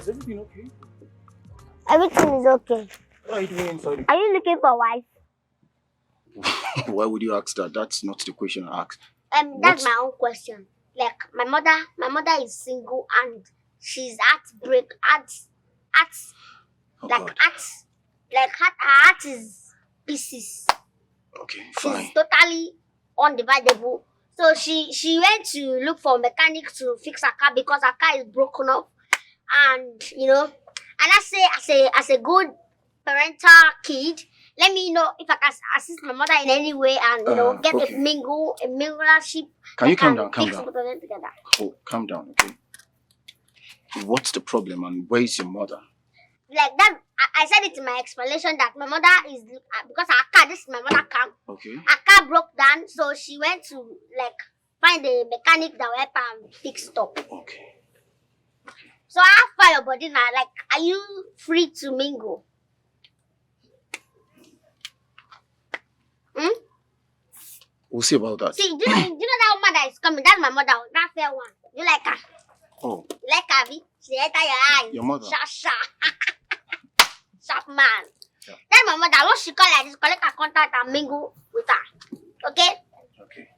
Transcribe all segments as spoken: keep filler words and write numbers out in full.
Is everything okay? Everything is okay. What are you doing inside? Are you looking for wife? Why would you ask that? That's not the question I asked. Um, that's What? My own question. Like my mother, my mother is single and she's heartbreak, heart, heart, Oh like God. Heart, like heart, her heart is pieces. Okay, She's fine. Totally undividable. So she she went to look for a mechanic to fix her car because her car is broken up. And you know, and I say as a as a good parental kid, let me know if I can assist my mother in any way and you know Uh, get a okay. mingle a minglership. Can you calm Can down? Calm fix down. Both of them together. Oh, calm down, okay? What's the problem and where is your mother? Like that, I, I said it in my explanation that my mother is uh, because her car. This is my mother car. Okay. Her car broke down, so she went to like find a mechanic that will help her fix it up. Okay. So how far your body now? Like, are you free to mingle? Hmm? We'll see about that. See, do you, do you know that woman that is coming? That's my mother. That fair one. You like her? Oh, You like her? Abi? She enter your eye. Your mother. Sharp, sharp. Sharp man. Yeah. That's my mother. When she call like this, collect her contact and mingle with her. Okay? Okay.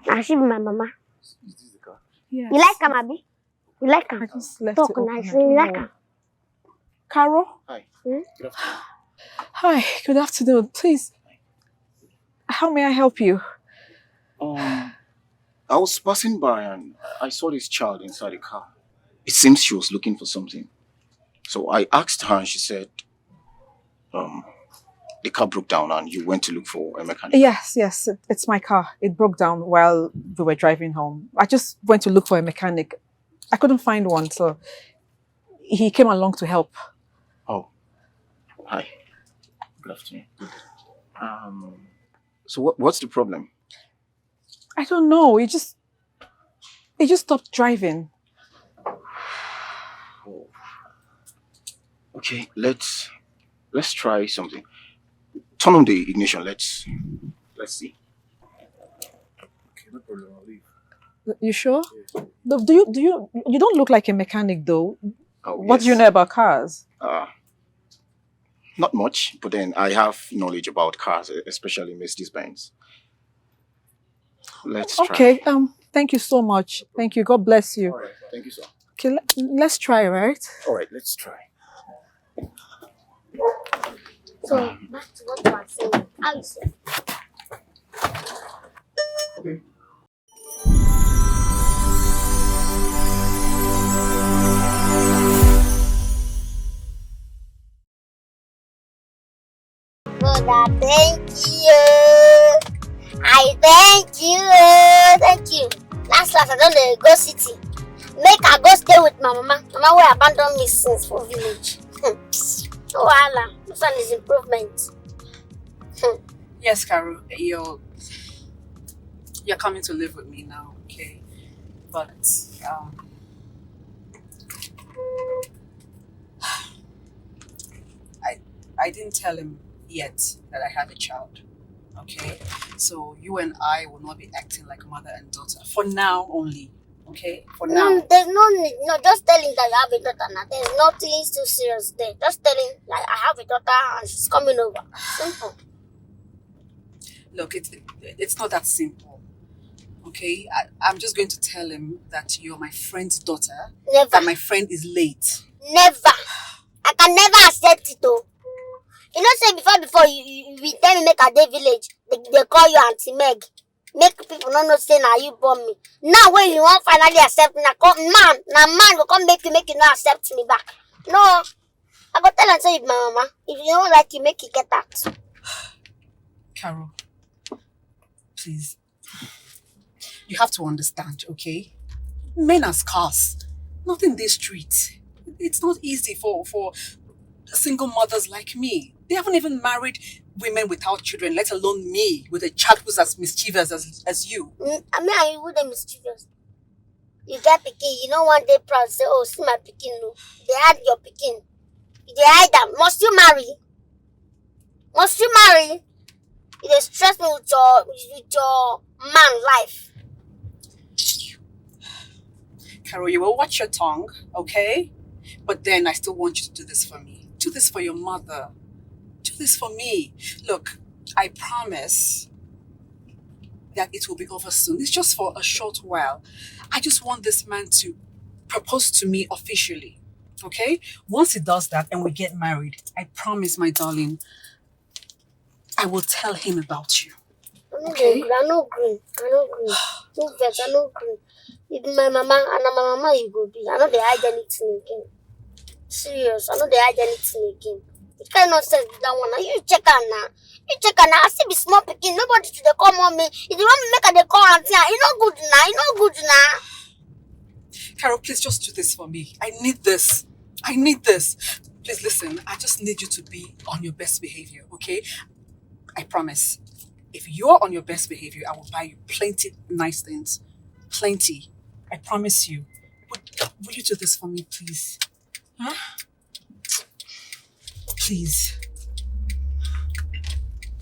Now she be my mama. Is this the car? Yes. You like her, Abi? You like her? I just left Talk it open. Nice. You like her? Carol? Hi. Hmm? Good afternoon. Hi, good afternoon. Please, how may I help you? Um, I was passing by and I saw this child inside the car. It seems she was looking for something. So I asked her and she said, um, the car broke down and you went to look for a mechanic. Yes, yes, it- it's my car. It broke down while we were driving home. I just went to look for a mechanic. I couldn't find one, so he came along to help. Oh, hi. Good afternoon. Um, so what, what's the problem? I don't know. He just he just stopped driving. Oh. Okay, let's let's try something. Turn on the ignition. Let's let's see. Okay, no problem. I'll leave. You sure? No, do you do you you don't look like a mechanic though? Oh, What do you yes. know about cars? Uh, not much, but then I have knowledge about cars, e- especially Mercedes Benz. Let's try. Okay. Um. Thank you so much. Thank you. God bless you. All right. Thank you, sir. Okay. Let, let's try, right? All right, let's try. So back to what you are saying. How you say? Brother, thank you. I thank you. Thank you. Last last, I don dey go city. Make I go stay with my mama. Mama wey abandon me since for village. Hmm. No wahala. This one is improvement. Hmm. Yes, Carol, you're you're coming to live with me now, okay? But um, I I didn't tell him yet that I have a child, okay? So you and I will not be acting like mother and daughter for now only, okay? For now. Mm, there's no need. No, just tell him that you have a daughter now. There's nothing too serious there. Just tell him like I have a daughter and she's coming over. Simple. Look, it's it's not that simple. Okay, I, I'm just going to tell him that you're my friend's daughter, Never, that my friend is late. Never. I can never accept it though. You know, say before before you, you, you be tell me make I dey village. They, they call you Auntie Meg. Make people no know say na you born me. Now when you wan finally accept me, na come man, na man go come make you make you no accept me back. No, I go tell am say you be my mama. If you don't like you, make you get out. Carol, please, you have to understand, okay? Men are scarce. Nothing this street. It's not easy for for single mothers like me. They haven't even married women without children, let alone me with a child who's as mischievous as as you. Mm, I mean, I would mischievous. You get pikin, you know one day proud say, oh, see my pikin, no. They had your pikin. You dey hide am. Must you marry? Must you marry? You dey stress me with your with your man life. Carol, you will watch your tongue, okay? But then I still want you to do this for me. Do this for your mother. Do this for me. Look, I promise that it will be over soon. It's just for a short while. I just want this man to propose to me officially. Okay? Once he does that and we get married, I promise, my darling, I will tell him about you. I no Okay. dey gree. I no gree. I no gree. No vex. I no gree. If my mama and na my mama you go be, I no dey hide anything again. Serious. I no dey hide anything again. Which kind nonsense be that one? Now you check am now. You check am now. I still be small pikin. Nobody to dey call mommy. If you want me make I dey call auntie, ah, e no good now. E no good now. Carol, please just do this for me. I need this. I need this. Please listen. I just need you to be on your best behavior, okay? I promise. If you're on your best behavior, I will buy you plenty nice things. Plenty. I promise you. Would, will you do this for me, please? Huh? Please.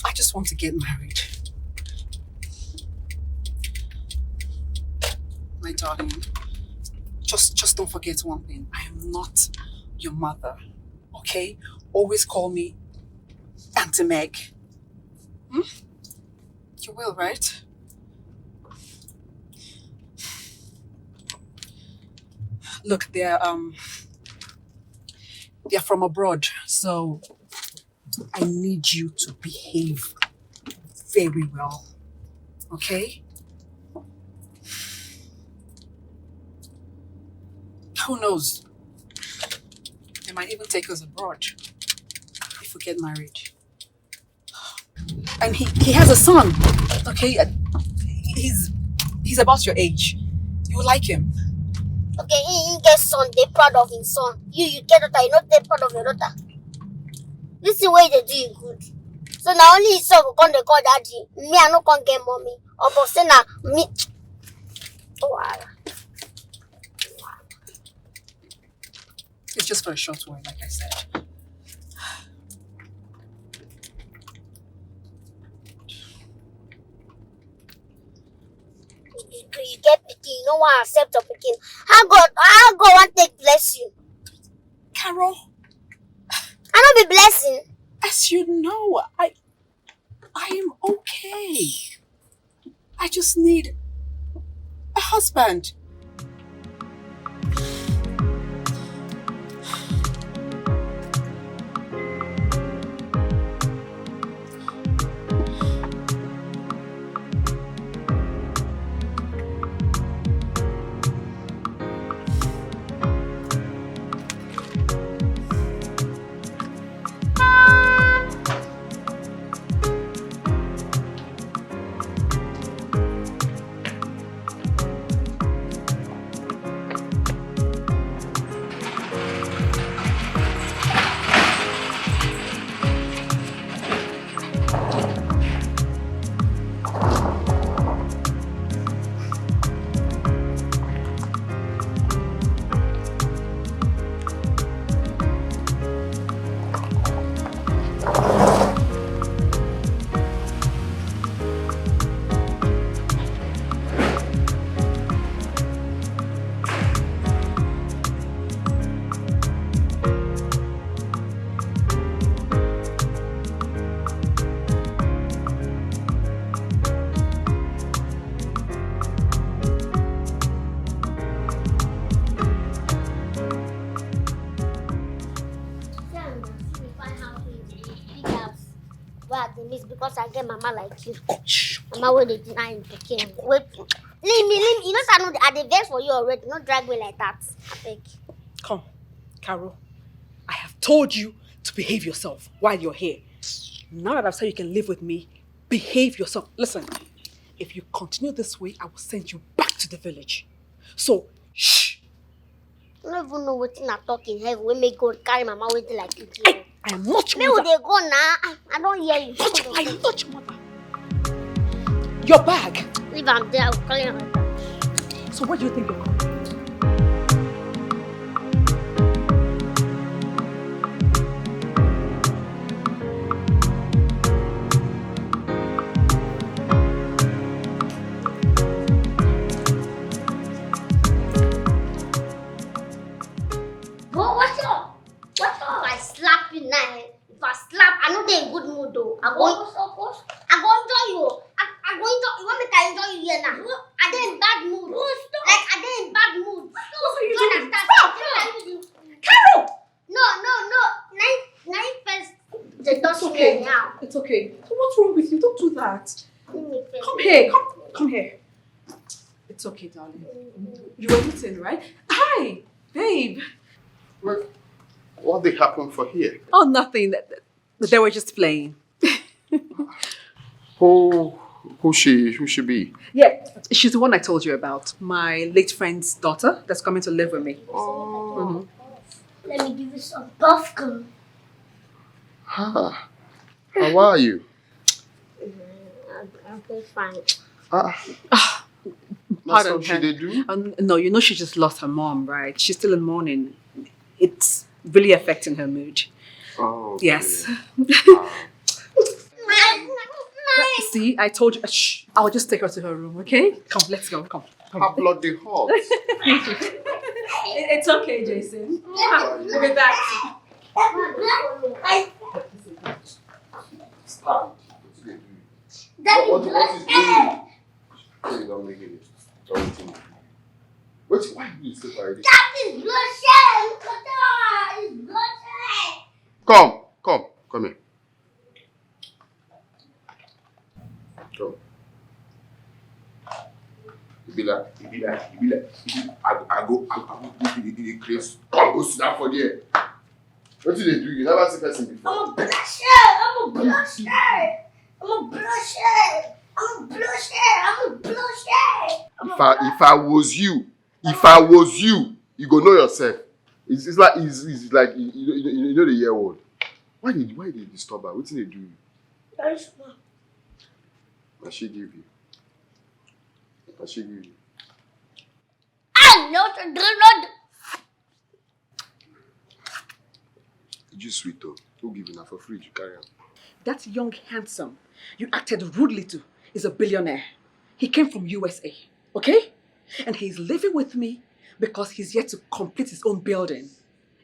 I just want to get married. My darling, just just don't forget one thing. I am not your mother. Okay? Always call me Auntie Meg. Hmm? You will, right? Look, they're um they're from abroad, so I need you to behave very well. Okay? Who knows? They might even take us abroad if we get married. And he, he has a son. Okay? Uh, He's he's about your age. You like him. Okay, he, he get son, dey proud of him son. You, you get daughter, you no dey proud of your daughter. This thing wey you dey do, e good. So na only his son go come dey call daddy. Me, I no come get mommy. Or but say na me. Oh, wahala. It's just for a short while, like I said. You, you get pikin, you no wan accept your pikin. How God, how God wan take bless you? Carol, I no be blessing. As you know, I I am okay. I just need a husband. Why I dey miss because I get mama like you. Mama wey dey deny him pikin. Wait, leave me, leave me. You know say I no dey, I dey vex for you already. No drag me like that. Abeg. Come, Carol. I have told you to behave yourself while you're here. Now that I've said you can live with me, behave yourself. Listen, if you continue this way, I will send you back to the village. So, shh. I no even know wetin I talk in heaven wey make God carry mama wey dey like pikin. I am not your Make we mother. dey go now. I, I don hear you. Not, I am not your mother. Your bag. Leave am there. I will carry am. So where do you think you're going? Go I go, I go enjoy you. I, I go enjoy you. You want me to enjoy you here now? I dey in bad mood. Like, I dey in bad mood. What are you doing? Stop. Carol! No, no, no. Nine, nine first. They touch me now. It's okay. So what's wrong with you? Don't do that. Come here. Come, come here. It's okay, darling. You were eating, right? Hi, babe. What, what did happen for here? Oh, nothing. They were just playing. Who, who she, who she be? Yeah, she's the one I told you about. My late friend's daughter that's coming to live with me. Oh. Let me give you some popcorn. Hi. How are you? Mm, I'm, I'm fine. Ah. Pardon her. That's what she dey do? Um, no, you know she just lost her mom, right? She's still in mourning. It's really affecting her mood. Oh, okay. Yes. Wow. See, I told you. Shh, I'll just take her to her room, okay? Come, let's go. Come, come. Her blood dey hot. It- it's okay, Jason. We'll be back. Stand. What, what, what is doing? Say you don't make it. Don't think. Wait, why you stay by this? That is bloodshed. Look at that. It's bloodshed. Come, come, come here. Come. E be like, e be like, e be like, e be, I, I go, I, I go do the, the, the craze. Come, go sit down for there. What did they do? You never see person before. I'm a bloodshed. I'm a bloodshed. I'm a bloodshed. I'm a bloodshed. I'm a bloodshed. If I, if I was you, if I was you, you go know yourself. It's, it's like, it's, it's like you, you, you, you know the year old. Why did, why did you disturb her? What did they do you? Very small. What she give you? What she give you? I know the do not. It just sweet though. Who give you na for free? You carry am. That young handsome you acted rudely to is a billionaire. He came from U S A, okay? And he's living with me because he's yet to complete his own building.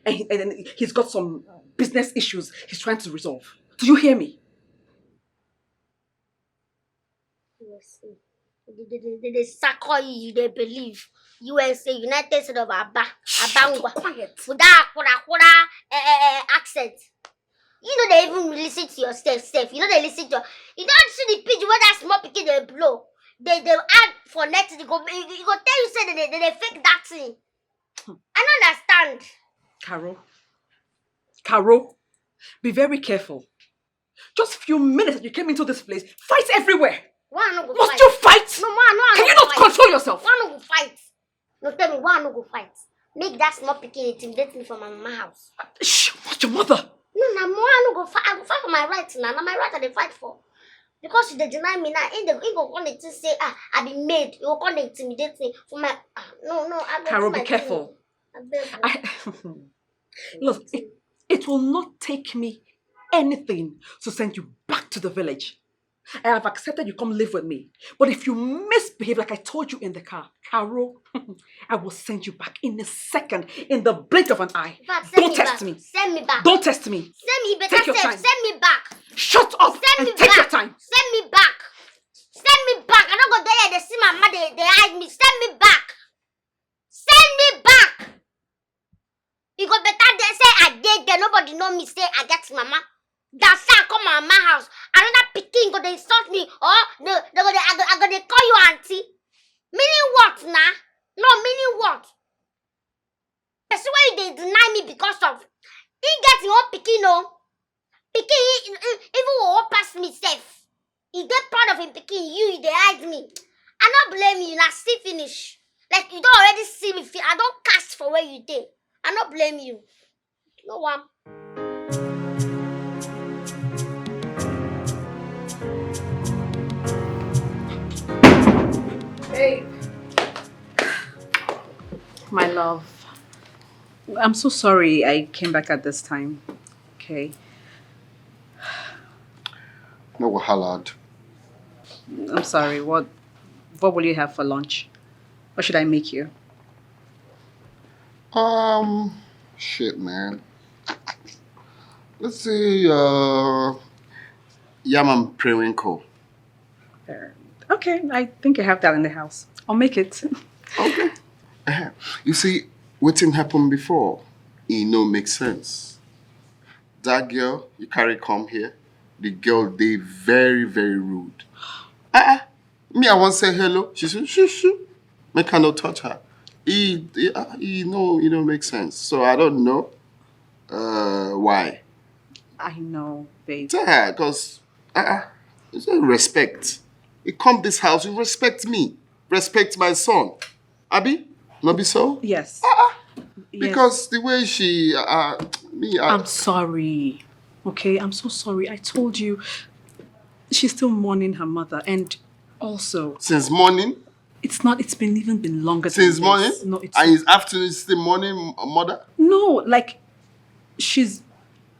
And, he, and he's got some business issues he's trying to resolve. Do you hear me? U S A. They, they, they, they, they suck all you, they believe. U S A, United States of Aba, Abangwa. Quiet. With that kura kura, eh, eh, eh, accent. You know they even listen to your step, step. You know they listen to your, you don't see the pigeon where that small pikin they blow. They, they add for net, they go, you, you go tell you say they, they, they fake that thing. I don't understand. Carol. Carol, be very careful. Just few minutes that you came into this place, fight everywhere. Why I no go fight? Must you fight? No, ma, no, I no go fight. Can you not control yourself? Why I no go fight? No, tell me, why I no go fight? Make that small pikin intimidate me for my mama house. Shh, what's your mother? No, na more I no go fight. I go fight for my right now. Na my right I dey fight for. Because you dey deny me now, he dey, he go come dey think say, ah, I be maid. He go come dey intimidate me for my, ah, no, no, I go Carol, be careful. Abeg. I, look, it, it will not take me anything to send you back to the village. I have accepted you come live with me. But if you misbehave like I told you in the car, Carol, I will send you back in a second, in the blink of an eye. Don't test me. Send me back. Don't test me. Send me, better. Take your time. Send me back. Shut up and take your time. Send me back. Send me back. I don't go there. They see my mother. They, they hide me. Send me back. Send me back. You go better there say I dey there, nobody know me say I get mama. That say I come my mama house, another pikin go dey insult me, or no, they go dey, I go, I go dey call you auntie. Meaning what na? No, meaning what? Person wey you dey deny me because of, he get him own pikin o. Pikin, he, he, even old pass me sef. He dey proud of him pikin, you, you dey hide me. I no blame you, na see finish. Like, you don already see me, fi-, I don cast for where you dey. I no blame you. No one. Hey. My love, I'm so sorry I came back at this time. Okay. No wahala. I'm sorry. What, what will you have for lunch? What should I make you? Um, shit, man. Let's see. Uh, Yam and periwinkle. Uh, okay, I think I have that in the house. I'll make it. Okay. You see, wetin happen before, e no make sense. That girl you carry come here, the girl dey very, very rude. Ah, ah. Me, I wan say hello. She say, shoo, shoo. Make I no touch her. E, e, ah, e no, e no make sense. So I don't know uh, why. I know, babe. Tell her, because uh, uh, you say respect. You come this house, you respect me. Respect my son. Abi? No be so? Yes. Uh-uh. Yes. Because the way she, uh, me, I, I'm sorry. Okay, I'm so sorry. I told you she's still mourning her mother, and also since morning, it's not. It's been even been longer since than morning, This. No, it's and it's afternoon, it's still morning, m- mother. No, like she's,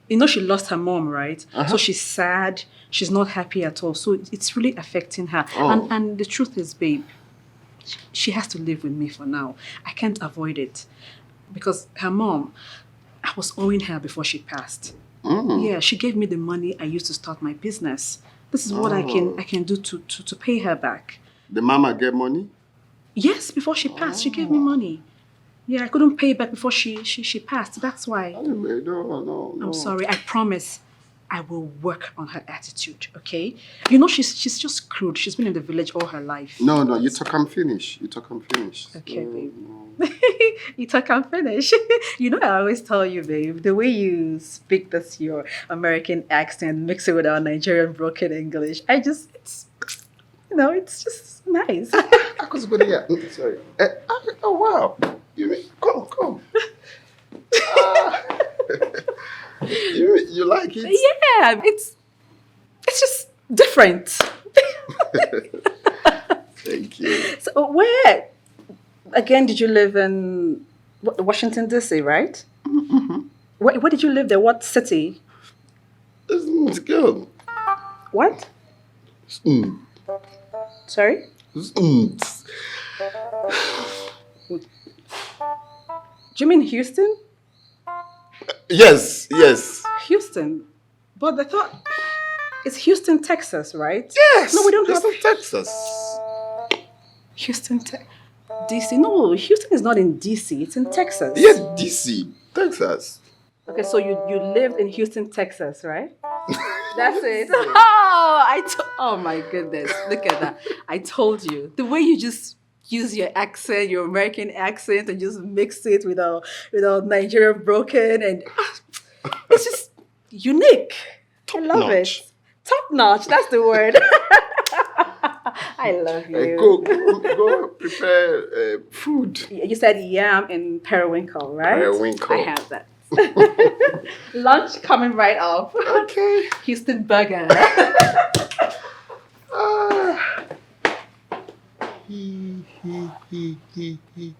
you know, she lost her mom, right? Uh-huh. So she's sad. She's not happy at all. So it's really affecting her. Oh. And and the truth is, babe, she has to live with me for now. I can't avoid it because her mom, I was owing her before she passed. Mm. Yeah, she gave me the money I used to start my business. This is what I can Oh. I can do to, to to pay her back. The mama get money. Yes, before she passed, she gave me Oh. money. Yeah, I couldn't pay back before she she, she passed. That's why. Anyway, no, no, no. I'm sorry. I promise I will work on her attitude, okay? You know, she's she's just crude. She's been in the village all her life. No, no, you talk and finish. You talk and finish. Okay, No, babe. no. You talk and finish. You know, I always tell you, babe, the way you speak this your American accent, mix it with our Nigerian broken English. I just, it's, you know, it's just nice. I was going to, sorry. Eh, ah, oh, wow. You mean, come, come. Ah. you, you like it? Yeah, it's it's just different. Thank you. So where again did you live in Wa- Washington D C, right? Mm-hmm. Where, where did you live there? What city? It's good. What? Mm. Sorry? Mm. Do you mean Houston? Yes, yes. Houston. But I thought it's Houston, Texas, right? Yes. No, we don't It's have- in Texas. Houston, Te- D C. No, Houston is not in D C. It's in Texas. Yeah, D C, Texas. Okay, so you you lived in Houston, Texas, right? That's it. Oh, I to- oh my goodness! Look at that. I told you the way you just use your accent, your American accent, and just mix it with our with our Nigerian broken, and it's just unique. I love Notch. It. Top notch. That's the word. I love you. Hey, go, go, go prepare uh, food. You said yam and periwinkle, right? Periwinkle. I have that. Lunch coming right up. Okay. Houston burger. Ah. He, he, he, he, he.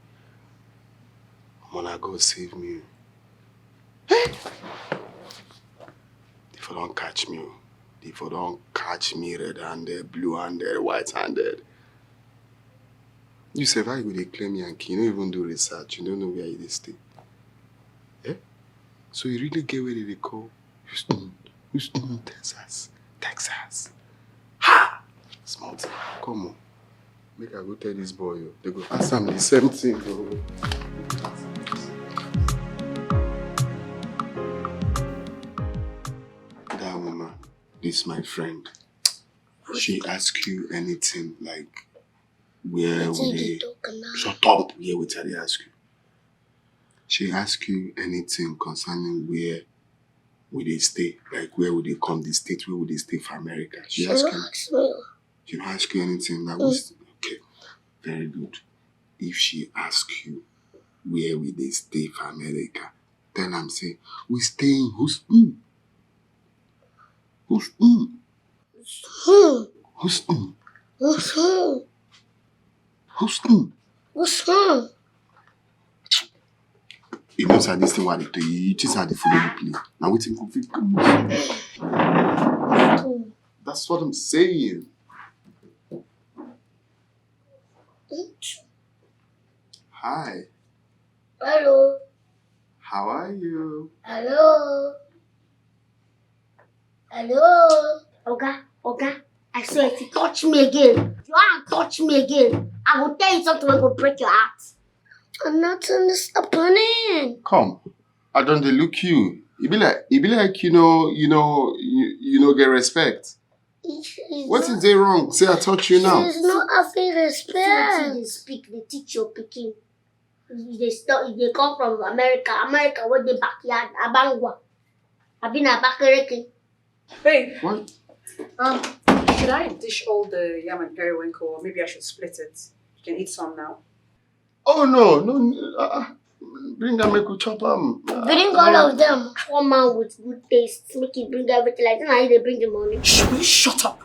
Mona, God save me. Eh? They for don't catch me. Oh. They for don't catch me red-handed, blue-handed, white-handed. You say, why you go dey claim Yankee? You don't even do research. You don't know where you dey stay. Eh? So you really get where they dey call Houston, Houston, Texas, Texas. Ha! Small thing. Come on. Make I go tell this boy. Oh. They go ask him the same thing. Oh. That woman, this my friend. She ask you anything like where we dey. Shut up. Hear what I dey ask you. She ask you anything concerning where we dey stay, like where we dey come, the state where we dey stay for America. She ask you. She no ask you anything like what's okay. Very good. If she ask you where we dey stay for America, tell am say we stay in Houston. Houston. Hmm. Houston. Hmm. Houston. Hmm. You know, sir, this thing what they do, you just had the food play. Now waiting for fit. That's what I'm saying. Hi. Hello. How are you? Hello. Hello. Oga, Oga, I swear if you touch me again, if you want touch me again, I will tell you something wey go break your heart. I'm not understanding. Come, I don dey look you. E be like e be like you know you know you, you no get respect. What is there wrong? Say I touch you now. She's not having respect. See wetin you dey speak, dey teach your pikin. You dey stop, you dey come from America, America wey dey backyard, Abangwa. Abi na Abakaliki. Babe, what? Um, should I dish all the yam and periwinkle, or maybe I should split it? You can eat some now. Oh no, no, uh, bring am make we chop am. Bring all of them. One man with good taste, make it bring everything. Like now, they bring the money. Shh, will you shut up?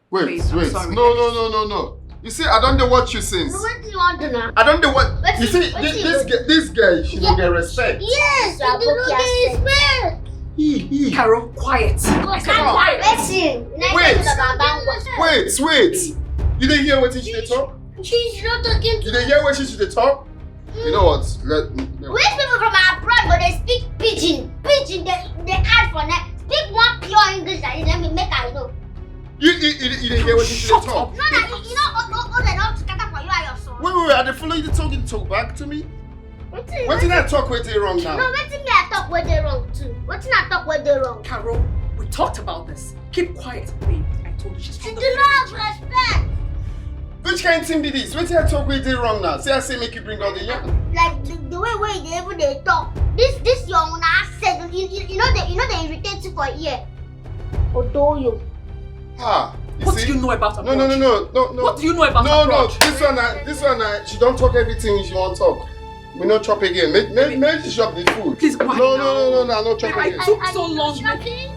Wait, Please, I'm wait. sorry. No, no, no, no, no. You see, I don't dey watch you since. So what do you want to now? I don't dey watch. What You is- see, what this, is- this, girl, this girl, she Yeah. don't get respect. Yes, So you don't get respect. He, he. Carol, quiet. Go I said quiet. Listen. Wait. Wait, wait. You dey hear wetin she dey talk? She's not talking to You dey hear wetin she dey talk? You know what? Let, let Which people from abroad go dey speak pidgin? Pidgin dey dey hard for neck. Speak one pure English like this, let me make I know. You you you you dey hear wetin she dey Shut talk? up. No, no, you, you know, all, all, all they don't scatter for you and your son. Wait wait wait, I dey follow you dey talk, you dey talk back to me? Wetin Wetin I talk wey dey wrong now? No, wetin me I talk wey dey wrong too? Wetin I talk wey dey wrong? Carol, we talked about this. Keep quiet, babe. I told you she's She not did not have respect. Which kind thing be this? Wetin I talk wey dey wrong now? Say I say make you bring all the yam. Like the, the way wey you dey even dey talk. This this your una accent. You you you know dey you know dey irritate you for ear. Odoyo. Ah, you What see? do you know about No, no, abroad? no, no, no, no. What do you know about No, abroad? no, this one, uh, this one, uh, she don't talk everything she won't talk. We not chop again. Make, make, make she chop the food. Please, why No, now? no, no, no, no, I not chop Babe, I again. took I, so I, long. Shopping?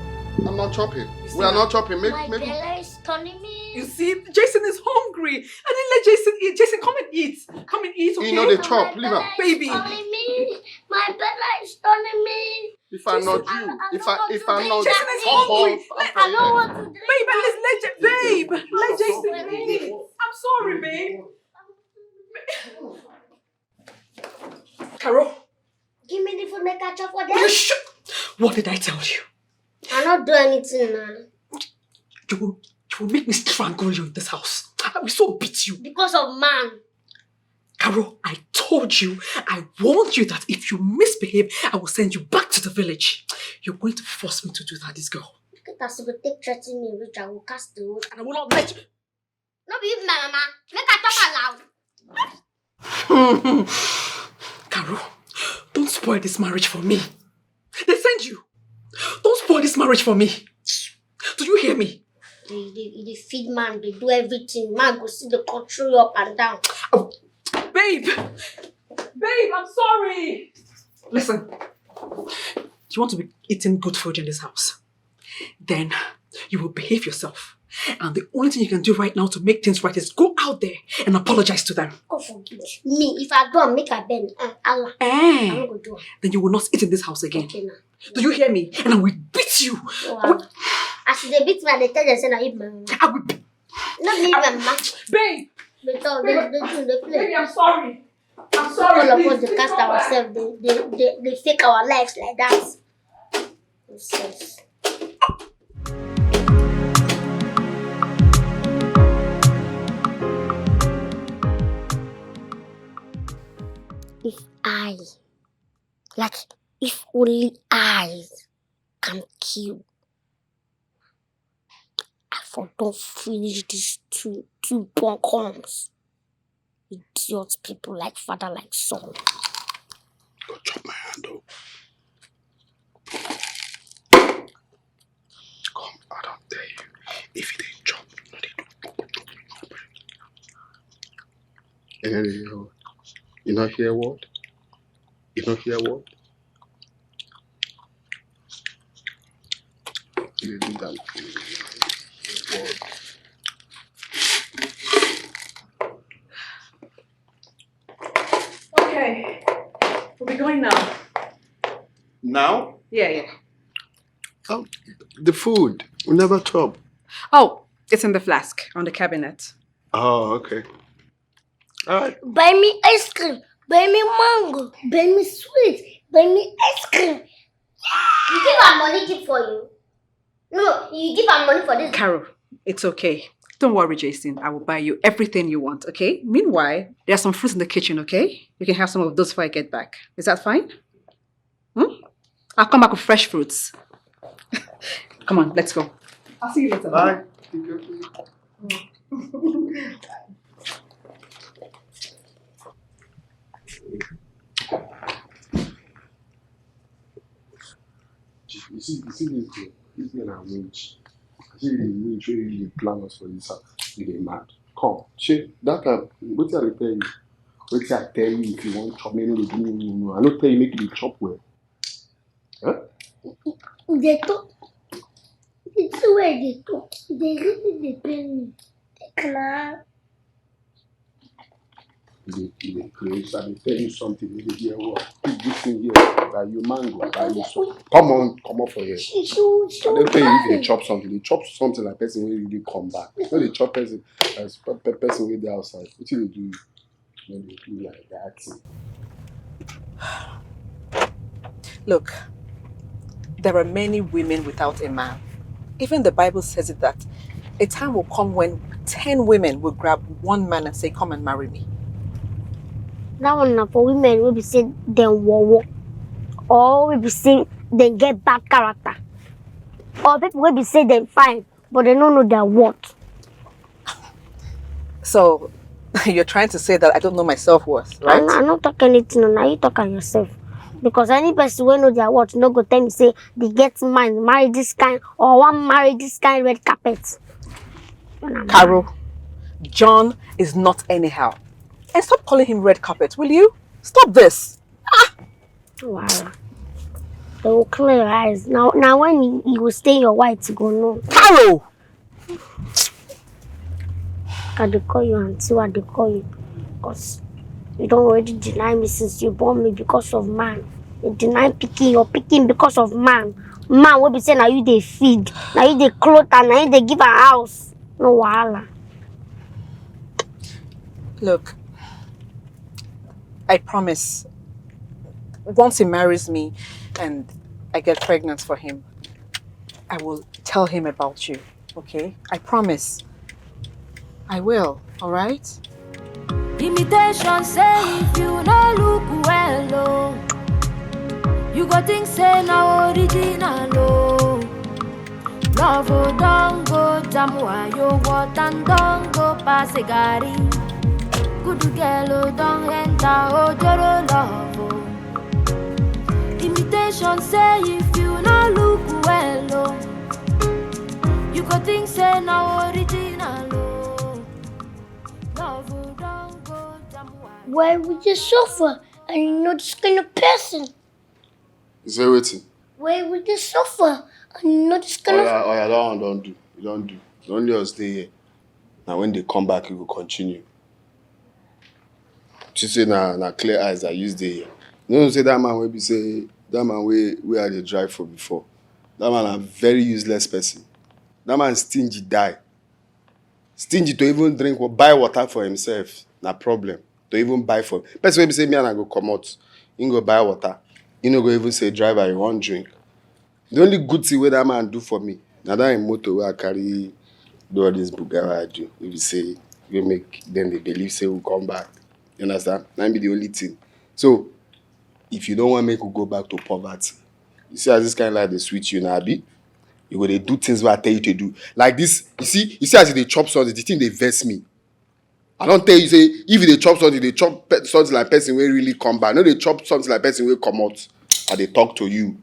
I'm not chopping. You see We are now? not chopping. Make, My make. belly is turning me. You see, Jason is hungry. I didn't let Jason eat. Jason, come and eat. Come and eat, okay? You know the chop, leave am. Baby. Calling me. My belly is turning me. If I not you, if I if I not Jason is hungry. I don't want to drink. Babe, at least let Ja- babe, let Jason eat. I'm sorry, babe. Carol. Give me the food, make I chop for Will you them. shut? What did I tell you? I not do anything now. You will, you will make me strangle you in this house. I will so beat you. Because of man. Carol, I told you, I warned you that if you misbehave, I will send you back to the village. You're going to force me to do that, this girl. Look at us, if you take threaten me, which I will cast the road. And I will not let you. No be you be my mama. Make I talk am loud. Carol, don't spoil this marriage for me. They send you. Don't spoil this marriage for me. Do you hear me? They, they, they feed man, they do everything. Man go see the control you up and down. Oh, babe! Babe, I'm sorry! Listen, you want to be eating good food in this house? Then you will behave yourself. And the only thing you can do right now to make things right is go out there and apologize to them. God forbid. Me, if I do am, make I bend. Uh, Allah. Eh. I no go do am. Then you will not eat in this house again. Okay, now. Do you hear me? And I will beat you. Wow. I will As they beat me, they tell them say na him mama. I will. Not me, my mama. Babe. They talk, they, they do, they play. Baby, I'm sorry. I'm sorry. All of us, they cast ourselves. They, they, they, they fake our lives like that. Nonsense. If I, like, if only I can kill, I for don't finish these two two bunkums. Idiot people like father like son. Go chop my hand, oh. Come, I don't tell you. If you didn't chop, no, they do. And then you know, you not hear what? You not hear what? You do that. What? Okay. We'll be going now. Now? Yeah, yeah. Oh, the food. We never chop. Oh, it's in the flask on the cabinet. Oh, okay. All right. Buy me ice cream. Buy me mango. Buy me sweet. Buy me ice cream. You give her money keep for you. No, you give am money for this. Carol, it's okay. Don't worry, Jason. I will buy you everything you want, okay? Meanwhile, there are some fruits in the kitchen, okay? You can have some of those before I get back. Is that fine? Hmm? I'll come back with fresh fruits. Come on, let's go. I'll see you later. Bye. You see, you see this girl, this girl na witch. I see the witch wey really plan us for this house. You dey mad. Come, shey that time, wetin I dey tell you? Wetin I tell you, if you wan chop, make you no dey do me, no, no. I no tell you make you dey chop well. Huh? They talk. The two way they talk, they really dey pain me. Like na You dey, you dey craze. I dey tell you something. You dey hear what? Keep this thing here. By you, man go buy you so. Come on, come up for here. She, she, she I don't tell you if you dey chop something. You dey chop something like person wey really come back. No dey chop person as pe- pe- person wey dey outside. Wetin dey do you? No dey do like that. Look, there are many women without a man. Even the Bible says it that a time will come when ten women will grab one man and say, "Come and marry me." That one na for women wey be say dem wowo, or wey be say dem get bad character, or people wey be say dem fine but dem no know their worth. So, you're trying to say that I don't know my self worth, I, right? I no talk anything, na you talk am yourself. Because any person wey know their worth no go tell me say they get mind marry this kind or wan marry this kind red carpet. Carol, John is not anyhow. And stop calling him red carpet, will you? Stop this. Wow. They will clear your eyes. Now, now when you, you will stay your white, you go know. Carol! I dey call you auntie, I dey call you. Because you don already deny me since you born me because of man. You deny picking your picking because of man. Man wey be say na you dey feed, na you dey clothe and na you dey give am house. No wahala. Look, I promise, once he marries me and I get pregnant for him, I will tell him about you, okay? I promise. I will, all right? Imitation say if you no look well, oh, you go think say na original, oh. Love, oh, don go jam wayo, water and don go pass a gari. Good girl, oh, don enter, oh, joro love, oh. Imitation say if you no look well, oh, you go think say na original, oh. Love, oh, don go jam wayo. Why would you suffer and you know this kind of person? You say wetin? Why would you suffer and you know this kind of Oya, oya, that one don do. You don do. The only us dey here. Na when they come back, you go continue. She say na na clear eyes I use dey here. You know say that man wey be say that man wey wey I dey drive for before. That man na very useless person. That man stingy die. Stingy to even drink wa- buy water for himself na problem. To even buy for person wey be say me and I go comot, him go buy water. He no go even say, "Driver, you wan drink?" The only good thing wey that man do for me na that him motor wey I carry do all this buga wey I do. Wey be say wey make dem dey believe say we come back. You understand? Na him be the only thing. So if you don't want make we go back to poverty, you see as this kind life dey sweet you na, abi? You go dey do things wey I tell you to do. Like this, you see, you see as you dey chop something, the thing dey vex me. I don tell you say if you dey chop something, you dey chop pe- something like person wey really come back. No dey chop something like person wey comot. I dey talk to you.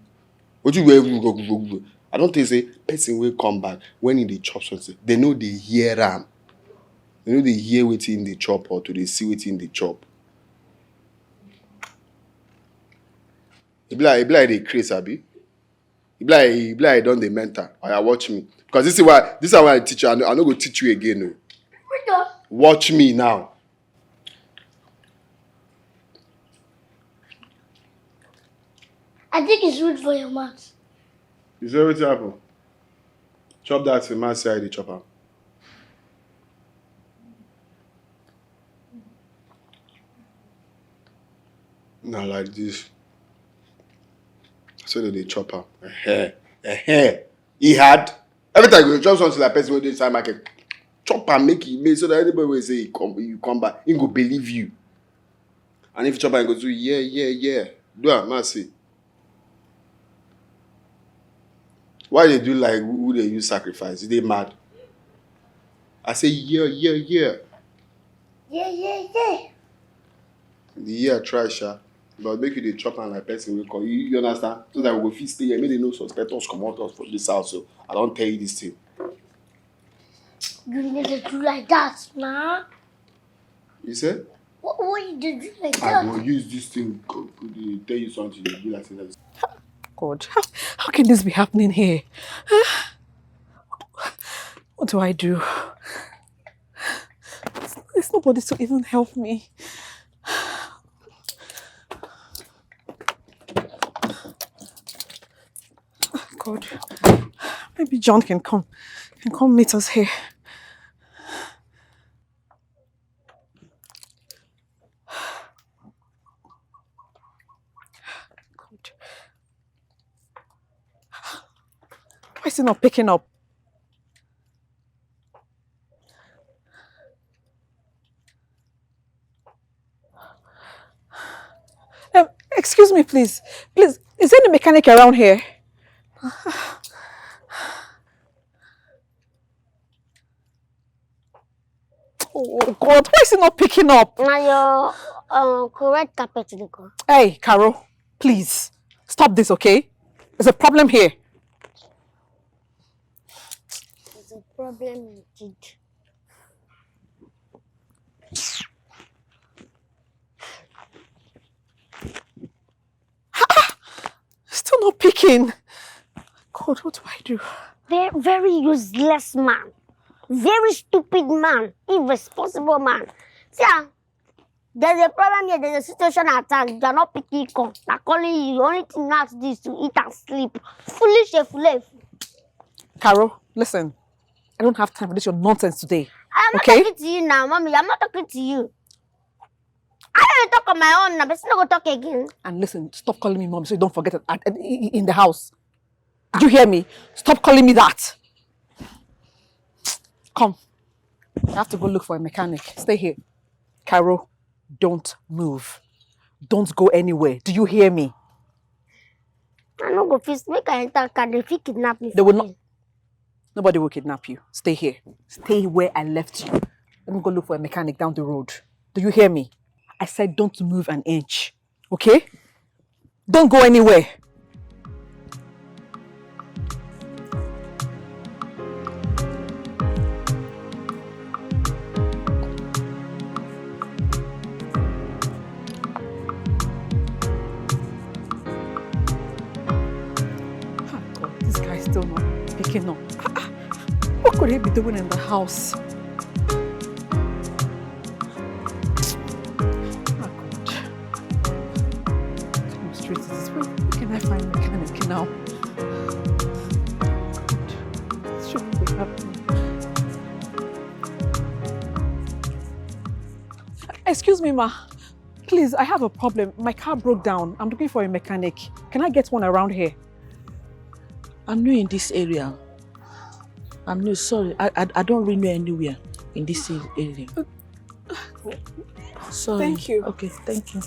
Wetin you go go go go? I don tell you say person wey come back, when he dey chop something, they no dey hear am. They no dey hear wetin he dey chop or to dey see wetin he dey chop. E be like e be like dey craze, abi? E be like e be like e don dey mental. Oya, watch me, because this is why this is why I teach you. I no, I no go teach you again o. Watch me now. I think it's rude for your mouth. You say wetin happen? Chop that thing, man say I dey chop am. Na like this. So they dey chop am. Ehen, ehen. E hard. Every time you chop something like person wey dey inside market, chop and make e make so that anybody wey say you come, you come back, he go believe you. And if you chop and go do yeah, yeah, yeah, do am, man, see. Why they do like who they use sacrifice? They mad. I say yeah, yeah, yeah. Yeah, yeah, yeah. The year try, sha. But make you dey chop am like person wey call. You, you understand? So that we go fit stay here. Make they no suspect us, comot us from this house. So I don't tell you this thing. You need to do like that, nah. You say? What, what you dey do like I that? Go use this thing go, go dey tell you something. You do like say that. God, how, how can this be happening here? What do I do? There's nobody to even help me. God, maybe John can come, can come meet us here. God. Why is he not picking up? Um, excuse me, please. Please, is there any mechanic around here? Oh God, why is he not picking up? Now your um, correct carpet, they go. Hey, Carol, please stop this, okay? There's a problem here. There's a problem indeed. Still not picking. God, what do I do? Very, very useless man. Very stupid man. Irresponsible man. See, ah, there's a problem here. There's a situation at hand. You're not picking call. They're calling you. The only thing you have to do is to eat and sleep. Foolish, eh, foolish. Carol, listen. I don't have time for this your nonsense today. I'm not Okay? talking to you now, mommy. I'm not talking to you. I don't talk on my own now. But no go talk again. And listen, stop calling me mommy so you don't forget it at, at, in in the house. Did you hear me? Stop calling me that. Come. I have to go look for a mechanic. Stay here. Carol, don't move. Don't go anywhere. Do you hear me? I no go fit make I enter car. They fit kidnap me. They will not. Nobody will kidnap you. Stay here. Stay where I left you. Let me go look for a mechanic down the road. Do you hear me? I said don't move an inch. Okay? Don't go anywhere. Ah, God, this guy is still not picking up. Ah, ah. What could he be doing in the house? Ah, God. What kind of street is this? Where, where can I find mechanic now? God, this shouldn't be happening. Excuse me, ma. Please, I have a problem. My car broke down. I'm looking for a mechanic. Can I get one around here? I'm new in this area. I'm new, sorry. I, I, I don't really know anywhere in this a- area. Sorry. Thank you. Okay, thank you.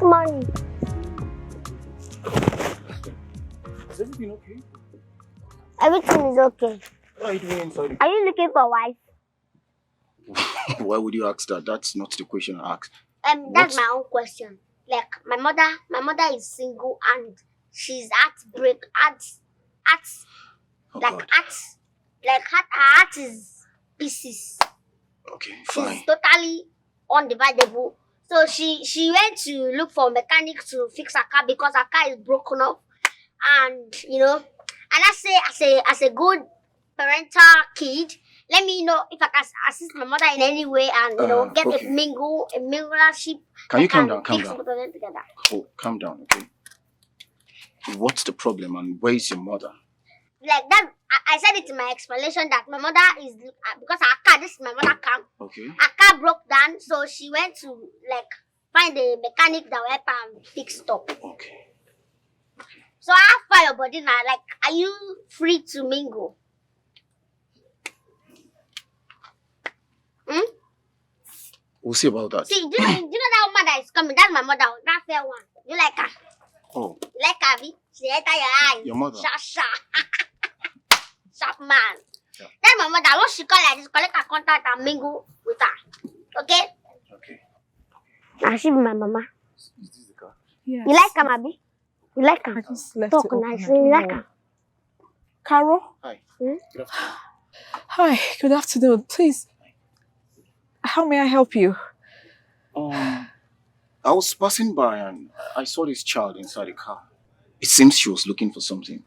Money. Is everything okay? Everything is okay. What are you doing inside? Are you looking for wife? Why would you ask that? That's not the question I asked. Um, that's What? my own question. Like my mother, my mother is single and she's heartbreak, heart, heart, Oh like God. heart, like heart, her heart is pieces. Okay, She's fine. totally undividable. So she she went to look for a mechanic to fix her car because her car is broken up, and you know, and I say as a as a good parental kid, let me know if I can assist my mother in any way and you know Uh, get okay. a mingle a minglership. Can you calm down? Calm Fix down. Both of them together. Oh, calm down, okay? What's the problem and where is your mother? Like that, I, I said it in my explanation that my mother is uh, because her car. This is my mother car. Okay. Her car broke down, so she went to like find a mechanic that will help her fix it up. Okay. So how far your body now? Like, are you free to mingle? Hmm? We'll see about that. See, do you, do you know that woman that is coming? That's my mother. That fair one. You like her? Oh, You like her, Abi? She enter your eye. Your mother? Sha sha. Sharp man. Yeah. Then my mother, when she call like this, collect her contact and mingle with her. Okay? Okay. Now she be my mama. Is this the car? Yes. You like her, Abi? You like her? I just left Talk it open. Nice. I You don't like know. Her? Carol? Hi. Hmm? Good afternoon. Hi, good afternoon. Please, how may I help you? Um, I was passing by and I saw this child inside the car. It seems she was looking for something.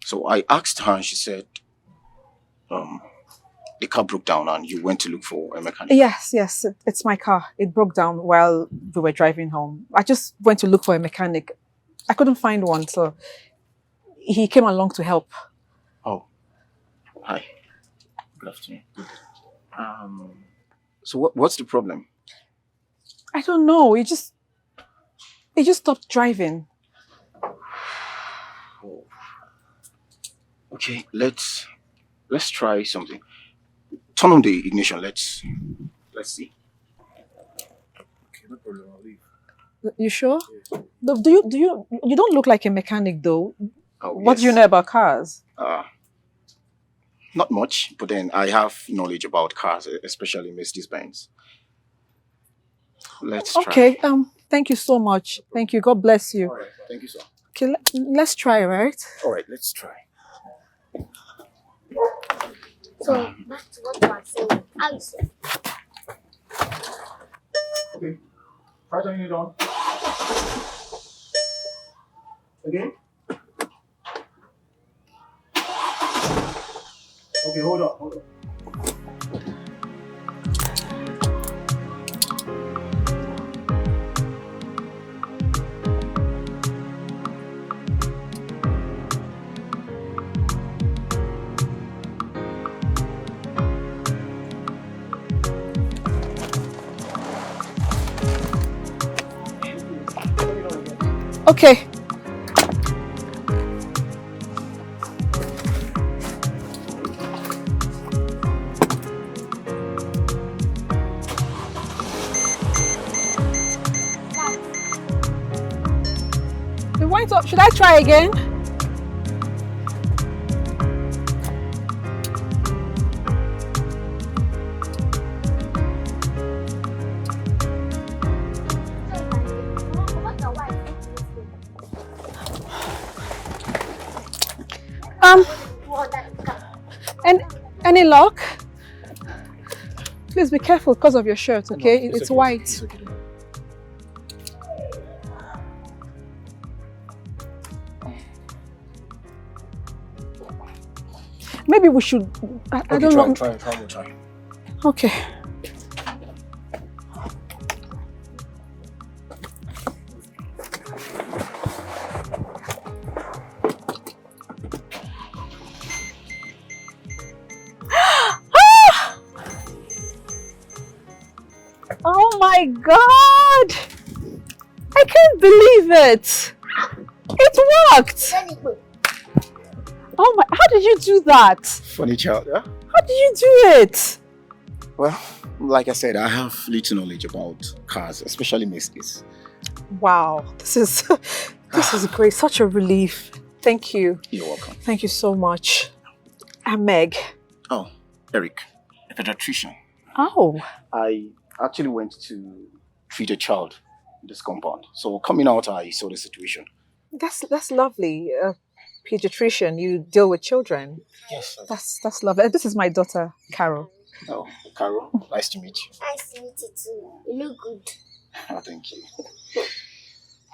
So I asked her and she said, um, the car broke down and you went to look for a mechanic. Yes, yes, it, it's my car. It broke down while we were driving home. I just went to look for a mechanic. I couldn't find one, so he came along to help. Oh, hi. Good afternoon. Um, so what, what's the problem? I don't know. He just he just stopped driving. Oh. Okay, let's let's try something. Turn on the ignition. Let's let's see. Okay, no problem. I'll leave. You sure? Yeah. Do do you do you you don't look like a mechanic though. Oh, What do you yes. Know about cars? Uh, not much, but then I have knowledge about cars, e- especially Mercedes Benz. Let's try. Okay. Um. Thank you so much. Thank you. God bless you. All right. Thank you, sir. Okay. Let, let's try, right? All right. Let's try. So back to what you are saying. How you say? Okay. Try turning it on. Again. Okay, hold on, hold on. Okay. The white up. Should I try again? Um, and any luck? Please be careful because of your shirt, okay? No, it's It's okay. White. It's okay. Maybe we should. I, I Okay, don't try, know. Try, try, try. Okay. Oh my God! I can't believe it! It worked! Oh my, how did you do that? Funny child, yeah? How did you do it? Well, like I said, I have little knowledge about cars, especially Mercedes. Wow, this is this is great, such a relief. Thank you. You're welcome. Thank you so much. I'm Meg. Oh, Eric, a pediatrician. Oh. I actually went to treat a child this compound. So coming out, I saw the situation. That's that's lovely. Uh, pediatrician, you deal with children. Yes. That's that's lovely. And this is my daughter, Carol. Oh, Carol, nice to meet you. Nice to meet you too. You look good. Oh, thank you.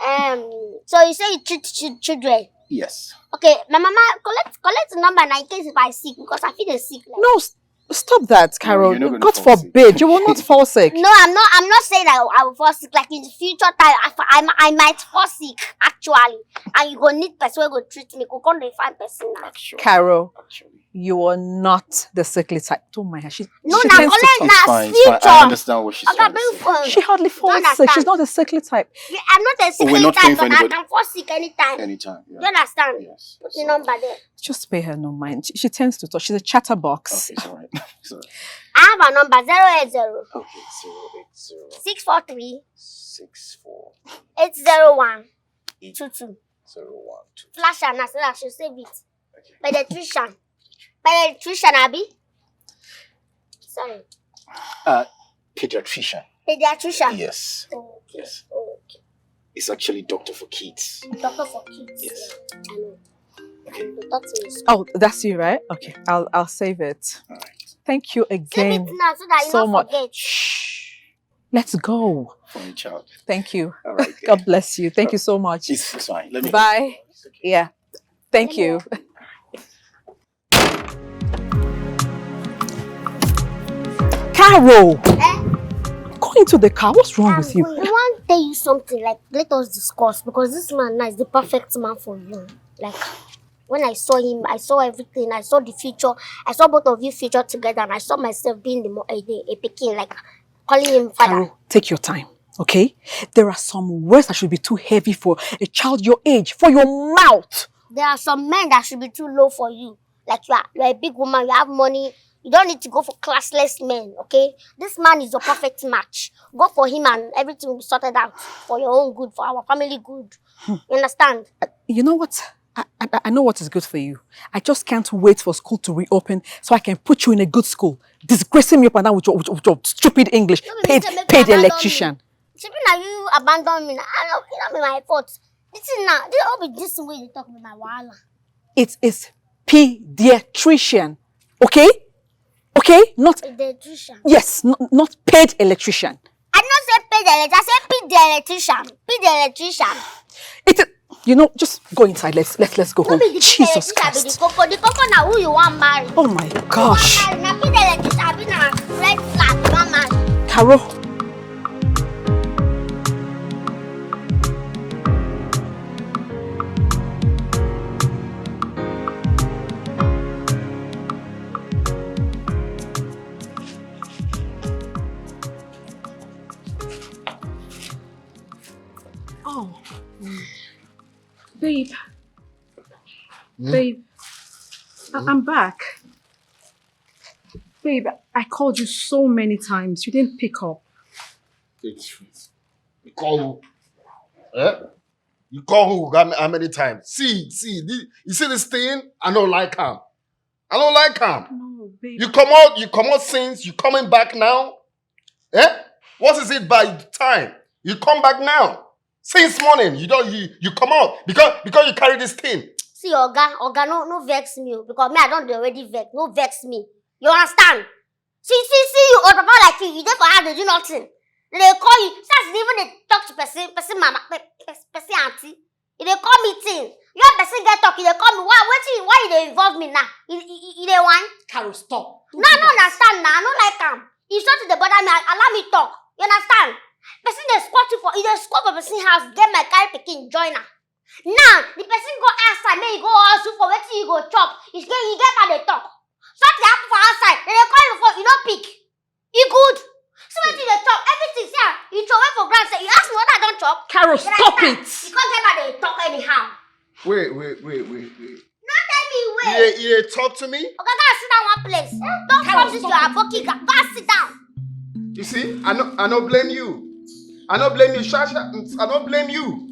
Um, so you say you treat ch- children. Yes. Okay, my mama, collect collect the number now in case if I sick because I feel dey sick. Like, No, s- stop that, Carol. You're not gonna God fall sick. Forbid, you will not fall sick. No, I'm not. I'm not saying that I will fall sick. Like in the future time, I, I, I might fall sick actually, and you go need person wey go treat me. Go come dey find person now. Actually. Carol, Actually. You are not the sickly type. Don't mind her. She, No, she now tends to collect It's now fine. It's fine. I future. Understand what she's Okay, trying to bring say. phone. She hardly falls sick. She's not a sickly type. I'm not a sickly We're not type, paying for but I anybody. Can fall sick anytime. Anytime. You Yeah. Understand? Yes. Put the number there. Just pay her no mind. She, she tends to talk. She's a chatterbox. Okay, it's all right. It's all right. I have a number zero eight zero Okay, zero eight zero six four three six four eight zero one eight two two. zero one two. Flash and I said I should save it. Okay. Pediatrician. Pediatrician, Abby? Sorry. Uh, pediatrician. Pediatrician. Yes. Okay. Yes. Okay. It's actually doctor for kids. Doctor for kids. Yes. I know. Okay. The doctor is. Oh, that's you, right? Okay, I'll I'll save it. All right. Thank you Save again. It now so that you so don't much. Forget. Shh. Let's go. Only child. Thank you. All right. God bless you. Thank you so much. It's, it's fine. Let me. Bye. It's okay. Yeah. Thank you. Carol, Eh? go into the car. What's wrong Um, with you? I want to tell you something. Like, let us discuss because this man now is the perfect man for you. Like, when I saw him, I saw everything. I saw the future. I saw both of you future together, and I saw myself being the mo- a, a, a pikin, like calling him father. Carol, take your time, okay? There are some words that should be too heavy for a child your age, for your mouth. There are some men that should be too low for you. Like you are, you're a big woman, you have money. You don't need to go for classless men, okay? This man is your perfect match. Go for him and everything will be sorted out for your own good, for our family good. You understand? You know what? I, I, I know what is good for you. I just can't wait for school to reopen so I can put you in a good school. Disgracing me up and down with your, with your, with your stupid English. No be me Paid, say make paid you abandon electrician. Shebi na you abandon me. Na I no, e no be my fault. This thing now, this all be this thing wey you dey talk be my wahala. It is pediatrician. Okay? Okay? Not, Pediatrician. Yes, n- not paid electrician. I no say pay the electrician. I say pay the electrician. Pay the electrician. It is, you know, just go inside. Let's let's let's go No home. Be the Jesus pay the electrician, be Christ. The coco, the coco na who you want marry. Oh my gosh. Marry, na pay the electrician, be na red flag, you want marry. Carol. Oh, babe. Babe, I- I'm back. Babe, I called you so many times. You didn't pick up. It's true. You call who? Eh? You call who? How ma- how many times? See, see, the, you see this thing? I don't like him. I don't like him. No, babe. You come out, you come out since, you coming back now? Eh? What is it by the time? You come back now. Since morning, you don't you, you come out because because you carry this thing. See, oga, oga, no, no vex me o, because me I don dey already vex. No vex me. You understand? See, see, see you, other like you, you dey for house dey do nothing. They dey call you. See as you even dey talk to person, person mama, pe- pe- person aunty. You dey call me thing. Your person get talk, you dey call me. Why? Wetin? Why you dey involve me now? You, you, you, you dey whine? Carol, stop. No, I no understand now. I no like am. If something dey bother me, I- allow me talk. You understand? Person dey squat you for, you dey squat for person house, get my carry pikin join am. Now, the person go outside, make you go hustle for wetin you go chop. You get, you get how dey talk. Something happen for outside, dem dey call you for, you no pick. E good. See wetin you dey chop, everything, see am, you throw away for ground, say, you ask me what I don chop? Carol, Then I stop start, it. You come get how dey talk anyhow. Wait, wait, wait, wait, wait. No tell me You wait. dey, you dey talk to me? Oga, go and sit down one place. Don't Carol, come this stop your it. Aboki. Go and sit down. You see, I no I no blame you. I no blame you, Shasha. I no blame you.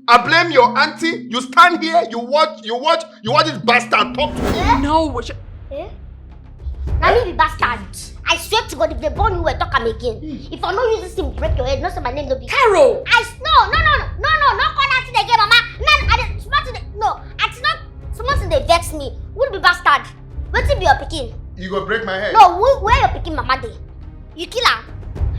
I blame your auntie. You stand here, you watch, you watch, you watch this bastard talk to me. No, sh- Eh? Na me be bastard. I swear to God, if they born you, we talk am again. If I no use this thing, break your head. No say my name no be. Carol! I s- no no no no no no no call that thing again, mama. No, I dey small thing dey- no. I did not small thing dey vex me. Who be bastard? Wetin be your pikin? You go break my head. No, who, where your pikin mama dey? You kill am.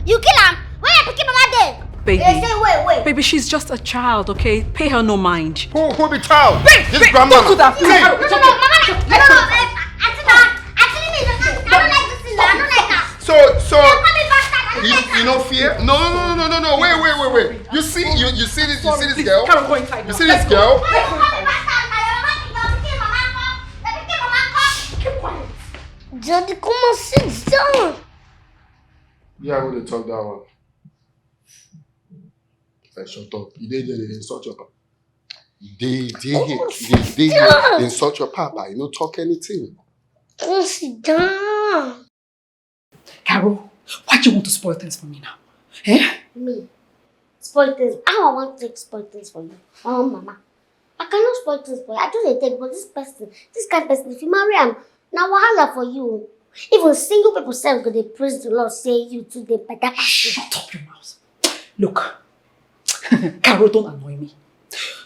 You kill am. Where your pikin mama dey? Baby. They say wait wait. Baby, she's just a child, okay? Pay her no mind. Who who be child? Wait, This wait, grandmama. Don't do that, please. Hey, No no no, mama. No no no. Auntie na auntie na me. I don't like this thing. I don't like am. So so Call me bastard. I don't you like you am. No fear? No no no no no no. Wait wait wait wait. You see you you see this you see this Please, girl? Carol, go inside You now. See this girl? Why you call me bastard? Na your mama be your pikin mama come. Your pikin mama come. Keep quiet. Daddy, come and sit down. Yeah, I go dey talk that one. If I shut up, you dey there dey insult your papa. You dey dey here, you dey dey here dey insult your papa. You no talk anything. Come sit down. Carol, why do you want to spoil things for me now? Eh? Me. Spoil things. How I want to spoil things for you? Oh, mama. I cannot spoil things for you. I just dey take, but this person, this kind person, if you marry am, na wahala for you. Even single people sef go dey praise the Lord say you too dey better pass. Shut up your mouth. Look, Carol, don't annoy me.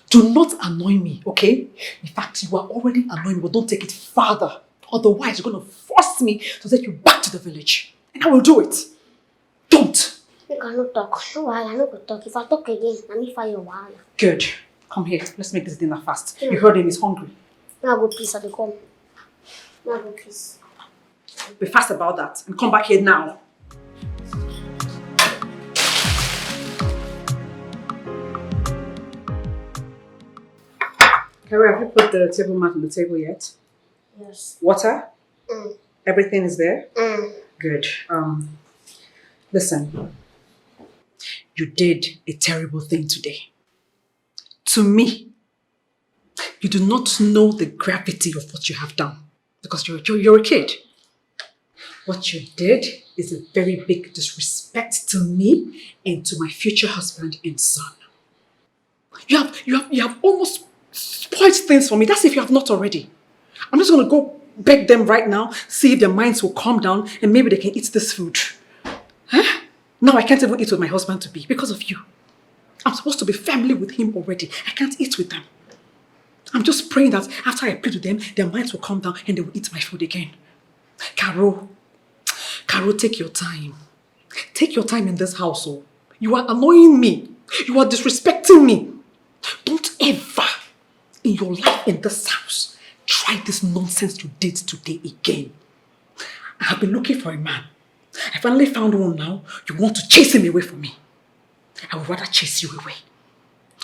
Do not annoy me, okay? In fact, you are already annoying me, but don't take it further. Otherwise, you're going to force me to take you back to the village. And I will do it. Don't. Make I no talk. No wahala, I no go talk. If I talk again, na me fire your wahala. Good. Come here. Let's make this dinner fast. You heard him, he's hungry. Now I go piss, I dey come. Now I go piss. Be fast about that and come back here now. Carol, have you put the table mat on the table yet? Yes. Water? Mm. Everything is there? Mm. Good. Um, listen, you did a terrible thing today. To me, you do not know the gravity of what you have done because you're, you're, you're a kid. What you did is a very big disrespect to me and to my future husband and son. You have, you have, you have almost spoiled things for me. That's if you have not already. I'm just gonna go beg them right now, see if their minds will calm down, and maybe they can eat this food. Huh? Now I can't even eat with my husband to be because of you. I'm supposed to be family with him already. I can't eat with them. I'm just praying that after I plead with them, their minds will calm down and they will eat my food again. Carol, Carol, take your time. Take your time in this house, oh. You are annoying me. You are disrespecting me. Don't ever in your life in this house try this nonsense you did today again. I have been looking for a man. I finally found one now. You want to chase him away from me. I would rather chase you away.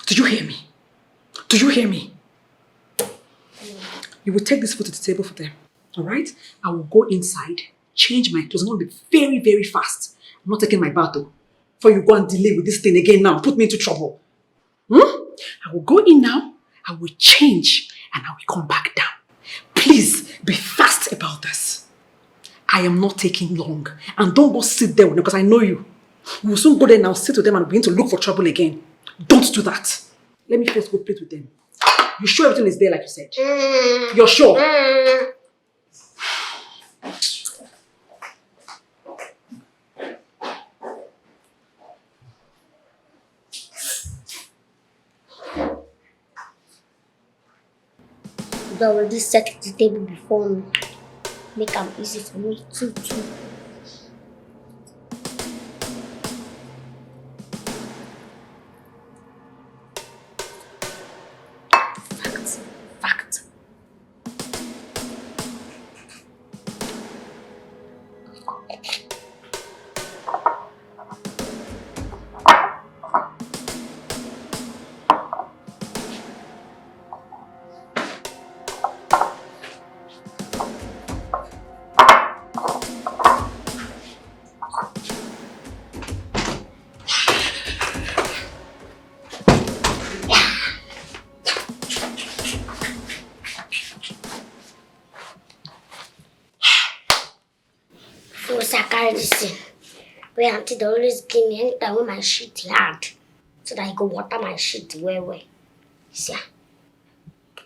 Do you hear me? Do you hear me? You will take this food to the table for them. All right? I will go inside, change my clothes. I'm going to be very, very fast. I'm not taking my bath though. Before you go and delay with this thing again now, put me into trouble. Hmm? I will go in now, I will change, and I will come back down. Please be fast about this. I am not taking long. And don't go sit there with them because I know you. You will soon go there now, sit with them and begin to look for trouble again. Don't do that. Let me first go play with them. You sure everything is there like you said? You're sure? They already set the table before me. Make am easy for me too too. Fact, fact. So as I carry this thing, where auntie dey always give me anytime when my shit hard, so that I go water my shit well well. See, ah,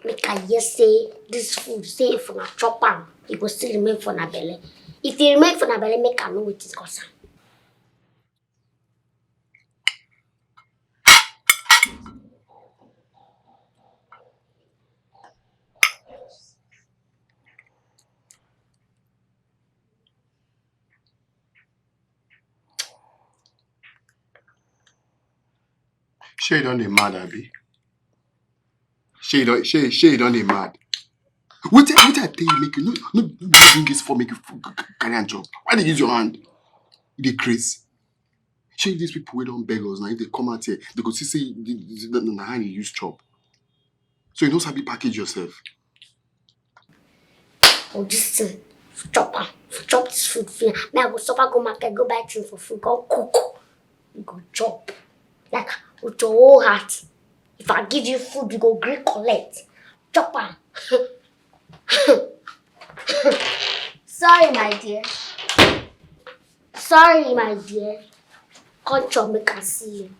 make I hear say this food, say if una chop am, e go still remain for una belle. If e remain for una belle, make I know wetin cause am. Shey you don dey mad, abi? Shey you don, shey, shey you don dey mad? Wetin, wetin I tell you make you no, no, no bring this for make you f- c- c- carry am chop. Why dey use your hand? You dey craze. Shey these people wey don beg us now, if they come out here, they go see say the, the, the, na hand you use chop. So you no sabi package yourself. Oh, this thing, chop am, chop this food finish. Me, I go suffer go market, go buy thing for food, go cook. You go chop. Like, with your whole heart. If I give you food, you go gree collect. Chop am. Sorry, my dear. Sorry, my dear. Come chop, make I see you.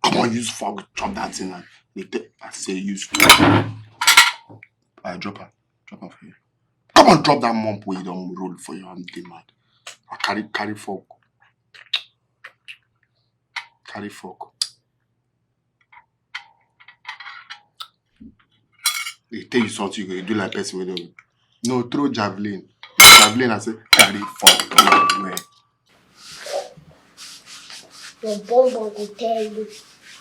Come on, use fork, chop that thing. And you take, I say use fork. I drop her. Drop her for you. Come on, drop that mop wey you don roll for your hand, dey mad. I carry, carry fork. Carry fork. They tell you something, you go do like person wey don. No, throw javelin. Javelin, I say, carry fork. Well, your bum bum go tell you.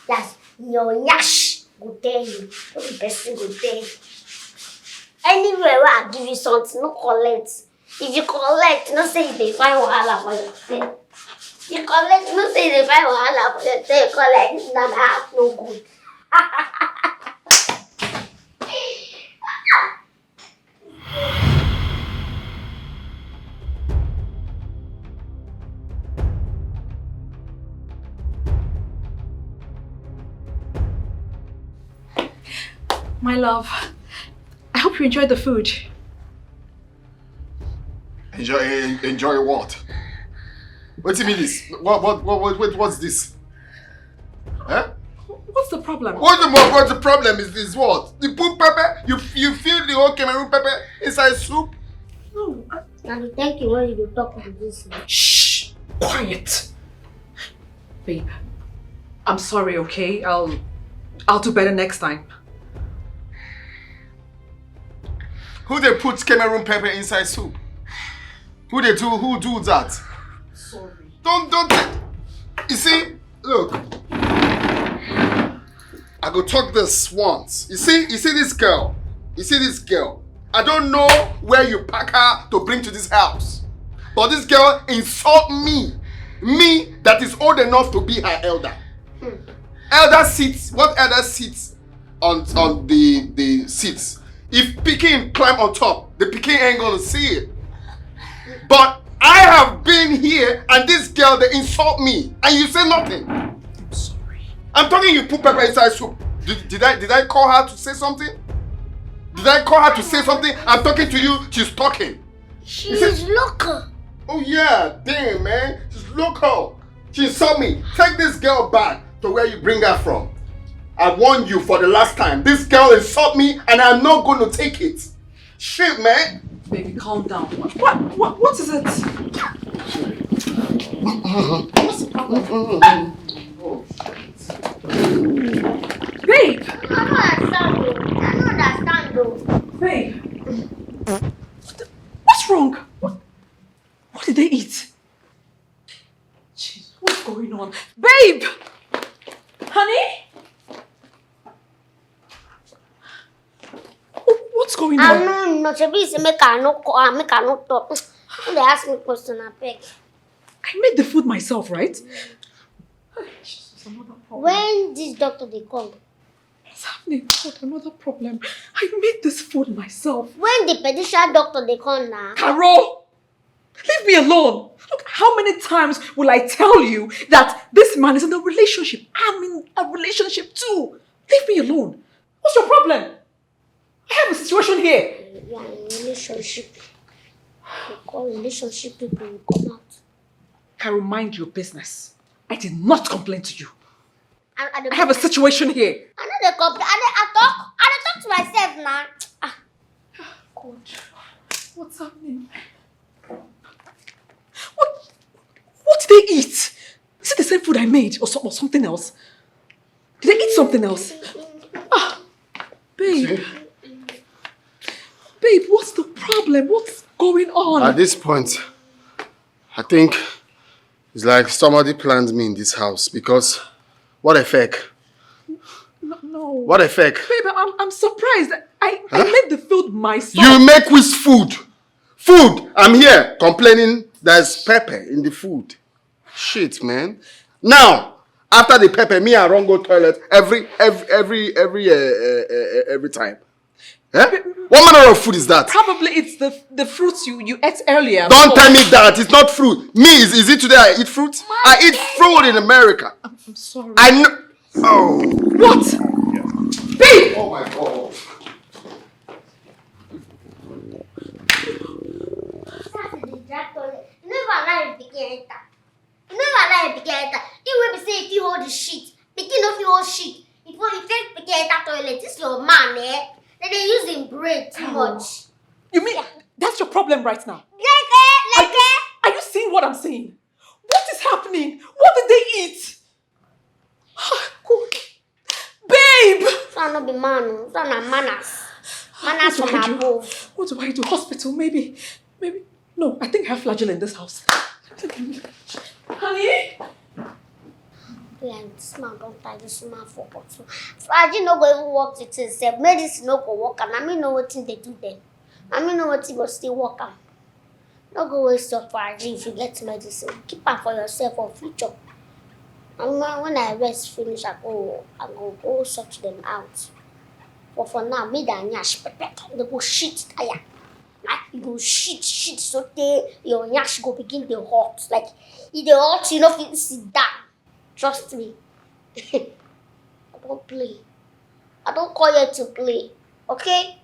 That's your nyash go tell you. No be person go tell you. Anywhere where I give you something, no collect. If you collect, no say you dey find wahala for yourself. You collect, no say you dey find wahala for yourself. Collect, na my heart no good. My love, I hope you enjoyed the food. Enjoy, enjoy what? What do you mean this? What, what, what, what, what's this? Huh? What's the problem? What the, what the problem is, is what? You put pepper, you, you fill the whole Cameroon pepper inside soup? No. I... Now, thank you when you talk like this. Shh! Quiet! Babe, I'm sorry, okay? I'll, I'll do better next time. Who they put Cameroon pepper inside soup? Who they do? Who do that? Sorry. Don't, don't. You see, look. I go talk this once. You see, you see this girl. You see this girl. I don't know where you pack her to bring to this house, but this girl insult me. Me that is old enough to be her elder. Hmm. Elder sits. What elder sits on on the the seats? If pikin climb on top, the pikin ain't gonna see it. But I have been here and this girl, they insult me and you say nothing. I'm sorry. I'm talking, you put pepper inside soup. Did, did I did I call her to say something? Did I call her to say something? I'm talking to you, she's talking. She's local. Oh yeah, damn man, she's local. She insult me. Take this girl back to where you bring her from. I warn you for the last time. This girl insult me and I'm not going to take it. Shit, man. Baby, calm down. What, what, what, what is it? What's the problem? Babe! I don't understand though. I don't understand though. Babe! What's wrong? What, what did they eat? Jeez, what's going on? Babe! Honey? What's going on? I no know. Shebi say make I no call, ah, make I no talk. Don't dey ask me question, abeg. I made the food myself, right? Jesus, another problem. When this doctor dey come? What's happening? God, another problem. I made this food myself. When the pediatrician doctor dey come now? Carol! Leave me alone. Look, how many times will I tell you that this man is in a relationship? I'm in a relationship too. Leave me alone. What's your problem? I have a situation here. Yeah, in relationship. They call relationship people will come out. Carol, mind your business. I did not complain to you. I, I, I have a situation here. I know they complain. I, I talk. I talk to myself now. Ah. God, what's happening? What did they eat? Is it the same food I made or, some, or something else? Did they eat something else? Ah, babe. Babe, what's the problem? What's going on? At this point, I think it's like somebody planned me in this house because what the fuck? No, no. What the fuck? Babe, I'm, I'm surprised. I, I made the food myself. You make which food? Food! I'm here complaining there's pepper in the food. Shit, man. Now, after the pepper, me and Ron go toilet every every every every uh, uh, uh, every time. Eh? What manner of food is that? Probably it's the the fruits you, you ate earlier. Don't tell me that. It's not fruit. Me, is, is it today I eat fruit? I eat fruit in America. I'm sorry. I know. Oh. What? Babe! Oh my God. Start to dey drag toilet. You never allow your pikin enter. You never allow your pikin enter. You wey be say if you hold the shit, pikin no fit hold shit. If you if you pikin enter toilet, this your man eh. Then they use him brain too much. You mean that's your problem right now? Like eh, like eh. Are you seeing what I'm seeing? What is happening? What did they eat? Ah, God. Babe! So I no be man o. So na manners. Manners What from do I do? Above. What do I do? Hospital, maybe. Maybe. No, I think I have flagyl in this house. Honey? Like this man don tie this woman for bottle. Flagyl no go even work the thing sef. Medicine no go work am. Na me know wetin dey do dem. Na me know wetin go still work am. No go waste your flagyl if you get medicine. Keep am for yourself for future. And when when I rest finish, I go I go go sort them out. But for now, me that nyash pepper, they go shit tire. Like you go shit shit so tey your nyash go begin dey hot. Like e dey hot, you no fit sit down. Trust me. I don't play. I don't call you to play. Okay?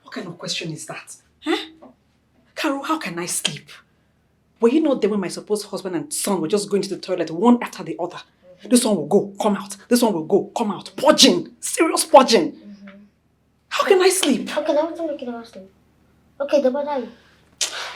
What kind of question is that? Eh? Carol, how can I sleep? Were you not there when my supposed husband and son were just going to the toilet one after the other? This one will go, come out. This one will go, come out. Purging. Serious purging. How can I sleep? Okay, now wetin make you never sleep? Okay, the bother you.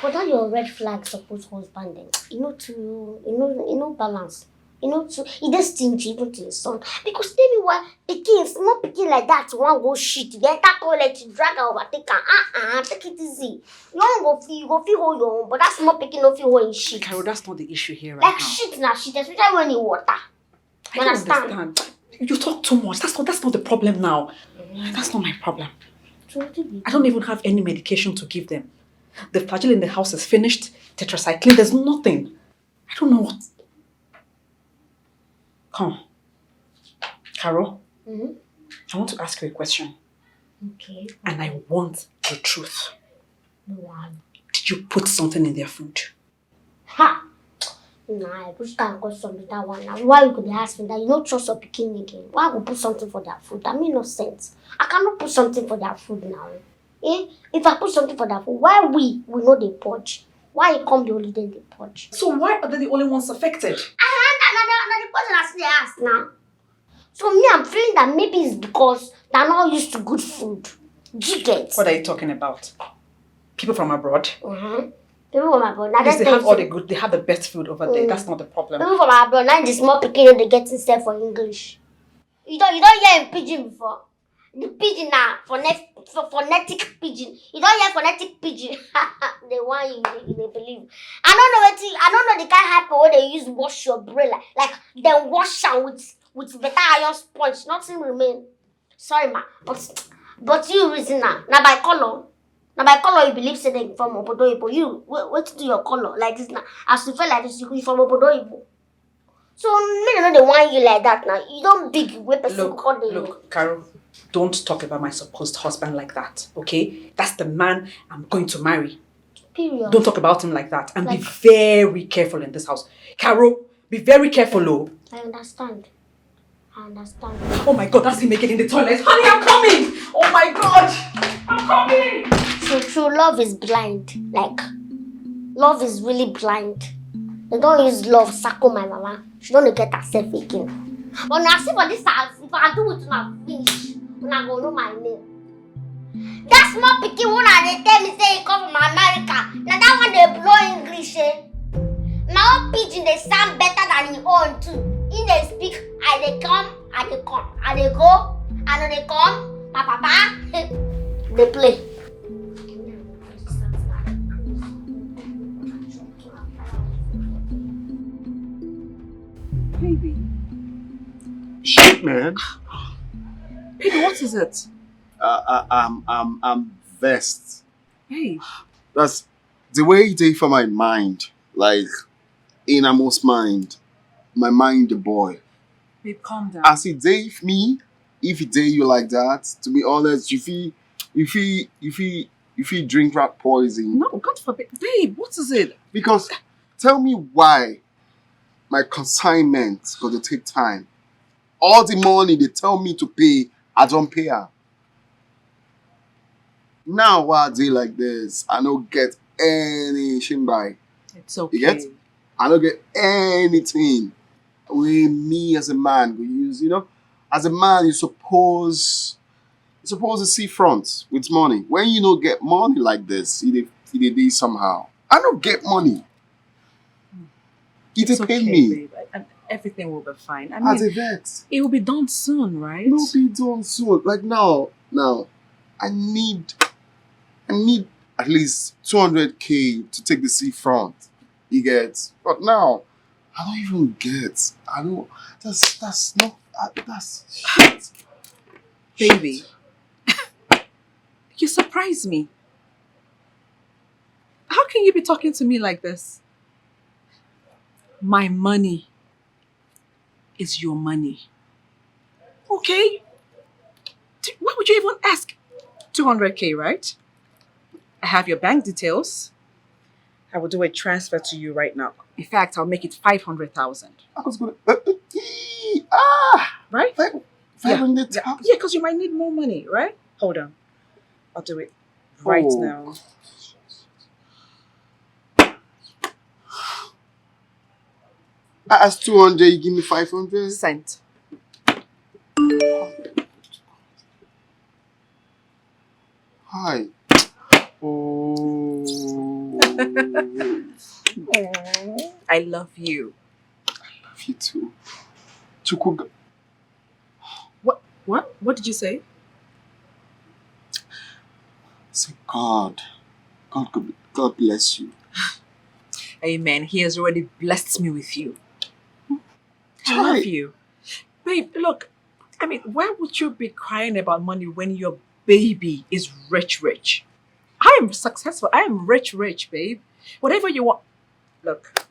But that your red flag suppose husband dem. E no too, e no, e no balance. E no too, e dey stingy even to his son. Because tell me why pikin, small pikin like that, wan go shit, you enter toilet, you drag am, overtake am. Ah ah, take it easy. You wan go fit, you go fit hold your own, but that small pikin no fit hold him shit. Carol, that's not the issue here right Like now. Shit na shit, especially when e water. I don't understand. You talk too much. That's not that's not the problem now. That's not my problem. So wetin be? I don't even have any medication to give them. The flagyl in the house is finished. Tetracycline, there's nothing. I don't know what. Come. Carol, Mm-hmm. I want to ask you a question. Okay. And I want the truth. No one. Did you put something in their food? Ha! Nah, which kind of question be that one now? Why you go dey ask me that? You no trust your pikin again. Why I go put something for their food? That make no sense. I cannot put something for their food now. Eh? If I put something for their food, why we we no dey purge? Why e come be only dem dey purge? So why are they the only ones affected? I another another question I still dey ask now. So me, I'm feeling that maybe it's because they're not used to good food. Do you get? What are you talking about? People from abroad? Mm-hmm. People from abroad. Now Yes, they they have all the say good. They have the best food over there. That's not the problem. People from abroad. Now the small pikin no dey get himself for English. You don't you don't hear in pidgin before. The pidgin na phonet- pho- phonetic pidgin. You don't hear phonetic pidgin. They want you, you dey believe. I don't know what I don't know the kind of hypo wey they use wash your brain like like then wash am with with better iron sponge. Nothing remain. Sorry ma, but but you reason na na by color. Na by color you believe say dem from obodo oyibo. You wait wait to your color like this na. As you feel like this, you you from obodo oyibo. So make dem no dey whine you like that now. You don big wey person go Look, come dey. Look, Carol, don't talk about my supposed husband like that, okay? That's the man I'm going to marry. Period. Don't talk about him like that. And be Like- very careful in this house. Carol, be very careful, oh. I understand. I understand. Oh my God, that's him again in the toilet. Honey, I'm coming. Oh my God, I'm coming. True, true. Love is blind. Like, love is really blind. Dem don use love circle my mama. She no dey get herself again. But na see for this house, if I do with una finish, una go know my name. That small pikin wey una dey tell me say e come from America, na that one dey blow English, eh? My own pidgin dey sound better than im own too. Im dey speak, "I dey come, I dey come, I dey go, I no dey come, my papa." Dey play. Baby. Shit, man. Baby, what is it? Uh, I, I'm, I'm, I'm vexed. Hey. That's the way e dey for my mind. Like, innermost mind. My mind, the boy. Babe, calm down. As e dey me, if e dey you like that, to be honest, you fit, you fit, you fit, you fit drink rat poison. No, God forbid. Babe, what is it? Because tell me why my consignment go dey take time. All the money they tell me to pay, I don't pay am. Now why I dey like this? I no get any shimbai. It's okay. You get? I no get anything wey me as a man go use, you know? As a man, you suppose you suppose to see front with money. When you no get money like this, you dey you dey dey somehow. I no get money. You It's dey pay okay, me. Babe. I, I, everything will be fine. I As mean, a vet. It will be done soon, right? No be done soon. Like now, now, I need I need at least two hundred K to take the sea front. You get? But now, I don't even get. I don't that's that's not I- that's shit. Baby, you surprise me. How can you be talking to me like this? My money is your money. Okay? D- Why would you even ask two hundred K, right? I have your bank details. I will do a transfer to you right now. In fact, I'll make it five hundred thousand. I was gonna uh, uh, ee, ah Right? five five hundred Yeah, thousand. yeah, because you might need more money, right? Hold on. I'll do it right Oh. now. I asked two hundred, you give me five hundred. Sent. Hi. Oh, I love you. love you too. Chukwuka. What? What? What did you say? Say God, God, God, God bless you. Amen. He has already blessed me with you. I love Hi. You. Babe, look, I mean, why would you be crying about money when your baby is rich, rich? I am successful. I am rich, rich, babe. Whatever you want. Look,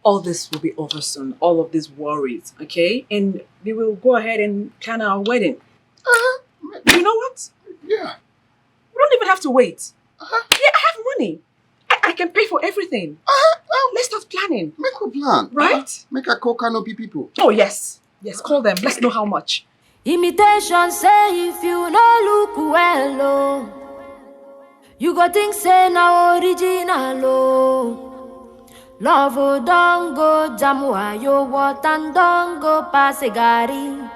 all this will be over soon. All of these worries, okay? And we will go ahead and plan our wedding. Uh-huh. You know what? Yeah. We don't even have to wait. Uh-huh. Yeah, I have money. I, I can pay for everything. Uh-huh. Let's start planning. Make a plan. Right? Make a call canopy people. Oh, yes. Yes, call them. Let's know how much. Imitation say if you no look well, oh, you go think say na original, oh. Love, oh, don go jam wayo, water and don go pass a gari.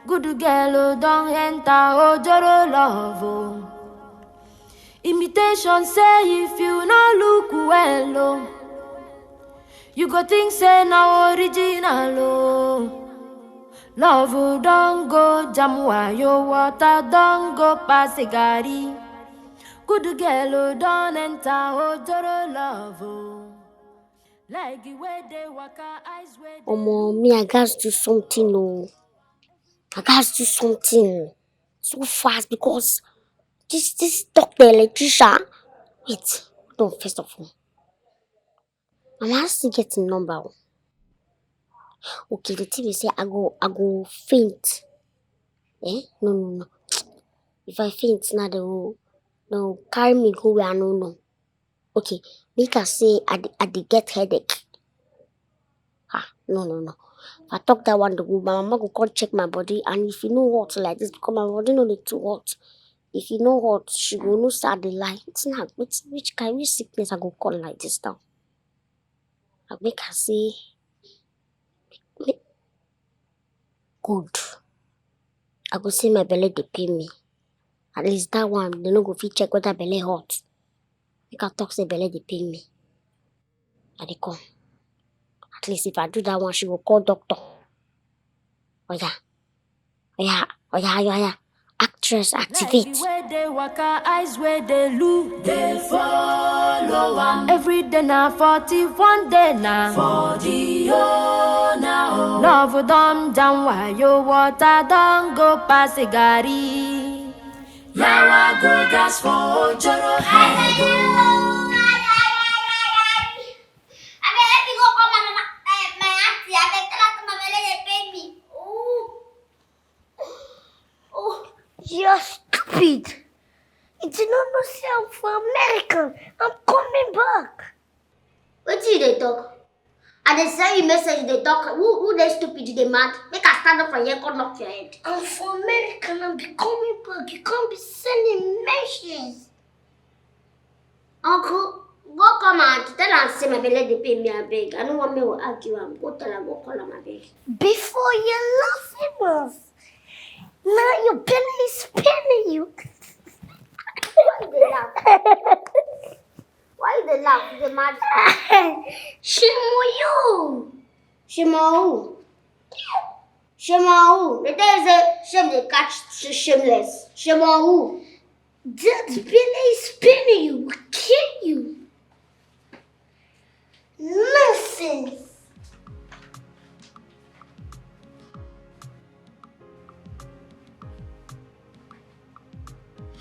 Good girl, oh, don enter ojoro love, oh. Imitation say if you no look well, oh, you go think say na original, oh. Love, oh, don go jam wayo, water don go pass a gari. Good girl, oh, don enter ojoro love, oh. Like the way they waka, eyes where they Omo, me, I gats do something, oh. I gats do something so fast because this this doctor electrician. Wait, hold on, first of all. I must still get him number, oh. Okay, the thing is say I go I go faint. Eh? No, no, no. If I faint now, they will they will carry me go where I no know. Okay, make I say I dey- I dey get headache. Ah, no, no, no. If I talk that one, the woman mama go come check my body, and if you know hot like this, because my body no dey too hot. If you know hot, she go know say I dey lie. It's not which which kind which sickness I go call like this now. I make her say, "Good. I go say my belly dey pain me. At least that one, they no go fit check whether belly hot. Make her talk say belly dey pain me. I dey come. At least if I do that one, she go call doctor." Oh yeah. Oh yeah. Oh yeah. Oh yeah. Oh yeah. Actress, activate. Where they waka, eyes where they look, they follow am. Every day na forty-one day na for the owner. Love don down, why your water don go pass a gari. Yawa go gas for Ojoro High. Abeg, help me go call my mama, eh, my auntie. Abeg, tell her say my belly dey pain me. Ooh. Oh, you're stupid. You do not know say I'm for American. I'm coming back. Wetin you dey talk? I dey send you message, you dey talk. Who, who dey stupid, you dey mad? Make I stand up for here, come knock your head. I'm for American. I'm be coming back. You can't be sending messages. Uncle, go come out. Tell am say my belly dey pain me, abeg. I no want me to argue am. Go tell am, go call am, abeg. Before you laugh enough. Now your belly is paining you. Why you dey laugh? Why you dey laugh? You dey mad? Shame on you. Shame on who? Shame on who? They tell you say shame dey catch sh- shameless. Shame on who? That belly is paining you, will kill you. Nonsense.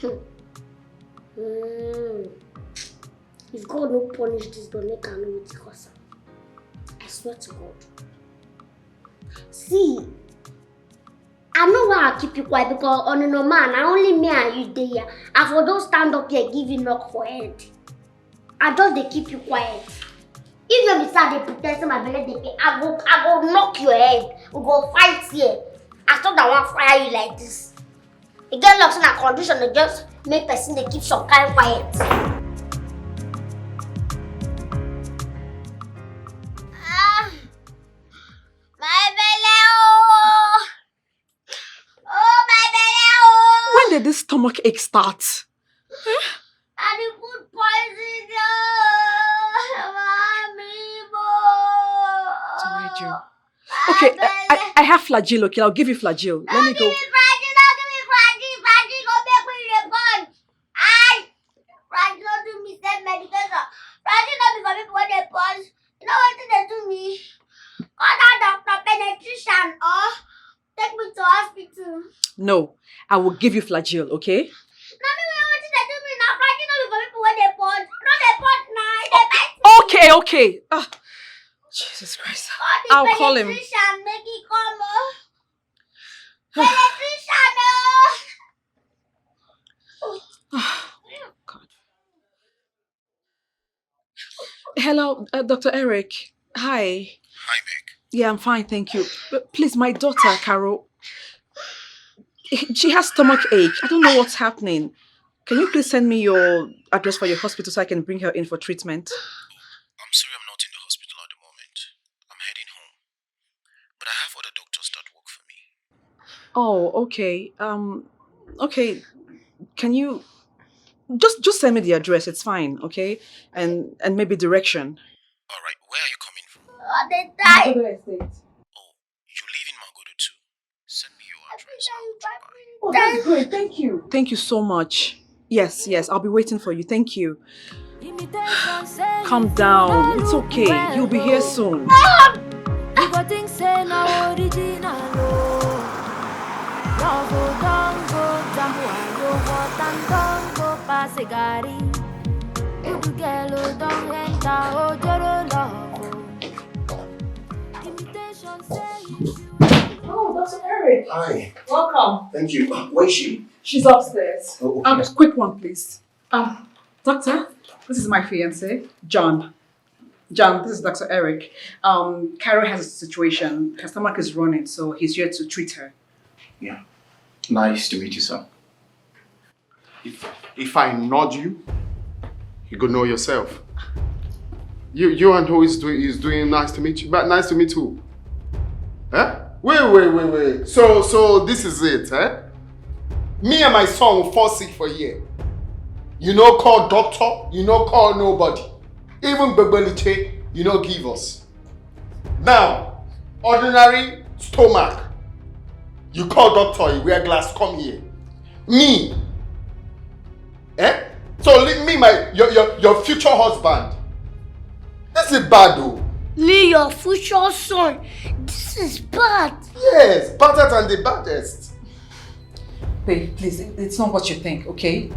Hmm. Hmm. If God no punish this boy, make I know wetin cause am. I swear to God. See, I know why I keep you quiet, because on a normal, na only me and you dey here. I for don stand up here, give you knock for head. I just dey keep you quiet. If no be say I dey pretend say my belly dey pain, I go, I go knock your head. We go fight here. I thought I wan fire you like this. E get luck say na condition dey just make person dey keep some kind quiet. Ah, my belly oh. Oh, my belly oh. When did this stomach ache start? And the food poison oh. Mommy mo. It's alright, Joe. Okay, I, I, I have Flagyl, okay? I'll give you Flagyl. Let me go. Don't give me Flagyl, don't give me Flagyl. Flagyl go make me dey purge. Aye. Flagyl no do me same medication. Flagyl no be for people wey dey purge. You know wetin dey do me? Call that doctor, pediatrician, or take me to hospital. No, I will give you Flagyl, okay? Na me wey wetin dey do me na Flagyl no be for people wey dey purge. No dey purge na, e dey bite me. Okay, okay. Ah, Jesus Christ. I'll call him. Pediatrician make e come o. Pediatrician o. God. Hello, uh, Doctor Eric. Hi. Hi, Meg. Yeah, I'm fine, thank you. But please, my daughter, Carol, she has stomach ache. I don't know what's happening. Can you please send me your address for your hospital so I can bring her in for treatment? I'm sorry, I'm not in the hospital at the moment. I'm heading home. But I have other doctors that work for me. Oh, okay. Um, okay. Can you just, just send me the address? It's fine, okay? And, and maybe direction. All right. Where are you coming from? On the die. Magodo Estate. Oh, you live in Magodo too. Send me your address. I'll drop by. Oh, that's great. Thank you. Thank you so much. Yes, yes, I'll be waiting for you. Thank you. Calm down. It's okay. You'll be here soon. You go think say na original o. Love o don go jam wayo, water don go pass a garri. Good girl o don enter ojoro love o. Imitation say you. Oh, Doctor Eric. Hi. Welcome. Thank you. Where is she? She's upstairs. Oh, okay. Um, quick one, please. Um, doctor, this is my fiance, John. John, this is Doctor Eric. Um, Carol has a situation. Her stomach is running, so he's here to treat her. Yeah. Nice to meet you, sir. If, if I nod you, you go know yourself. You, you and who is doing, is doing nice to meet you? But nice to meet who? Eh? Wait, wait, wait, wait. So, so this is it, eh? Me and my son will fall sick for here. You no call doctor, you no call nobody. Even Gbegbeliche, you no give us. Now, ordinary stomach. You call doctor, you wear glass, come here. Me. Eh? So leave me, my, your, your, your future husband. This is bad, though. Lee, your future son. This is bad. Yes, badder than the baddest. Babe, please, it- it's not what you think, okay?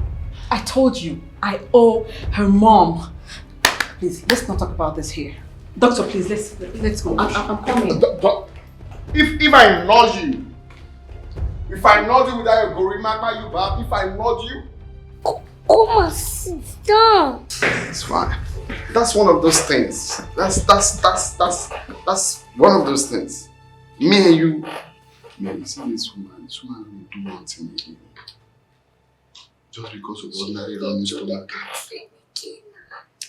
I told you, I owe her mom. Please, let's not talk about this here. Doctor, please, let's let's go. I'm, I'm I'm coming. Do- do- If, if I nod you, if I nod you without your gorimapa, you back, if I nod you, Come and sit down. It's fine. That's one of those things. That's that's that's that's that's one of those things. Me and you, man, you see this woman. This woman will do one thing again. Just because of ordinary running stomach.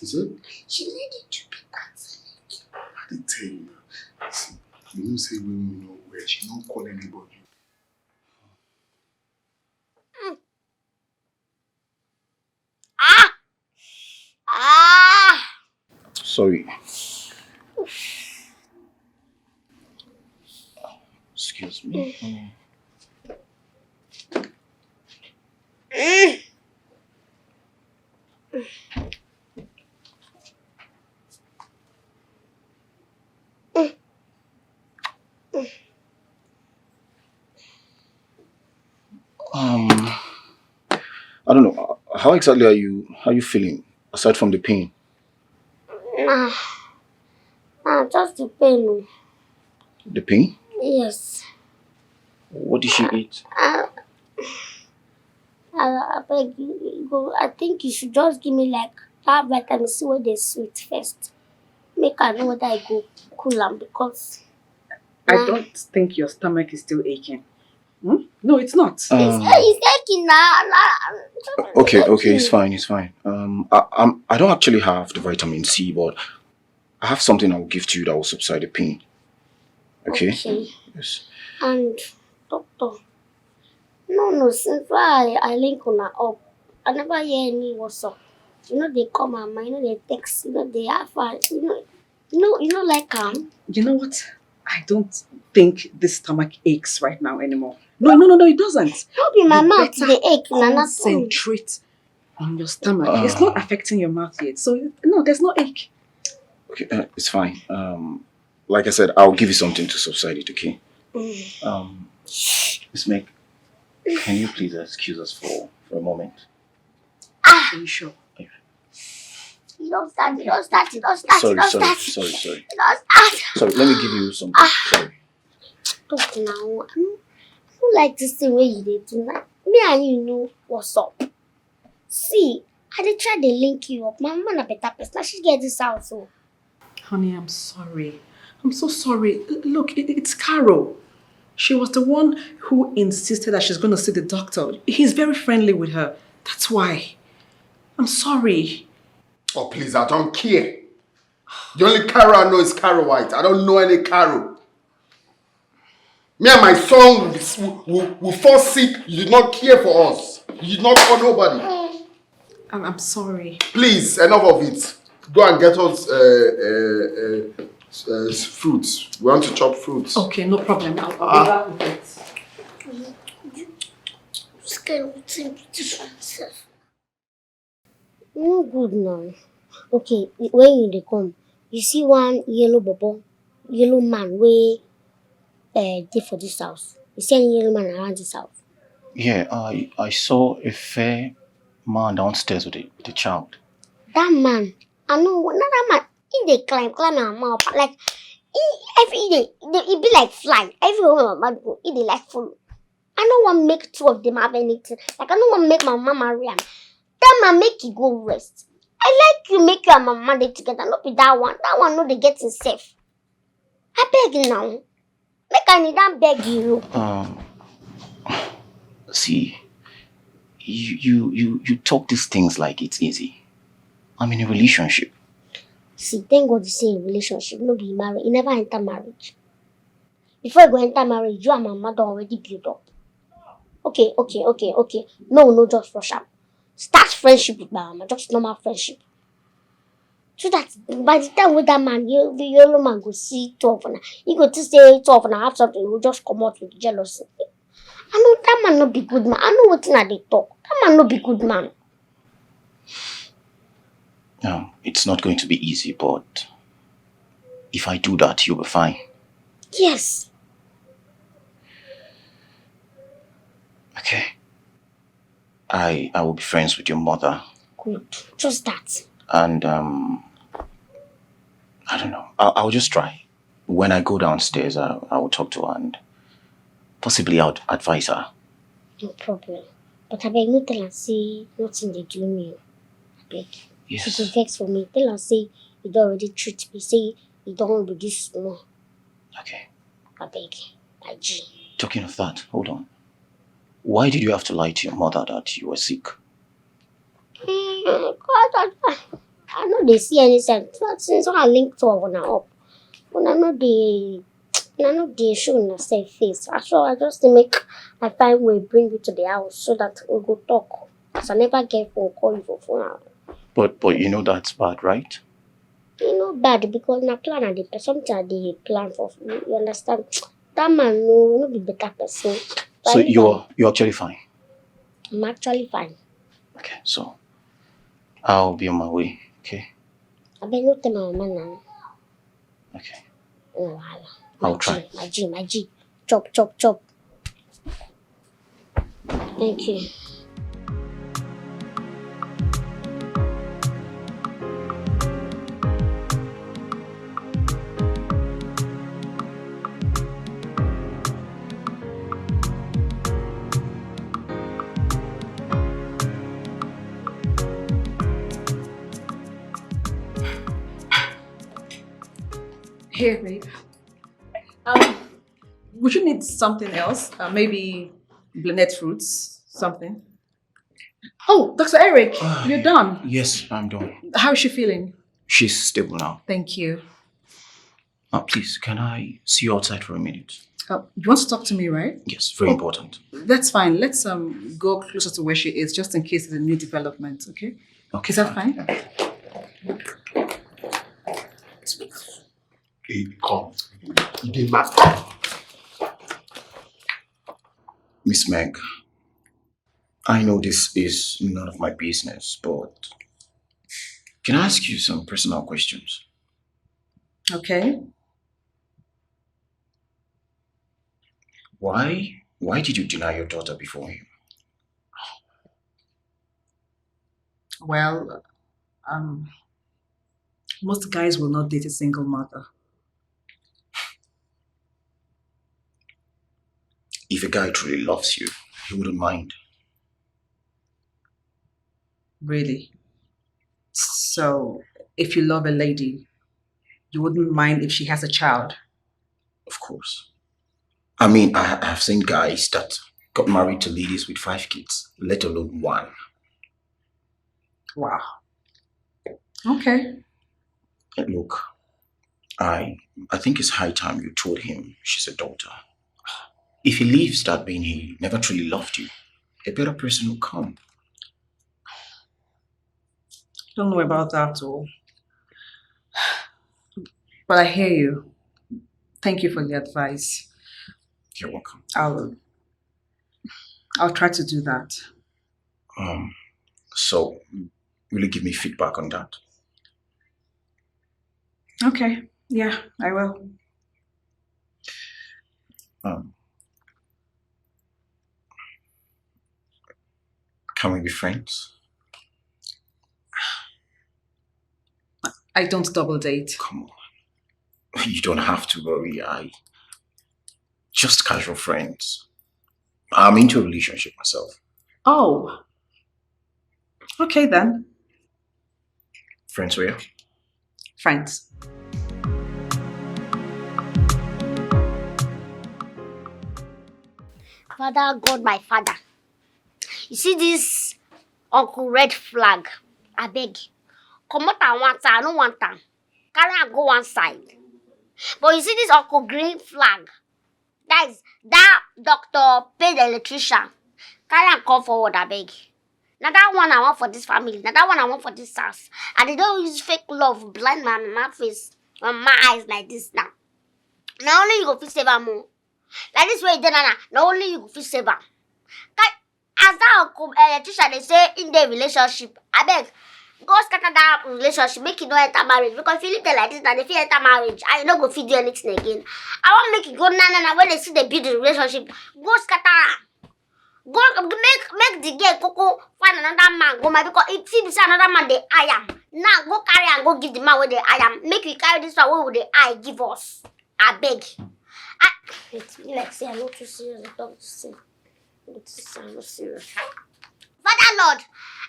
Is it? She needed to be answering. I did tell you now. See, you know say when we know where she don't call anybody. Ah! Ah! Sorry. Excuse me. Um, I don't know. How exactly are you? How are you feeling aside from the pain? Nah, nah, just the pain. Oh. The pain? Yes. What did she eat? I, I, I beg you, you go. I think you should just give me like that vitamin C where they sweet first. Make I know whether I go cool am because I nah. Don't think your stomach is still aching. Hmm? No, it's not. Um, It's, it's aching now. Nah. Okay, okay, it's fine, it's fine. Um, I, I'm, I don't actually have the vitamin C, but I have something I will give to you that will subside the pain. Okay? Okay. Yes. And doctor, no, no, since why I, I link una up, I never hear any what's up. You know they come and mind, you know they text, you know they have fun, you know, you know, you know like am. You know what? I don't think this stomach aches right now anymore. No, no, no, no, it doesn't. No be my You mouth better dey ache, na na true. Concentrate on your stomach. It's not affecting your mouth yet, so no, there's no ache. Okay, uh, it's fine. Um, like I said, I'll give you something to subside it, okay? Mm. Um, Miss Meg, can you please excuse us for, for a moment? Are you sure? You don't start, you don't start, you don't start, you Sorry, don't sorry, start. sorry, sorry. You don't start. Sorry, let me give you something. Sorry. Talk now. I don't, I don't like this thing where you dey do now. Me and you know what's up. See, I dey try dey link you up. My mama na better person. Now she get this house, so. Honey, I'm sorry. I'm so sorry. L- Look, it, it's Carol. She was the one who insisted that she's going to see the doctor. He's very friendly with her. That's why. I'm sorry. Oh, please, I don't care. The only Carol I know is Carol White. I don't know any Carol. Me and my son will, will, will fall sick. You did not care for us. You did not call nobody. I'm, I'm sorry. Please, enough of it. Go and get us uh, uh, uh, uh, fruits. We want to chop fruits. Okay, no problem. I'll, I'll Ah. be back with it. This kind of thing, this one sef. No good now. Okay, when you dey come, you see one yellow bobo, yellow man wey uh, dey for this house. You see any yellow man around this house? Yeah, I, I saw a fair man downstairs with a, with a child. That man, I know another man. He dey climb, climb and mount like he every he dey he dey- he be like fly. Everywhere my mama go, he dey like follow. I no wan make two of them have anything. Like I no wan make my mama marry am. That man make he go rest. I like you, make you and my mama dey together. No be that one. That one no dey get himself. I beg now. Make I kneel down beg you. Um, see, you, you you you talk these things like it's easy. I'm in a relationship. See, thank God you say in relationship, no be marriage. You never enter marriage. Before you go enter marriage, you and mama don already build up. Okay, okay, okay, okay. No, no, just rush am. Start friendship with my mama, just normal friendship. So that by the time with that man, you, the yellow man go see two of una. You go to say two of una have something, you go just come out with jealousy. I know that man no be good man. I know wetin I dey talk. That man no be good man. Um, it's not going to be easy, but if I do that, you'll be fine. Yes. Okay. I I will be friends with your mother. Good. Just that. And um, I don't know. I'll, I'll just try. When I go downstairs, I, I will talk to her and possibly I'll advise her. No problem. But I beg no tell am say nothing dey do me. I beg. She go Yes. Vex for me. Tell am say you don already treat me. Say you don reduce small. Okay. I beg. My G. Talking of that, hold on. Why did you have to lie to your mother that you were sick? Mm, God, I, I no dey see any sense. Since I link two of una up, una no dey, una no dey show una sef face. I sure I just dey make I find way bring you to the house so that we go talk. As I never get phone call you for phone. But but you know that's bad, right? E no bad because na plan I dey plan, something I dey plan for. You understand? That man no no be better person. So you're you're actually fine. I'm actually fine. Okay, so I'll be on my way. Okay. I beg no tell my mama now. Okay. No wahala. I'll My try. G, my G, my G. Chop, chop, chop. Thank you. Here, babe. Um, would you need something else? Uh, maybe Blanette fruits, something? Oh, Doctor Eric, you're done. Yes, I'm done. How is she feeling? She's stable now. Thank you. Uh, please, can I see you outside for a minute? Uh, you want to talk to me, right? Yes, very important. That's fine. Let's um go closer to where she is, just in case there's a new development. Okay? Okay. Is that fine? Hey, come. You dey mad. Miss Meg, I know this is none of my business, but can I ask you some personal questions? Okay. Why why did you deny your daughter before him? Well, um, most guys will not date a single mother. If a guy truly loves you, he wouldn't mind. Really. So, if you love a lady, you wouldn't mind if she has a child. Of course. I mean, I, I have seen guys that got married to ladies with five kids, let alone one. Wow. Okay. Look, I I think it's high time you told him she's a daughter. If he leaves that being he never truly loved you, a better person will come. Don't know about that, oh. But I hear you. Thank you for the advice. You're welcome. I'll I'll try to do that. Um, so, will you give me feedback on that? Okay. Yeah, I will. Um, can we be friends? I don't double date. Come on. You don't have to worry. I just casual friends. I'm into a relationship myself. Oh. Okay then. Friends where? Friends. Father God, my father. You see this uncle red flag? I beg. Comot am one time. I no want am. carry am go one side. But you see this Uncle Green Flag, that is that doctor paid electrician, carry am come forward, abeg. Na that one I want for this family, na that one I want for this house. And they don't use fake love blind my mama face, my mama eyes like this now. Na only you go fit save am o. Like this way e dey now, na only you go fit save am. Kai, as that uncle, eh, teacher dey say in the relationship, abeg, go scatter that relationship, make e no enter marriage. Because if you leave them like this, now they fit enter marriage, and you no go fit do anything again. I want make you go now, now, now, when they see they build the relationship, go scatter am. Go make, make the girl kuku find another man go marry, because if he be say another man dey eye am, now go carry am go give the man wey dey eye am. Make you carry this one wey we dey eye give us. Abeg. I, it be like say I no too serious. I talk this thing. I no too serious. I no serious. Father Lord,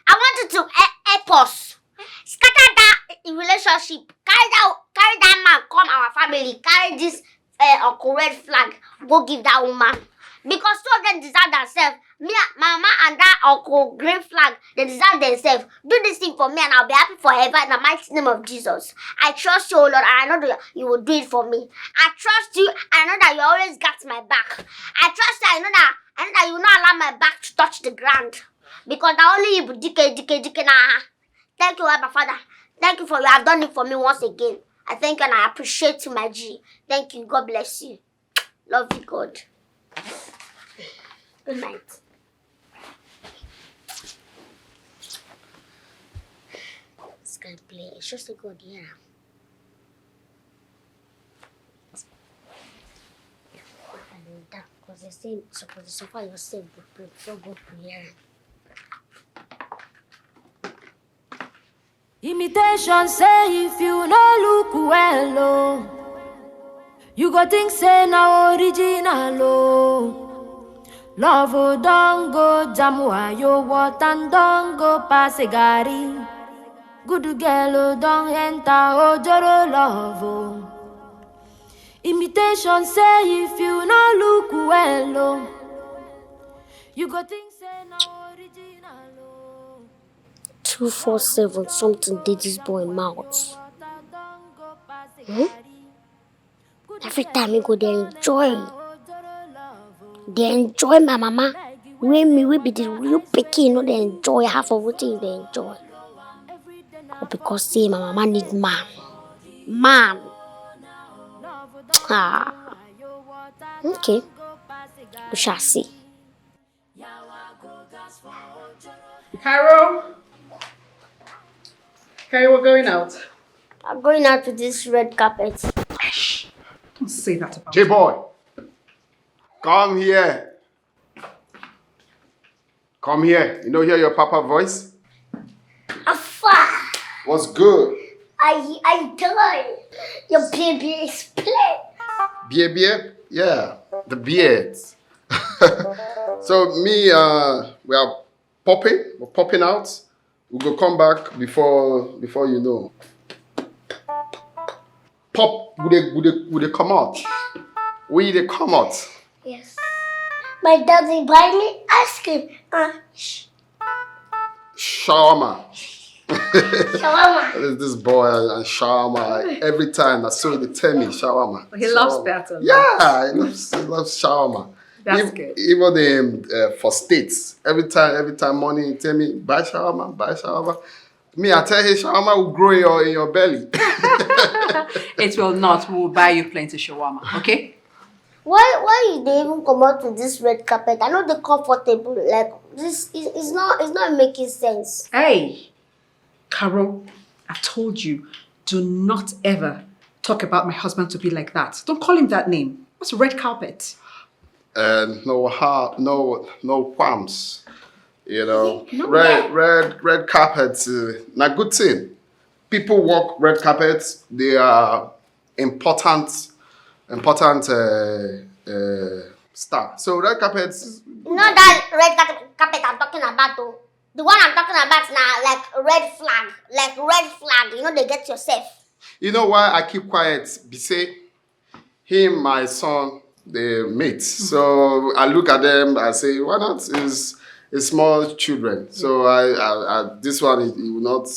I want you to he-, help us. Scatter that relationship. Carry that, carry that man come our family. Carry this, eh, Uncle Red Flag. Go give that woman. Because two of them deserve themselves. Me, and my mama and that Uncle Green Flag, they deserve themselves. Do this thing for me and I'll be happy forever in the mighty name of Jesus. I trust you, O Lord, and I know that you will do it for me. I trust you, and I know that you always got my back. I trust you, I know that, I know that you will not allow my back to touch the ground. Because na only you be D K, D K, D K na. Thank you, Abba Father. Thank you for you have done it for me once again. I thank you and I appreciate you, my G. Thank you. God bless you. Love you, God. Good night. This guy play. It's just a God, yeah. Because they say, suppose to suffer yourself, but pray before God to hear. Imitation say if you no look well, oh, you go think say na original, oh. Love, oh, don go jam wayo, water and don go pass a gari. Good girl, oh, don enter ojoro love, oh. Imitation say if you no look well, oh, you go think say na original, oh. Two four seven something dey this boy mouth. Hmm? Every time he go dey enjoy. Dey enjoy my mama. Wey me, wey be the real pikin, no dey enjoy half of wetin you dey enjoy. But because say my mama need man. Man. Ah. Okay. We shall see. Carol. Carol, we're going out. I'm going out to this red carpet. Shh. Don't say that about J-boy, come here. Come here. You know, hear your papa voice. Afa. What's good? I I die. Your baby is play. Beer, beer? Yeah, the beards. So me, uh, we are popping, we're popping out. We go come back before before you know. Pop, we dey we dey we dey come out. We dey come out. Yes. My daddy buy me ice cream and sh- Shawarma. Shawarma. This, this boy and, and shawarma. Every time I saw the tell me shawarma. He loves that a lot. Yeah, he loves, he loves shawarma. That's good. Even the um, uh, for states, every time, every time morning, he tell me buy shawarma, buy shawarma. Me, I tell him shawarma will grow in your in your belly. It will not. We will buy you plenty shawarma, okay? Why why you dey even come out to this red carpet? I know the comfortable like this is is not it's not making sense. Hey, Carol, I've told you, do not ever talk about my husband to be like that. Don't call him that name. What's red carpet? And no ha no no qualms. You know, no, red yeah. red red carpet uh, na good thing. People walk red carpet. They are important important uh, uh, star. So red carpet. Not that red carpet I'm talking about though. The one I'm talking about now, like red flag, like red flag. You know they get yourself. You know why I keep quiet? Be say him, my son, they meet. So I look at them, I say, why not? Is is small children. So I, I, I this one, it, it will not,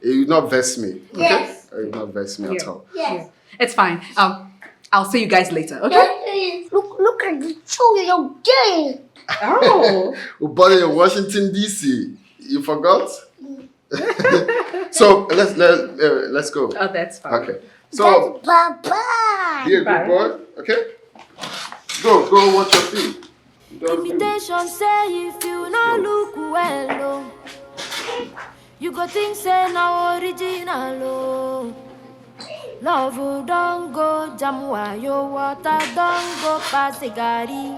it will not vex me. Okay? Yes. Uh, not vex me at all. Yes. It's fine. Um, I'll see you guys later, okay? Look, look at the two you're getting. Oh. We bought it in Washington D C. You forgot? So let's let uh, let's go. Oh, that's fine. Okay. So Bye bye. be a good Bye. Boy. Okay. Go go watch your film. Don't do- Imitation say if you no look well, oh, you go think say na original, oh. Love, oh, don go jam wayo, water don go pass the garri.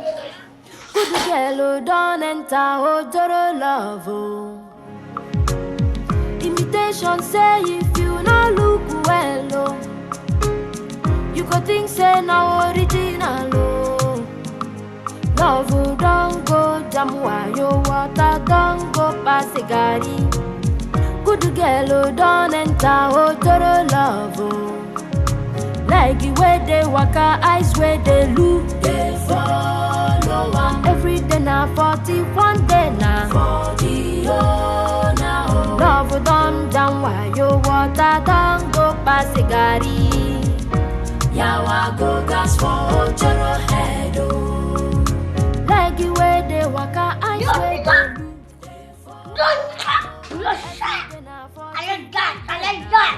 Good girl, oh, don enter ojoro love, oh. Imitation say if you no look well, oh, you go think say na original, oh. Love, oh, don go jam wayo, water don go pass the garri. Good girl, oh, don enter ojoro love, oh. Like the way they waka, eyes where they look, they follow am. Every day na forty, one day na forty, oh, na, oh. Love don jam wayo, water don go pass the garri. Yawa go gas for ojoro head, oh. Like the way they waka, eyes where they look. Don't talk. You're shy. I like that. I like that.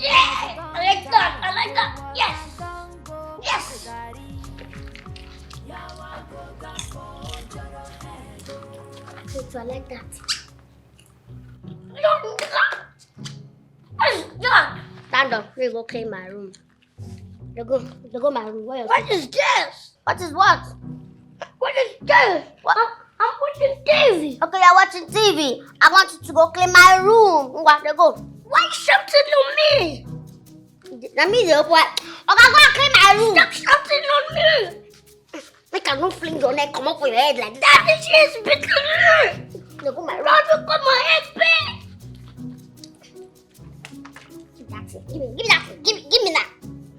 Yeah. I like that. I like that. Yes. Yes. Wait, I like that. Don't talk. What's that? Stand up. We go clean my room. They go, they go my room. What is this? What is what? What is this? What? I'm, I'm watching T V. Okay, you're watching T V. I want you to go clean my room. Ngwa, they go. Why shouting on me? That means you what? Okay, go and clean my room. Stop shouting on me. Make I no fling your neck come up for your head like that. Daddy, she is beating me. They go my room. Don't you come my head, babe. Give me that thing. Give me, give me that thing. Give me, give me that.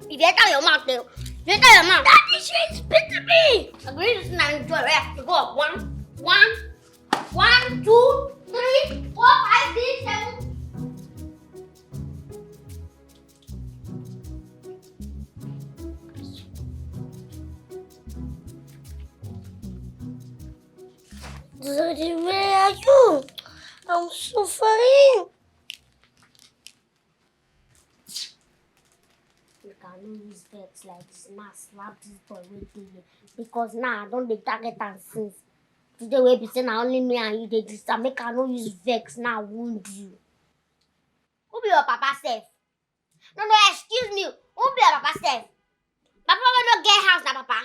If you enter your mouth, eh, you enter your mouth. Daddy, she is beating me. I'm going to sit and enjoy, right? You go up. One, one, one, two, three, four, five, six, seven. Daddy, where are you? I'm suffering. Make I no use vex like this. Now slap this boy wey dey here. Because now I don dey target am since. Today wey be say na only me and you dey this time. Make I no use vex now wound you. Who be your papa sef? No, no, excuse me. Who be your papa sef? Papa wey no get house na papa?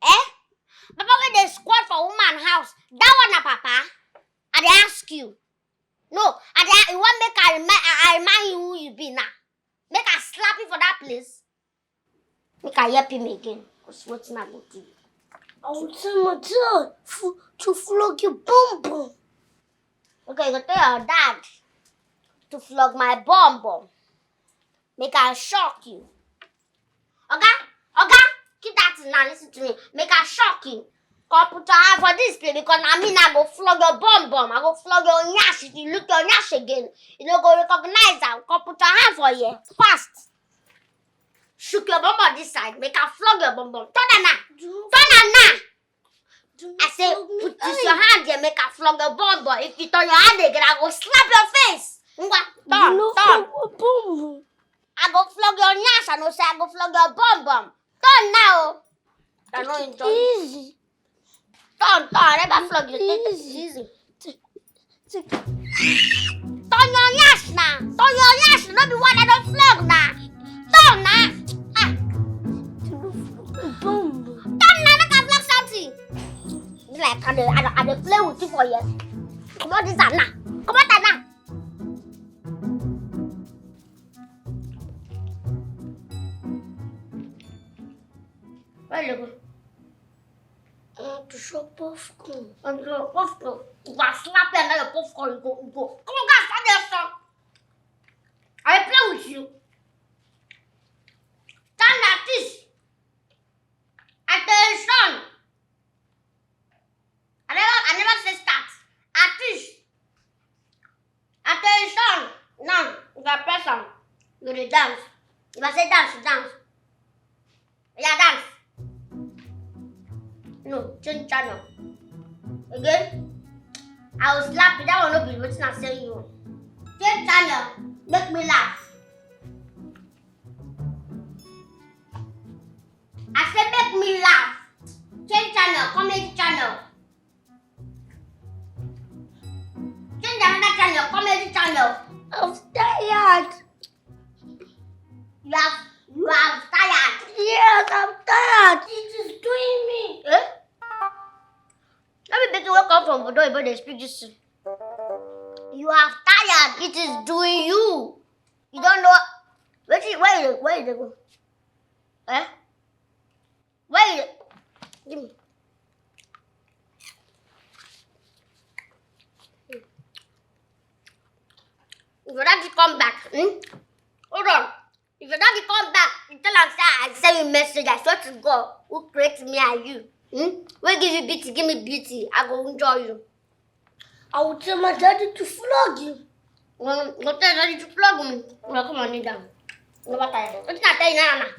Eh? Papa wey dey squat for woman house, that one na papa? I dey ask you. No, I dey, you wan make I remind, I, I remind you who you be now? Make I slap you for that place? Make I help him again. Cause wetin I go do you? I will tell my dad to flog your bum bum. Okay, you go tell your dad to flog my bum bum. Make I shock you. Oga, oga, keep that thing now, listen to me. Make I shock you. Come put your hand for this place because na me now go flog your bum bum. I go flog your nyash. If you look your nyash again, you no go recognize am. Come put your hand for here. Fast. Shook your bum bum this side. Make I flog your bum bum. Turn am now. Turn am now. I say, put this your hand here, make I flog your bum bum. If you turn your hand again, I go slap your face. Ngwa, turn, turn. I go flog your nyash, I know say I go flog your bum bum. Turn now. I no enjoy. Easy. Turn, turn, I never flog you. Take it easy. Turn your nyash now. Turn your nyash. No be one I don't flog now. Turn now. Ah. Turn now, make I flog something. Be like I dey, I dey, I dey play with you for here. Come on, this now. Come on, that now. Where you go? I want to chop popcorn. I want to chop popcorn. If I slap you under your popcorn, you go, you go. Come on, guys, stand there, son. I play with you. Stand at this. Attention. I never, I never say start. At this. Attention. Now, You dey dance. If I say dance, you dance. Yeah, dance. No, change channel. Again, I will slap you. That one no be wetin I say you. Change channel. Make me laugh. I say make me laugh. Change channel, comedy channel. Change another channel, comedy channel. I'm tired. You have, you have tired. Yes, I'm tired. It is doing me. Eh? Let me begin wake up from Budo Ibo dey speak this thing. You have tired. It is doing you. You don't know. Where you, where you, where you dey go? Eh? Where you? Give me. If your daddy come back, hmm? Hold on. If your daddy come back, you tell am say I send you message. I swear to God, who create me and you? Hmm? Wey give you beauty, give me beauty. I go enjoy you. I will tell my daddy to flog you. Go, go tell daddy to flog me. Una come and kneel down. Una never tire. Wetin I tell you now, now?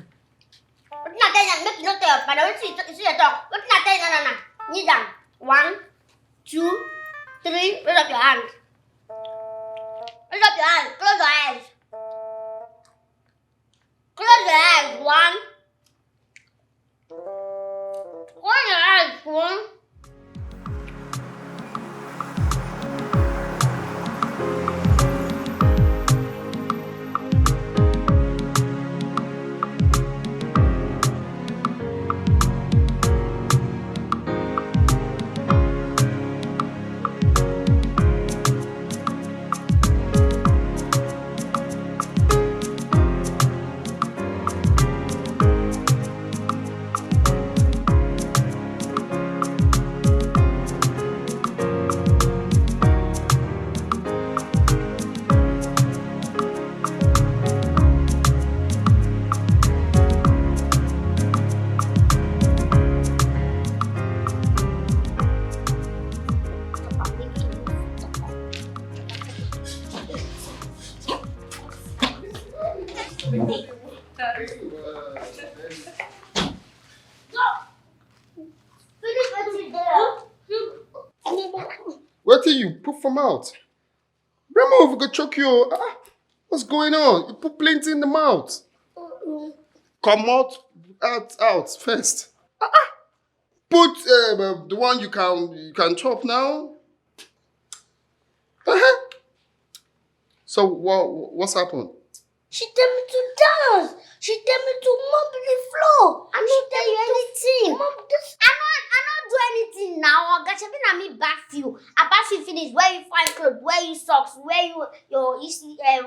Wetin I tell you now? Make you no tell your father. Wetin you, you see dey talk? Wetin I tell you now, now, now? Kneel down. One, two, three. Raise up your hand. Raise up your hand. Close your eyes. Close your eyes. One. Close your eyes. One. Wetin you put for mouth? Remove, go choke you. Ah, what's going on? You put plenty in the mouth. Come out, out, out first. Ah, ah. Put uh, the one you can you can chop now. Uh-huh. So what what's happened? She tell me to dance. She tell me to mop the floor. I no tell you anything. Mop this. I no, I no do anything now. Oga, shebi na me baff you. I baff you finish. Wear you fine clothes. Wear you socks. Wear you your isi uh,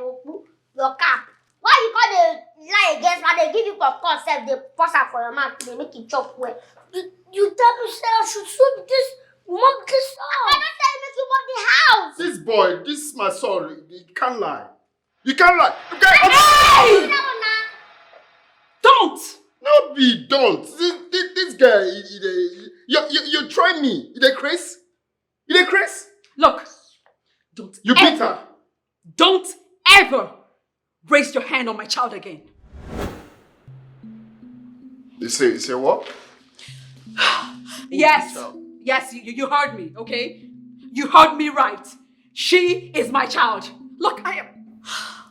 your cap. Why you come dey lie against me? I dey give you popcorn sef, dey force am for your mouth, dey make e chop well. You, you tell me say I should sweep this, mop this house. I don tell you make you mop the house. This boy, this is my son. He can't lie. You can't lie. You can't. Hey! Don't. No be don't. This, this, this guy, he, he, dey- you, you, you try me. You dey craze? You dey craze? Look, don't You beat ever, her. Don't ever raise your hand on my child again. You say, you say what? Yes, child? Yes, you, you heard me, okay? You heard me right. She is my child. Look, I am.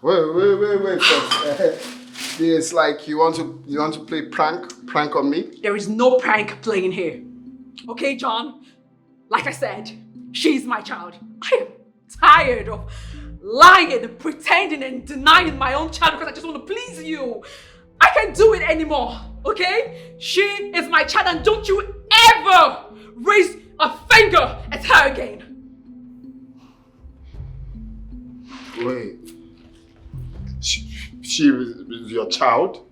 Wait, wait, wait, wait, first. It's like you want to you want to play prank prank on me. There is no prank playing here. Okay, John? Like I said, she's my child. I am tired of lying, pretending, and denying my own child because I just want to please you. I can't do it anymore, okay? She is my child, and don't you ever raise a finger at her again. Wait. She, she is your child?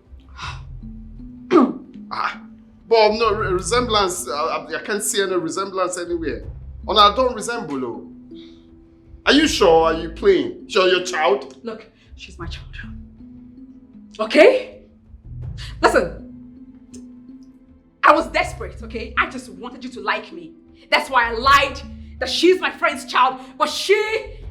Ah, but no re- resemblance. I, I, I can't see any resemblance anywhere. And I don't resemble. Oh. Are you sure? Are you playing? Sure, your child? Look, she's my child. Okay? Listen, I was desperate, okay? I just wanted you to like me. That's why I lied that she's my friend's child. But she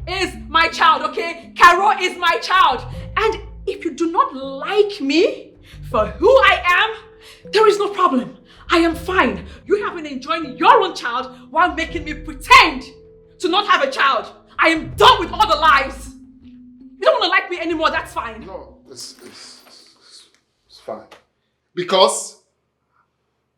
is my child, okay? Carol is my child. And If you do not like me for who I am, there is no problem. I am fine. You have been enjoying your own child while making me pretend to not have a child. I am done with all the lies. You don't want to like me anymore, that's fine. No, it's, it's, it's, it's fine. Because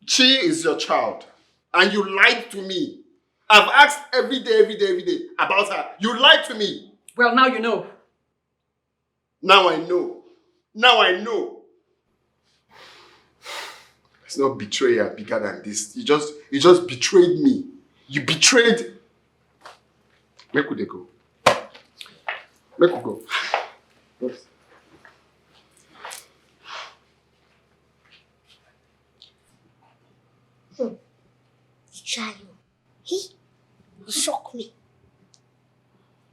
she is your child. And you lied to me. I've asked every day, every day, every day about her. You lied to me. Well, now you know. Now I know. Now I know. It's not betrayal bigger than this. You just you just betrayed me. You betrayed. Make we dey go. Make we go. Yes. Hmm. You try you. He? You shock me.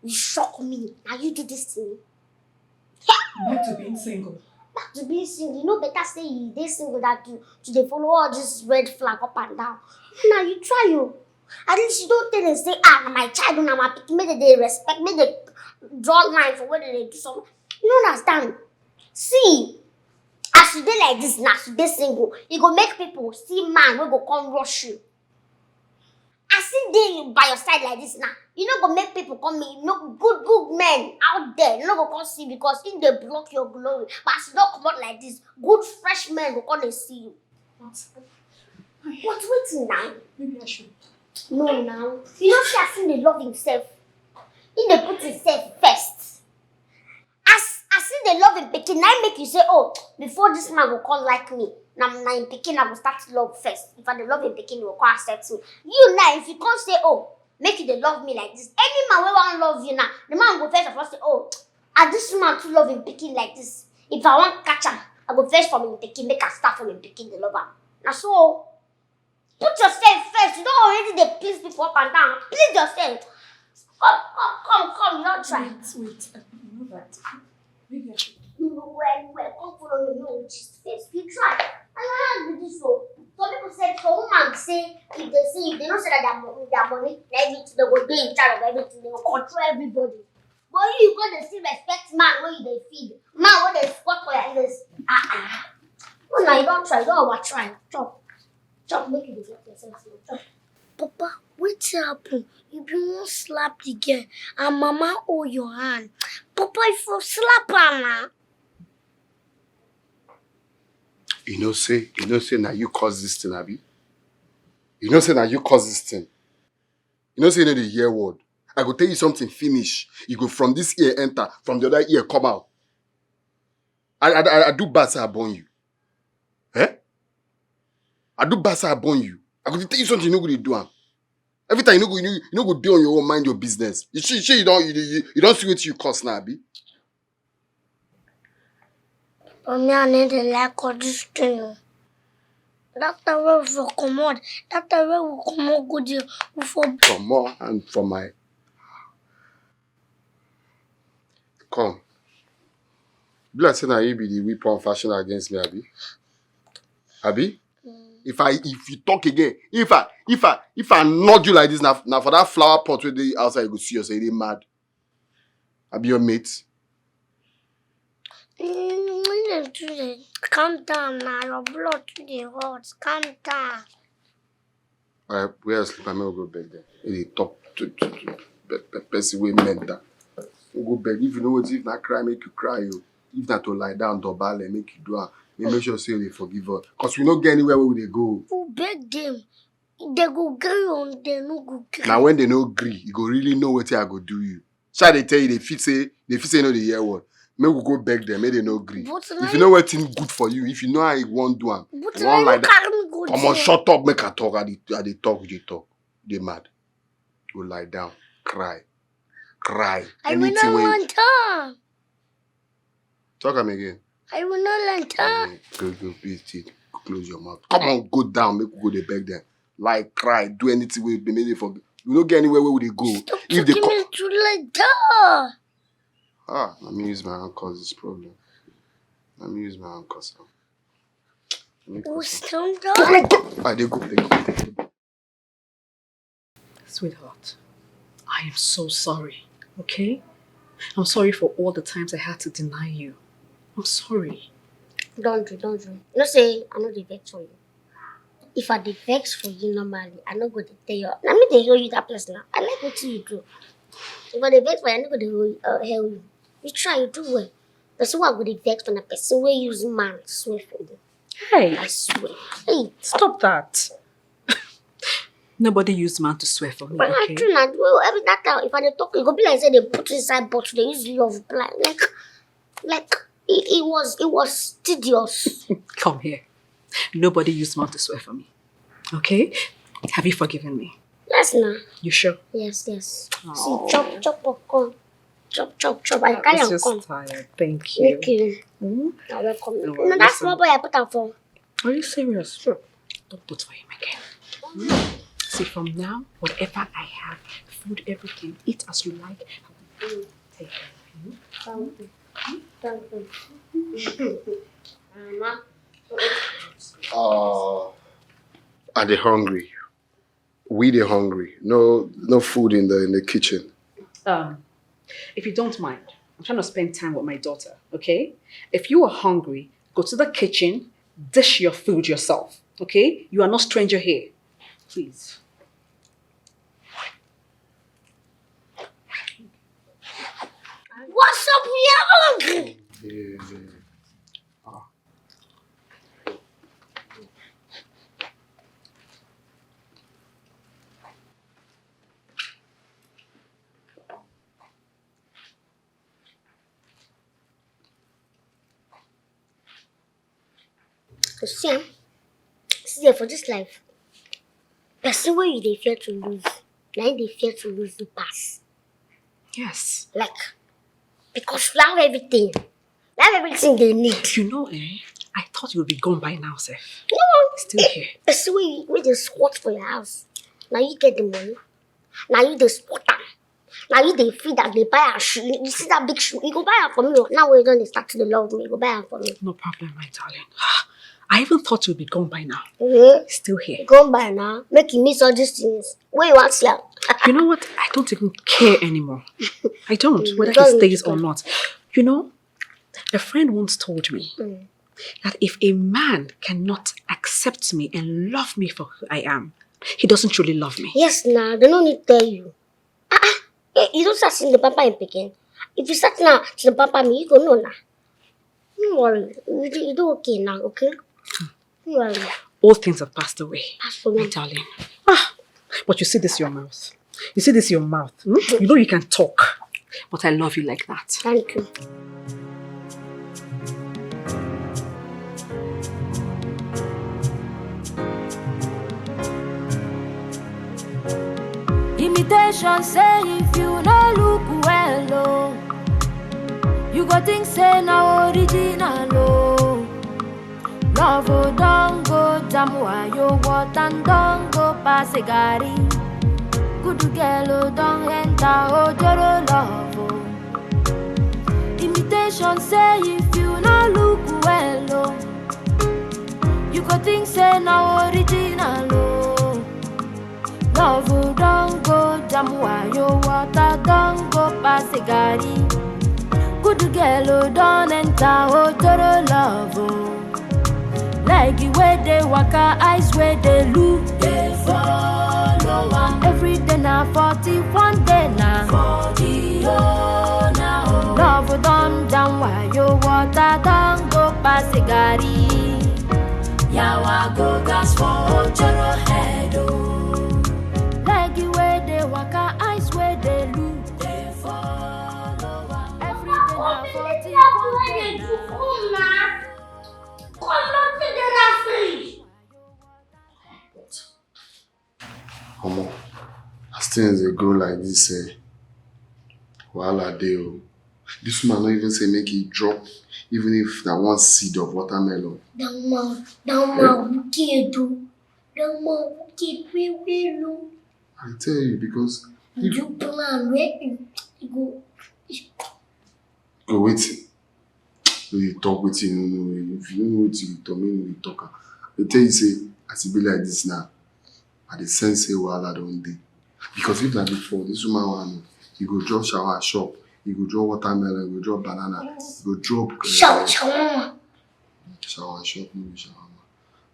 You shock me. Now you do this to me. Back to being single. Back to being single. You know better say you dey single than to, to dey follow all this red flag up and down. Now you try you. At least you don't tell them say, ah, na my child, na my pikin, make dem dey respect, make dem draw line for where dem dey do something. You no understand. See, as you dey like this now, as you dey single, e go make people see man wey go come rush you. As e dey by your side like this now, you no go make people come meet, no good good men out there, no go come see because if they block your glory. But as you don comot like this, good fresh men go come dey see you. What? But wetin now? Maybe I should. No now. You know say as him dey love himself, he dey put himself first. As as him dey love him pikin, na him make you say, oh, before this man go come like me, na na him pikin I go start to love first. If I dey love him pikin, he go come accept me. You now, if you come say, oh, make you dey love me like this, any man wey wan love you now, the man go first of all say, oh, as this man too love him pikin like this, if I wan catch am, I go first from him pikin, make I start from him pikin dey love am. Na so o. Put yourself first. You don already dey please people up and down. Please yourself. Come, come, come, come. You don try. Wait, wait. I know that. Maybe I should. You go well, well. Come follow me. No, just first. You try. And I be this o. Some people say, some woman say, if they say, if they no say that their money, their money, na everything, they go dey in charge of everything. They go control everybody. But you, you go dey still respect man wey you dey feed, man wey dey squat for your ears. Ah ah. No, na you don try, you don over try. Chop, chop, make you dey get yourself small. Chop. Papa, wetin happen? You bin wan slap the girl and mama hold your hand. Papa, you for slap her na. You know say, you know say na you cause this thing, abi? You know say na you cause this thing. You know say you no dey hear word. I go tell you something finish. You go from this ear enter, from the other ear come out. I I I, I do bad say I born you. Eh? I do bad say I born you. I go dey tell you something you no go dey do am. Every time you no go you no, you no go dey on your own, mind your business. You see, see you don you, you, you don see wetin you cause now, abi? But me, I no dey like all this thing o. That time wey we for comot, that time wey we comot go there, we for Comot hand for my come. Be like say na you be the weapon fashion against me, abi? Abi? If I if you talk again, if I if I if I nod you like this, na na for that flower pot wey dey outside you go see yourself, you dey mad. Abi your mate? Mm, you dey do the calm down na, your blood too dey hot. Calm down. Alright, where I sleep, I may go beg them. They dey talk to, to, to pe- pe- person wey mental. We go beg. If you know what, if na cry, make you cry you. If na to lie down, dobale, make you do am. Make make sure say they forgive us. Cause we no get anywhere where we dey go. Who beg them? They go gree on, they no go gree. Now when they no gree, you go really know what I go do you. Shall they tell you they fit say they fit say no the year word. Make we go beg them, make they no gree. But If now you know what thing good for you, if you know how you want do am, But you now want you like that. Carry me go Come on, there. Shut up, make I talk. I dey, I dey talk, you dey talk, you dey mad. Go lie down, cry, cry. I will Anything not wey want time. Talk am again. I will not want time. Go go beat it. Close your mouth. Come on, go down. Make we go dey beg them. Like cry, do anything wey dey make them forget. We no get anywhere where we dey go. Stop If they taking come, me to like that. Ah, let me use my hand cause this problem. Let me use my hand cause am. Let me Oh, cause am. stand up. I dey go, dey go, dey go. Sweetheart, I am so sorry, okay? I'm sorry for all the times I had to deny you. I'm sorry. Don't do, don't do. You know say I no dey vex for you. If I dey vex for you normally, I no go dey tell you. Na me dey hold you that place now. I like wetin you do. If I dey vex for you, I no go dey hold, uh, hell you. You try, you do well. Person wey I go dey vex for na person wey use man swear for you. Hey, I swear. Hey, stop that. Nobody used man to swear for me, but na okay? True na, well, every that time if I dey talk, e go be like say they put inside bottle, they use love blind. Like, like it, it was, it was tedious. Come here. Nobody used man to swear for me. Okay? Have you forgiven me? Yes, na. You sure? Yes, yes. Oh. See, chop, chop, popcorn. Chop, chop, chop. I carry I'm am just come. Tired. Thank you. Thank you. Hmm? Now welcome. No No, worries. That small boy I put am for. Are you serious? Sure. Don't put for him again. See, from now, whatever I have, food, everything, eat as you like. I will take care of you. Thank you. Thank you. Mama. Uh, are they hungry? We they hungry. No, no food in the in the kitchen. Um, if you don't mind, I'm trying to spend time with my daughter, okay? If you are hungry, go to the kitchen, dish your food yourself, okay? You are not stranger here. Please. What's up? We are hungry. You see, eh? See, eh, for this life, person wey you dey fear to lose, na him dey fear to lose you pass. Yes. Like, because you have everything. You have everything they need. You know, eh? I thought you would be gone by now, Seth. No, Still here. Person wey wey dey squat for your house, na you get the money. Na you dey squat am. Na you dey feed am, dey buy am shoe. You see that big shoe? You go buy am for me. Oh. Now wey you don dey start to dey love me, you go buy am for me. No problem, my darling. I even thought you'd be gone by now. Mm-hmm. Still here. Come by now, make you miss all these things. Where you want see am? You know what? I don't even care anymore. I don't, Mm, whether he don't stays or care. Not. You know, a friend once told me Mm. that if a man cannot accept me and love me for who I am, he doesn't truly love me. Yes, now they no need tell you. Ah, ah, eh, you don't start seeing the papa in picking. If you start now, to the papa me, you go know now. No worry, you do, you do okay now, okay? No worry. All things have passed away, As for my me, darling. Ah, but you see this your mouth. You see this your mouth. Hmm? You know you can talk, but I love you like that. Thank you. Imitation say if you no look well, oh, you go think say na original, oh. Love, oh, don go jam wayo, water and don go pass a gari. Good girl, oh, don enter, oh, joro love, oh. Imitation say if you no look well, oh, you go think say na original, oh. Love, oh, don go jam wayo, water don go pass a gari. Good girl, oh, don enter, oh, joro love, oh. Like the way they waka, eyes where they look, they follow am. Every day na forty, one day na forty, oh, na, oh. Love, oh, don jam wayo, water don go pass a gari. Yawa go gas for Ojoro head, oh. Like the way they waka, eyes where they look, they follow am. Every day na forty, one day na. Omo, as things dey go like this, eh, wahala dey o. This woman no even say make e drop, even if na one seed of watermelon. That man, that man wicked o. That man wicked well well o. I tell you because You do plan where you, you go. go wetin? No dey talk wetin you no know. If you no know wetin you dey talk, make you no dey talk am. I dey tell you say as e be like this now, I dey sense say wahala don dey. Because if na before, this woman wan know, you go drop shower, shop, You go drop watermelon, you go drop banana, you go drop uh, Shaw- shawarma. Shawarma shop, no be shawarma.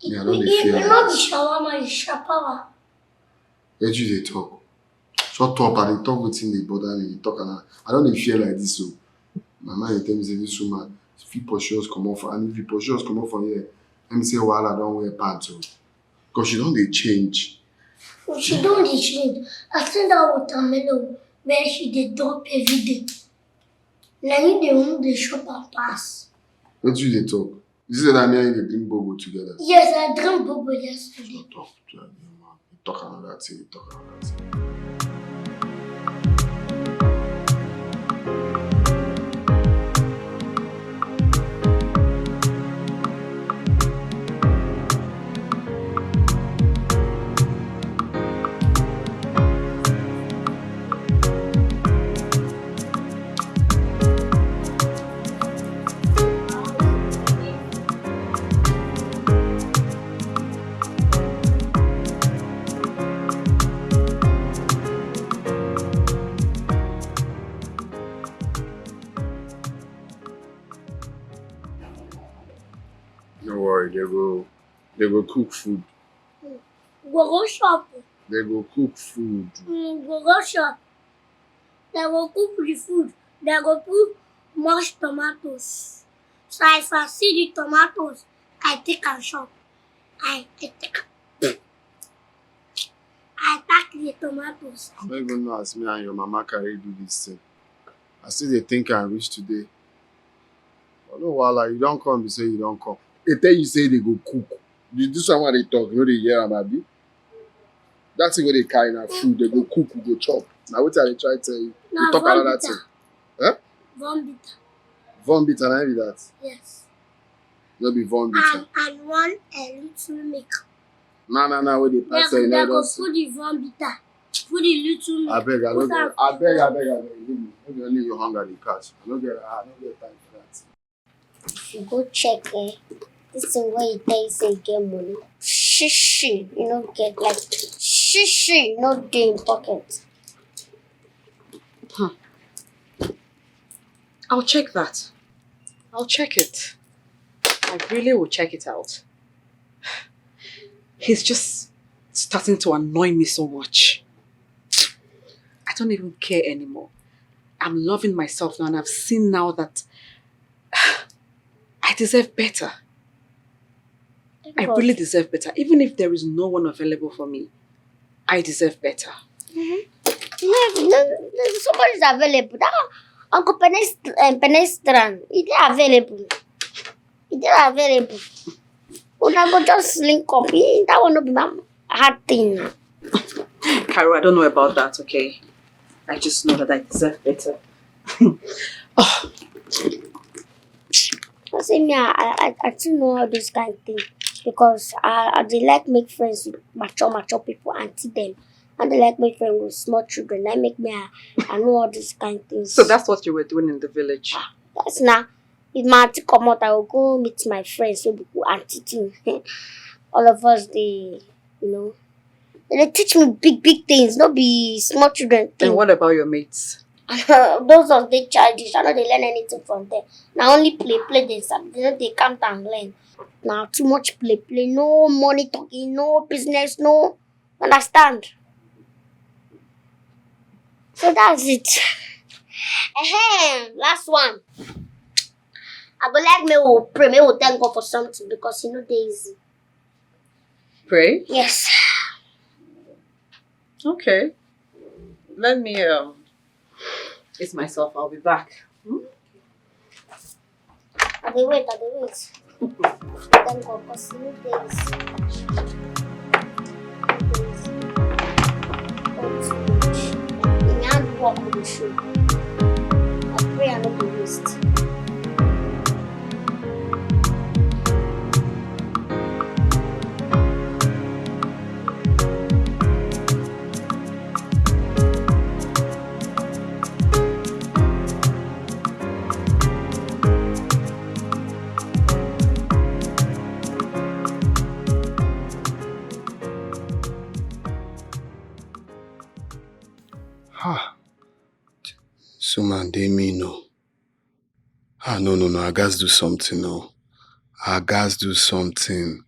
Me, I don dey If fear you no be rice. Shawarma, it's Shapawa. Where you dey talk? Shut up, I dey talk wetin dey bother me, dey talk and I, I don dey fear like this o. My mind dey tell me say this woman fit pursue us comot for, and if you pursue us comot for here, let me say wahala don wear pants o. Because she don dey change. She don dey change. I see that watermelon where she dey drop every day. Na you dey who dey shop and pass. Wetin you dey talk? You see that me and you dey drink bobo together. Yes, I drink bobo yesterday. Shut up, try dey man. You talk another thing, you talk another thing. No worry, they go they go cook food. Go go shop. They go cook food. Mm, go go shop. They go cook the food. They go put mashed tomatoes. So if I see the tomatoes, I take and shop. I, I take I pack the tomatoes. I don't even know as me and your mama carry do this thing. I still dey think and reach today. But no wahala, you don come, be say you don come. They tell you say they go cook. You do someone they talk, you know they hear am abi. That thing wey they carry na food, they go cook, we go chop. Na wetin I dey try tell you. You Na talk another Vomita. Thing. Eh? Vomita. Vomita na be that. Yes. No be Vomita. And and one a little milk. Na na na wey dey They pass go, you they know go don see. Put the Vomita. Put the little milk. Abeg, I no Put get am abeg, for abeg, abeg. Leave me. No be only your hunger dey catch. I no get I no get time for that. If you go check, eh, this thing where you tell you say you get money, shishi, you no get like shishi, no dey in pocket. I'll check that. I'll check it. I really will check it out. He's just starting to annoy me so much. I don't even care anymore. I'm loving myself now, and I've seen now that I deserve better. I really deserve better. Even if there is no one available for me, I deserve better. No, no, no, somebody's available. That Uncle Penest, um, Penestran, he dey available. He dey available. Una go just link up. He, that one no be my hard thing now. Carol, I don't know about that, okay? I just know that I deserve better. Oh, I say me, I, I, I too know all those kind things because I, I dey like make friends with mature, mature people, auntie them. I dey like make friends with small children. I make me, I, I know all those kind things. So that's what you were doing in the village? That's now. If my auntie come out, I will go meet my friends. So we go auntie thing. All of us, they, you know, they teach me big, big things. No be small children thing. And what about your mates? Those ones dey childish. I no dey learn anything from them. Na only play, play dey sabi. They no dey calm down learn. Na too much play, play. No money talking, no business, no understand. So that's it. Ehem, last one. I go like make we pray, make we thank God for something because e no dey easy. Pray? Yes. Okay. Let me um ease myself. I'll be back. Hmm? I dey wait, I dey wait. Thank God, because e no dey easy. E no dey easy. Work too much. E hard work we dey show. I pray I no go waste. Ha! This woman dey mean o. Ah, no, no, no, I gats do something o. I gats do something.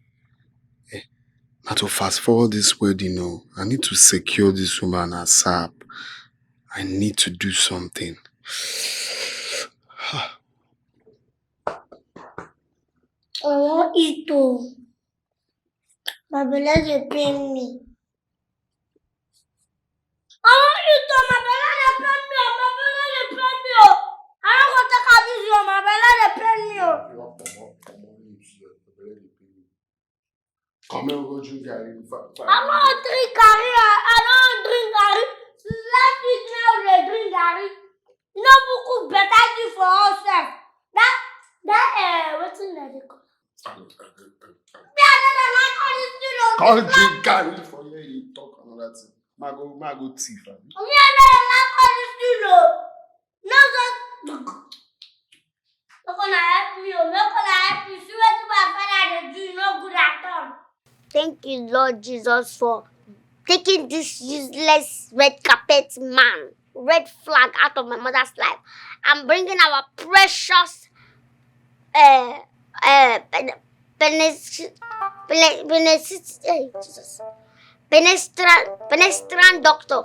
Eh, na to fast forward this wedding o. I need to secure this woman ASAP. I need to do something. I wan eat o. My belle dey pain me. I wan eat o, my belle dey pain me o, my belle dey pain me o. I no go take am easy o, my belle dey pain me o. Come here, go drink garri. I wan drink garri o, I no wan drink garri. Since last week now we dey drink garri. You no even cook better thing for us sef. That, that, eh, wetin dem dey call? Me, I no dey like all this thing o. Come drink garri for here, you talk another thing. Ma go, ma go thief, abi? Me, I no dey like all this thing o. No, just, make una help me o, make una help me. See wetin my father dey do, e no good at all. Thank you, Lord Jesus, for taking this useless red carpet man, red flag out of my mother's life, and bringing our precious, uh, uh, pen- penis- pene- penis- eh, Jesus. Penestrant, penestrant doctor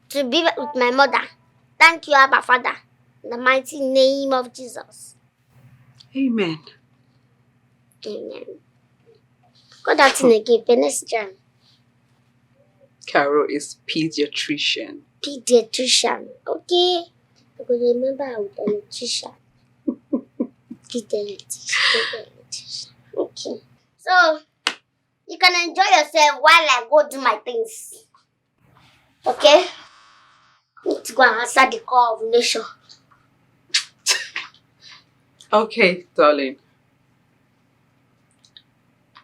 to be with my mother. Thank you, Abba Father, in the mighty name of Jesus. Amen. Amen. Call that thing again, penestrant. Carol is pediatrician. Pediatrician. Okay. I go remember I with electrician. Pediatrician. Pediatrician. Okay. So, you can enjoy yourself while I go do my things. Okay? Need to go and answer the call of nature. Okay, darling.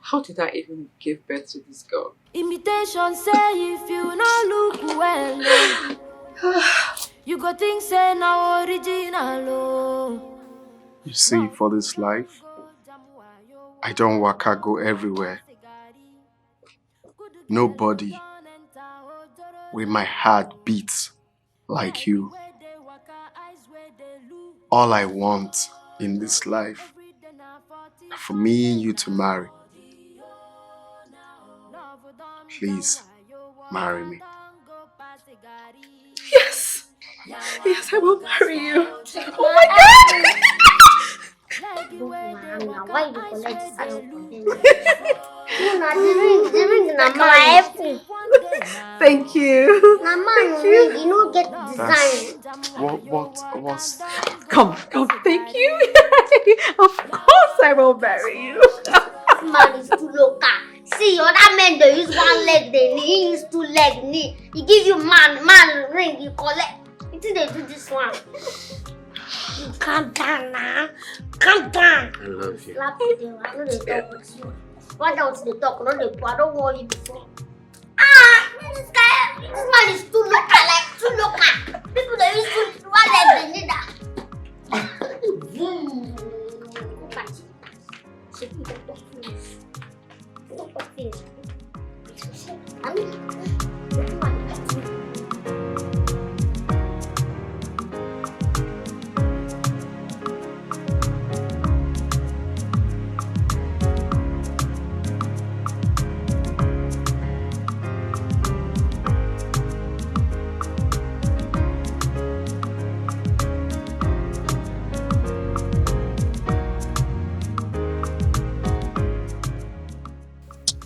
How did I even give birth to this girl? Imitation say if you no look well, oh, you go think say na original, oh. You see, for this life, I don't waka go everywhere. Nobody with my heart beats like you. All I want in this life na for me and you to marry. Please marry me. Yes. Yes, I will marry you. Oh my God. Look, Mahama, why you collect this kind of thing? No, na the ring, the ring na mine. Thank you. Na man ring, you no get design. That's what, what was. Come, come, thank you. Of course I will marry you. This man is too local. See, other men dey use one leg, dey knee, he use two leg, knee. He give you man, man ring, you collect. Wetin dey do this one? You calm down now. Calm down. I love you. Slap you there. I no dey talk with you. What else dey talk? No dey put. I don warn you before. Ah, this guy, this man is too local, like too local. People dey use two one leg, dey kneel down. Go party. She fit talk finish. Talk finish. I mean,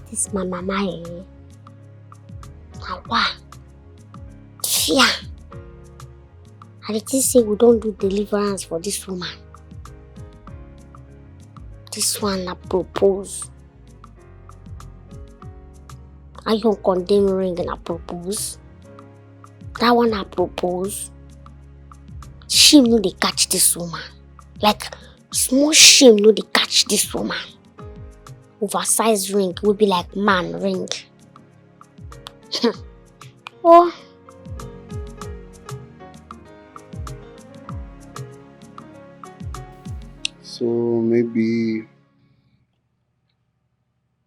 this my mama, eh? Na wa. Fear. I dey think say we don do deliverance for this woman. This one na propose. Iron condemn ring na propose. That one na propose. Shame no dey catch this woman. Like, small shame no dey catch this woman. Oversized ring wey be like man ring. Oh. So maybe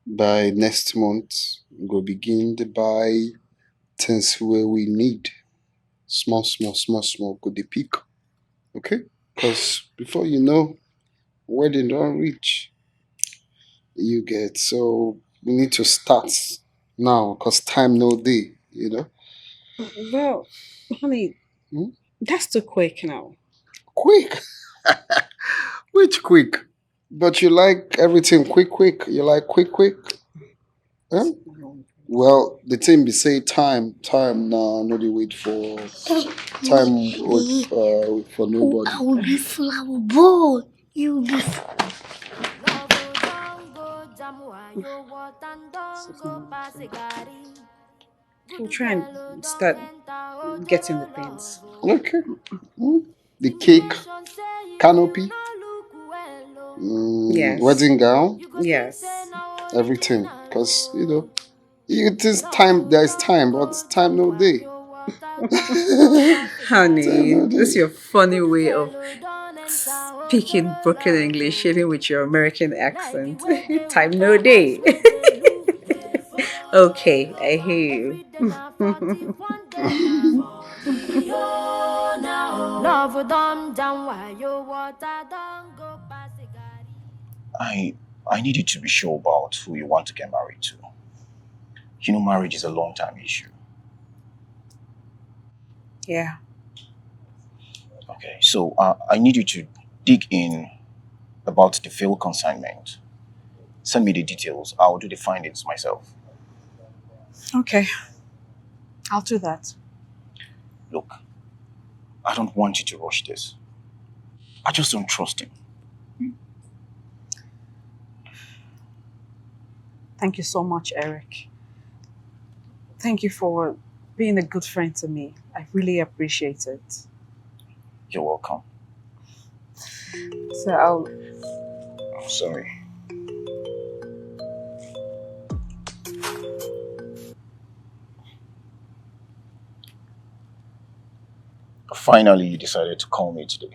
by next month, we go begin dey buy things wey we need. Small, small, small, small, go dey pick. Okay? Because before you know, wedding don't reach. You get, so we need to start now because time no day, you know? Well, honey, Hmm? That's too quick now. Quick. Which quick? But you like everything quick, quick. You like quick, quick. Huh? Well, the thing be say time, time now, no dey wait for time with, uh, for nobody. I will be flower boy. You will be. We'll try and start getting the things. Okay. Hmm? The cake, canopy, mm, Yes. Wedding gown, Yes. Everything. Because, you know, it is time, there is time, but time no day. Honey, this is your funny way of speaking broken English, even with your American accent. Time no day. Okay, I hear you. Love don jam wa yo, water don go pass garri. I I need you to be sure about who you want to get married to. You know, marriage is a long time issue. Yeah. Okay, so uh, I need you to dig in about the failed consignment. Send me the details. I'll do the findings myself. Okay. I'll do that. Look, I don't want you to rush this. I just don't trust him. Thank you so much, Eric. Thank you for being a good friend to me. I really appreciate it. You're welcome. So I'll I'm sorry. Finally, you decided to call me today.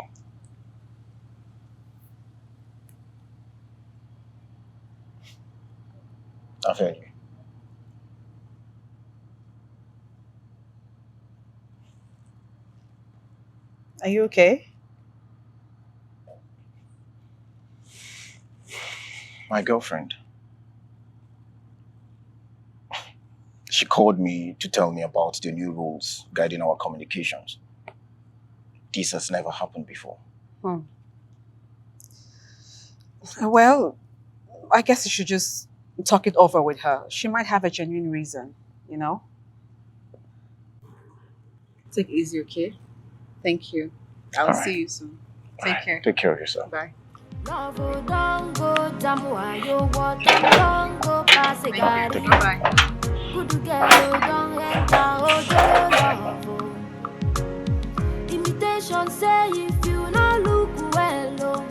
I've heard you. Are you okay? My girlfriend. She called me to tell me about the new rules guiding our communications. This has never happened before. Hmm. Well, I guess you should just talk it over with her. She might have a genuine reason, you know? Take it easy, okay? Thank you. I'll All right. See you soon. Take care. Take care of yourself. Bye. Love don go jam wa yo, water don go pass garri. Bye. Good girl don enter ojo love. Imitation say if you no look well, oh,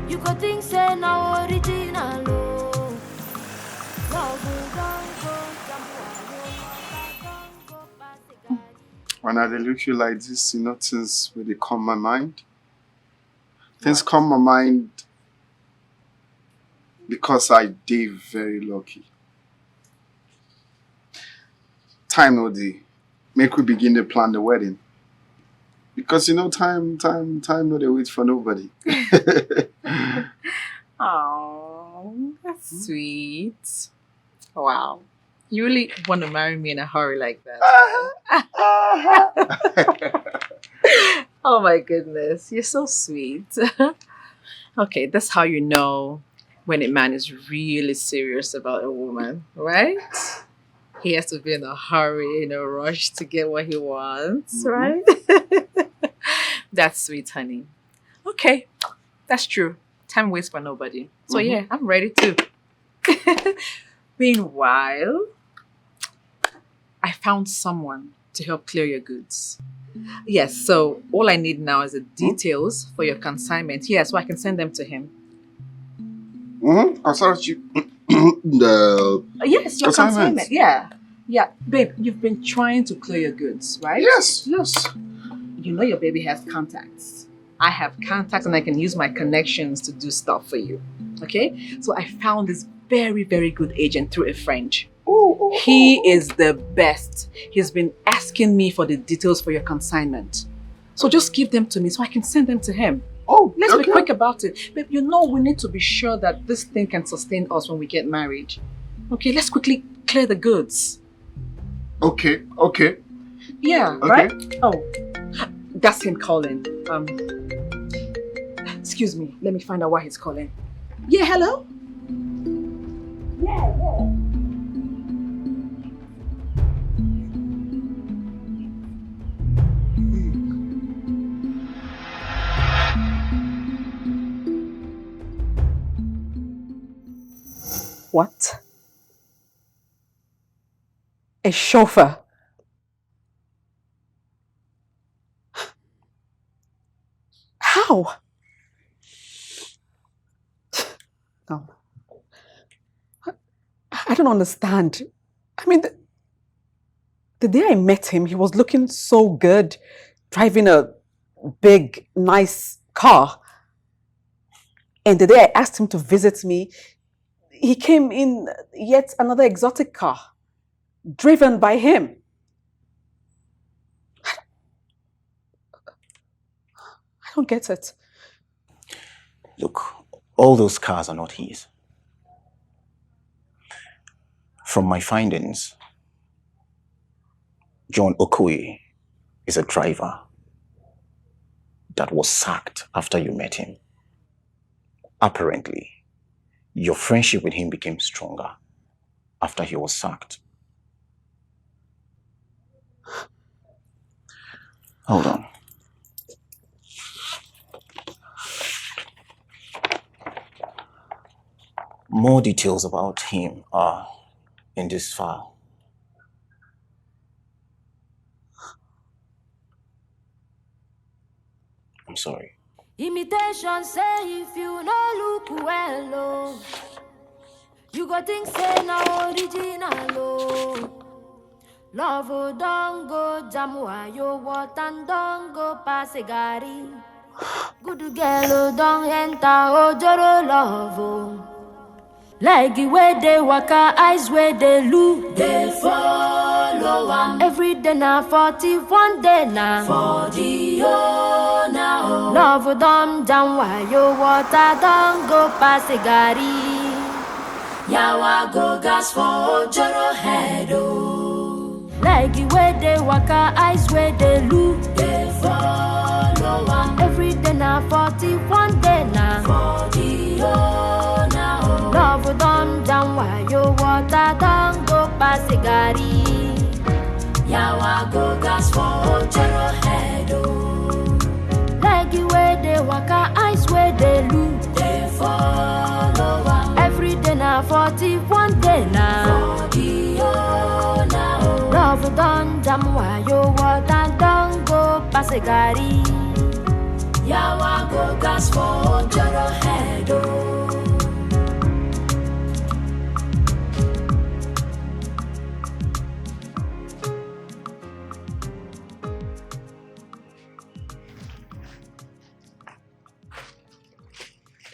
you go think say na original, oh. Love don go jam wa yo, water don go pass garri. When I dey look you like this, you know things really come my mind. Things come my mind because I dey very lucky. Time no dey. Make we begin to plan the wedding. Because you know time, time, time no dey wait for nobody. Oh, that's sweet. Wow. You really want to marry me in a hurry like that? Oh my goodness, you're so sweet. Okay, that's how you know when a man is really serious about a woman, right? He has to be in a hurry, in a rush to get what he wants, right? That's sweet, honey. Okay, that's true. Time waits for nobody. So yeah, I'm ready too. Meanwhile, I found someone to help clear your goods. Yes, so all I need now is the details for your consignment. Yeah, so I can send them to him. Mm-hmm. Consignment, you the Uh, yes, your Consignment. Consignment. Yeah. Yeah, babe, you've been trying to clear your goods, right? Yes, yes. You know your baby has contacts. I have contacts and I can use my connections to do stuff for you. Okay? So I found this very, very good agent through a friend. Oh, oh, He oh, is the best. He's been asking me for the details for your consignment. So just give them to me so I can send them to him. Oh, Let's okay. be quick about it. Babe, you know we need to be sure that this thing can sustain us when we get married. Okay, let's quickly clear the goods. Okay, okay. Yeah, Okay. Right? Oh, that's him calling. Um, excuse me. Let me find out why he's calling. Yeah, hello? Yeah, yeah. What? A chauffeur? How? No. I, I don't understand. I mean, the, the day I met him, he was looking so good, driving a big, nice car. And the day I asked him to visit me, he came in yet another exotic car, driven by him. I don't get it. Look, all those cars are not his. From my findings, John Okoye is a driver that was sacked after you met him. Apparently, your friendship with him became stronger after he was sacked. Hold on. More details about him are in this file. I'm sorry. Imitation say if you no look well, oh, you go think say na original, oh. Love, oh, don go jam wayo, what and don go pass a gari. Good girl, oh, don enter ojoro love, oh. Like the way they waka, eyes where they look, they follow am. Every day na forty, one day na forty, oh, na, oh. Love don jam wayo, water don go pass a gari. Yawa go gas for ojoro head, oh. Like the way they waka, eyes where they look, they follow am. Every day na forty, one day na forty, oh, na, oh. Love don jam wayo, water don go pass a gari. Yawa go gas for ojoro head, oh. Like the way they waka, eyes where they look, they follow am. Every day na forty, one day na forty, oh, na, oh. Love don jam wayo, water don go pass a gari. Yawa go gas for ojoro head, oh.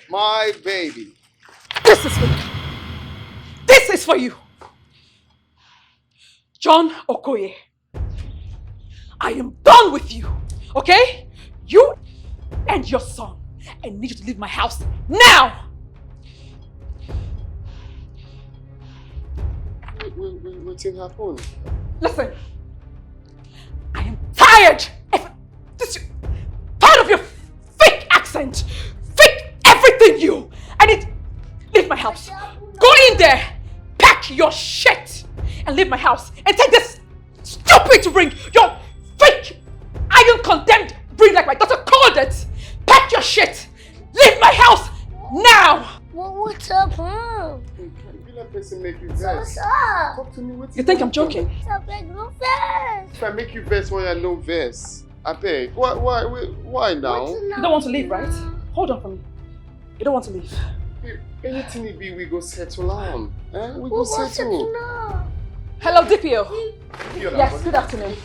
My baby. This is for you. This is for you. John Okoye, I am done with you, okay? You and your son. I need you to leave my house now. Wait, wait, wait, wetin happen? Listen, I am tired of this. Tired of your fake accent, fake everything. You, I need leave my house. Go in there, pack your shit, and leave my house, and take this stupid ring, your fake iron condemned ring, like my daughter called it. Pack your shit, leave my house now. What, what's up, Mom? Hey, you be like person make you What's vex. Up? Talk to me. Wetin You think I'm happen? Joking? What's up, big no face? If I make you vex, why I no vex? I beg. Why, why, why, why now? You don't want to leave, right? Hold on for me. You don't want to leave. Babe, anything it be, we go settle am. Eh? We We go go settle. Settle now. Hello, D P O. You know, Yes, good afternoon.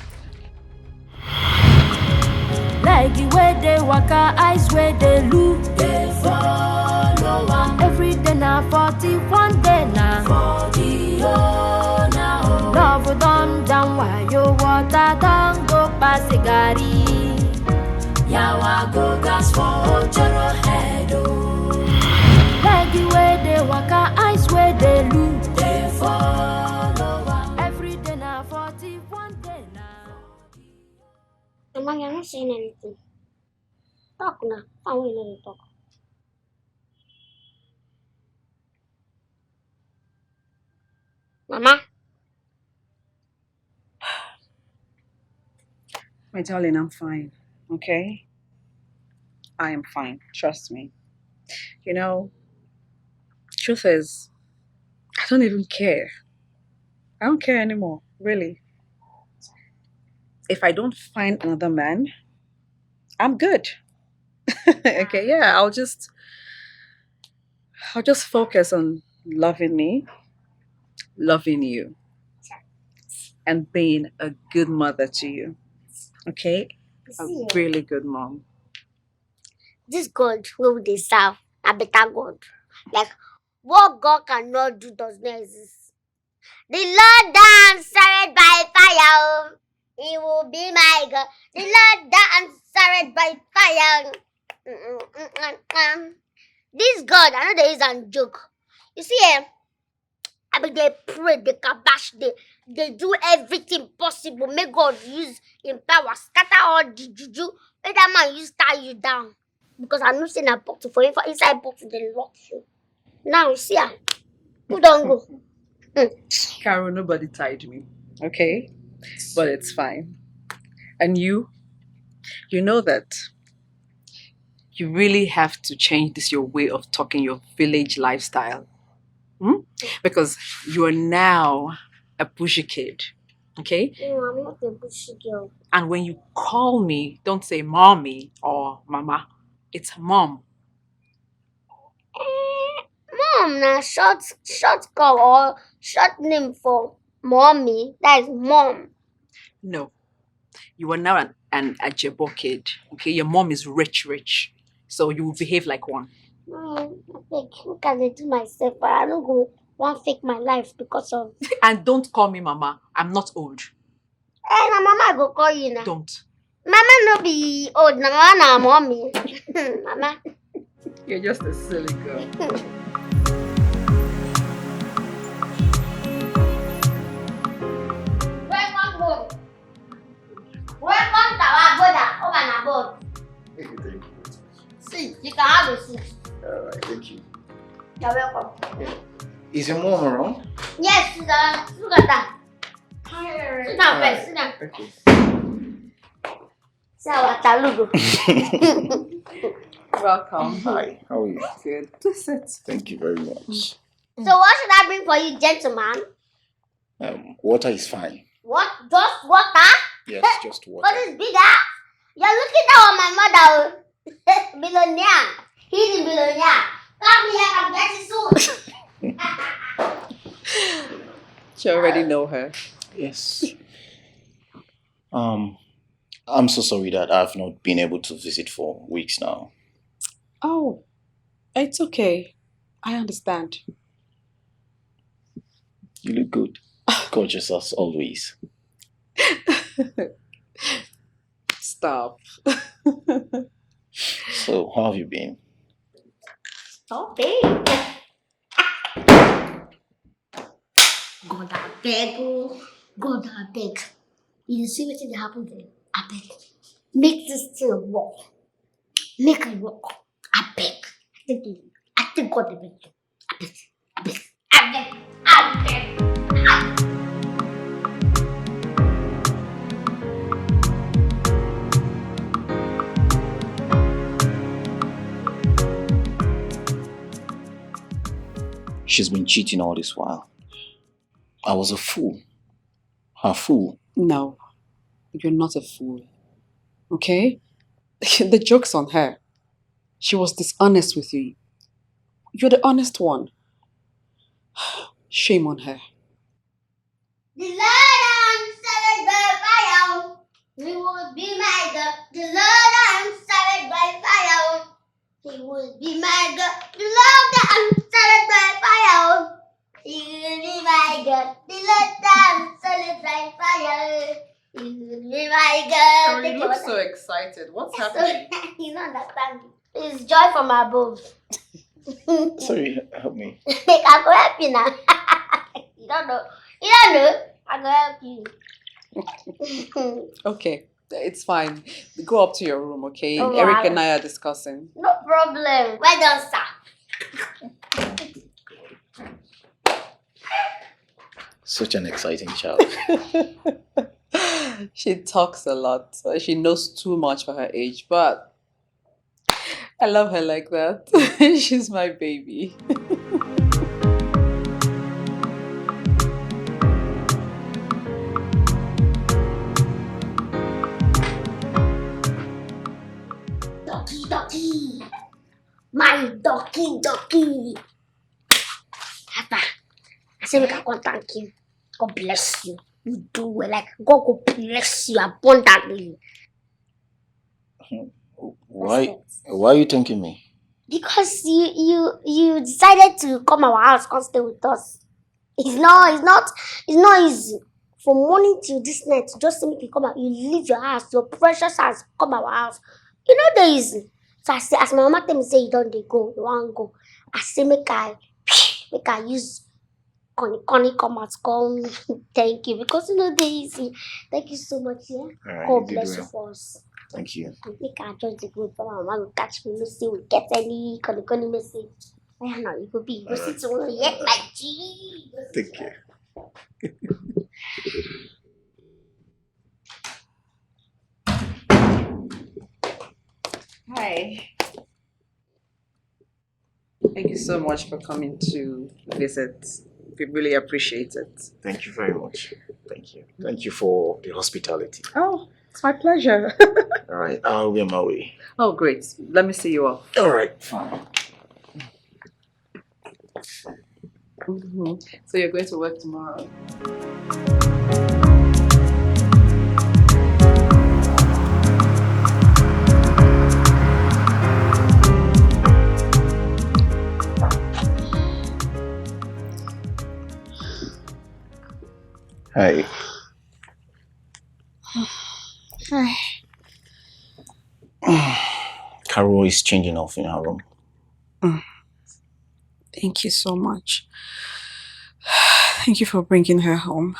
Like the way they waka, eyes where they look, they follow am. Every day na forty, one day na forty, oh, na, oh. Love don jam wayo, water don go pass a gari. Yawa go gas for Ojoro head o. Leg wey dey waka, eyes wey dey look, dey follow am. Every day na forty, one day na. Mama, you're not saying anything. Talk now. I want you to talk. Mama. My darling, I'm fine, okay? I am fine, trust me. You know, truth is, I don't even care. I don't care anymore, really. If I don't find another man, I'm good. Okay, yeah, I'll just I'll just focus on loving me, loving you, and being a good mother to you. Okay? A really good mom. This God wey we dey serve na better God. Like, what God cannot do does not exist. The Lord that answered by fire, oh, he will be my God. The Lord that answered by fire. Mm-mm-mm-mm. This God, I know they use and joke. You see, eh, I mean, they pray, they kabash, they they do everything possible. May God use in power, scatter all the juju. May that man use tie you down. Because I know say na bottle for inside bottle they lock you. Now you see am. Who don't go? Carol, nobody tied me, okay? But it's fine. And you, you know that you really have to change this your way of talking, your village lifestyle. Hmm? Because you are now a bushy kid, okay? No, I'm not a bushy girl. And when you call me, don't say mommy or mama. It's mom. Eh, mom na short short call or short name for mommy. That is mom. No. You are now an, an Ajebo kid, okay? Your mom is rich, rich. So you will behave like one. Mom, I beg, look as I do myself. I don't go one fake my life because of. And don't call me mama. I'm not old. Eh, na mama go call you now. Don't. Mama no be old, na mama na mommy. Mama. You're just a silly girl. Welcome home. Welcome to our brother. Over and above. Thank you, thank you. See, you can have a seat. All right, thank you. You're welcome. Is your mom around? Yes, sit down. Look at that. Sit down first. Sit down. Okay. See our talugo. Welcome. Hi, how are you? Good. Please sit. Thank you very much. So what should I bring for you, gentleman? Um, water is fine. What? Just water? Yes, just water. What is bigger? You're looking down on my mother. Oh. Billionaire. He's a billionaire. Come here, come get it soon. She already know her. Yes. Um, I'm so sorry that I've not been able to visit for weeks now. Oh, it's okay. I understand. You look good. Gorgeous as always. Stop. So, how have you been? Stop it. God, I beg. Oh. God, I beg. You see what happen there? I beg. Make this thing work. Make it work. I beg. I think, I think God will beg. I beg. I beg. I beg. I beg. She's been cheating all this while. I was a fool. A fool. No, you're not a fool. Okay? The joke's on her. She was dishonest with you. You're the honest one. Shame on her. The Lord answered by fire. He would be my God. The Lord answered by fire. He would be my God. The Lord answered by fire. He will be my God. The Lord answered by fire. You be my girl. Carol, you Take look your so excited. What's So, happening? You don't understand me. It's joy from above. Sorry, help me. I go help you now. You don't know. You don't know. I go help you. Okay, it's fine. Go up to your room, okay? Oh, Eric wow. and I are discussing. No problem. Well done, sir. Such an exciting child. She talks a lot. She knows too much for her age, but I love her like that. She's my baby. Ducky, ducky. My ducky, ducky. Papa, I say make I come thank you. God bless you. You do well. Like, God go bless you abundantly. Why? Why are you thanking me? Because you you you decided to come our house, come stay with us. It's not it's not it's not easy. From morning till this night, just to make you come out, you leave your house, your precious house, come our house. You know there easy. So I say, as my mama tell me say you don't dey go, you want go. I say make I make I use Connie Connie come out, come thank you because you know they easy. Thank you so much, yeah. All right, God you did bless you well. For us. Thank you. Make I just the group for my mama catch me, no see we get any Connie Connie message. Yeah, no, you go be you go see to your head, my G. Take care. Hi. Thank you so much for coming to visit. We really appreciate it. Thank you very much. Thank you. Thank you for the hospitality. Oh, it's my pleasure. All right, I'll be on my way. Oh, great. Let me see you off. All right, fine. Mhm. So you're going to work tomorrow? Hi. Hi. Carol is changing off in her room. Thank you so much. Thank you for bringing her home.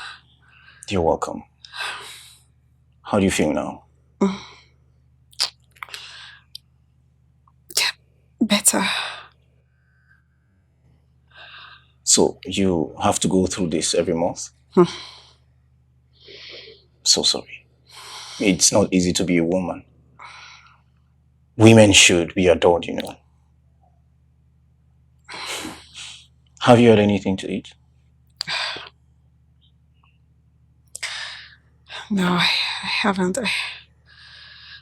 You're welcome. How do you feel now? Better. So you have to go through this every month? Hmm. So sorry. It's not easy to be a woman. Women should be adored, you know. Have you had anything to eat? No, I, I haven't. I,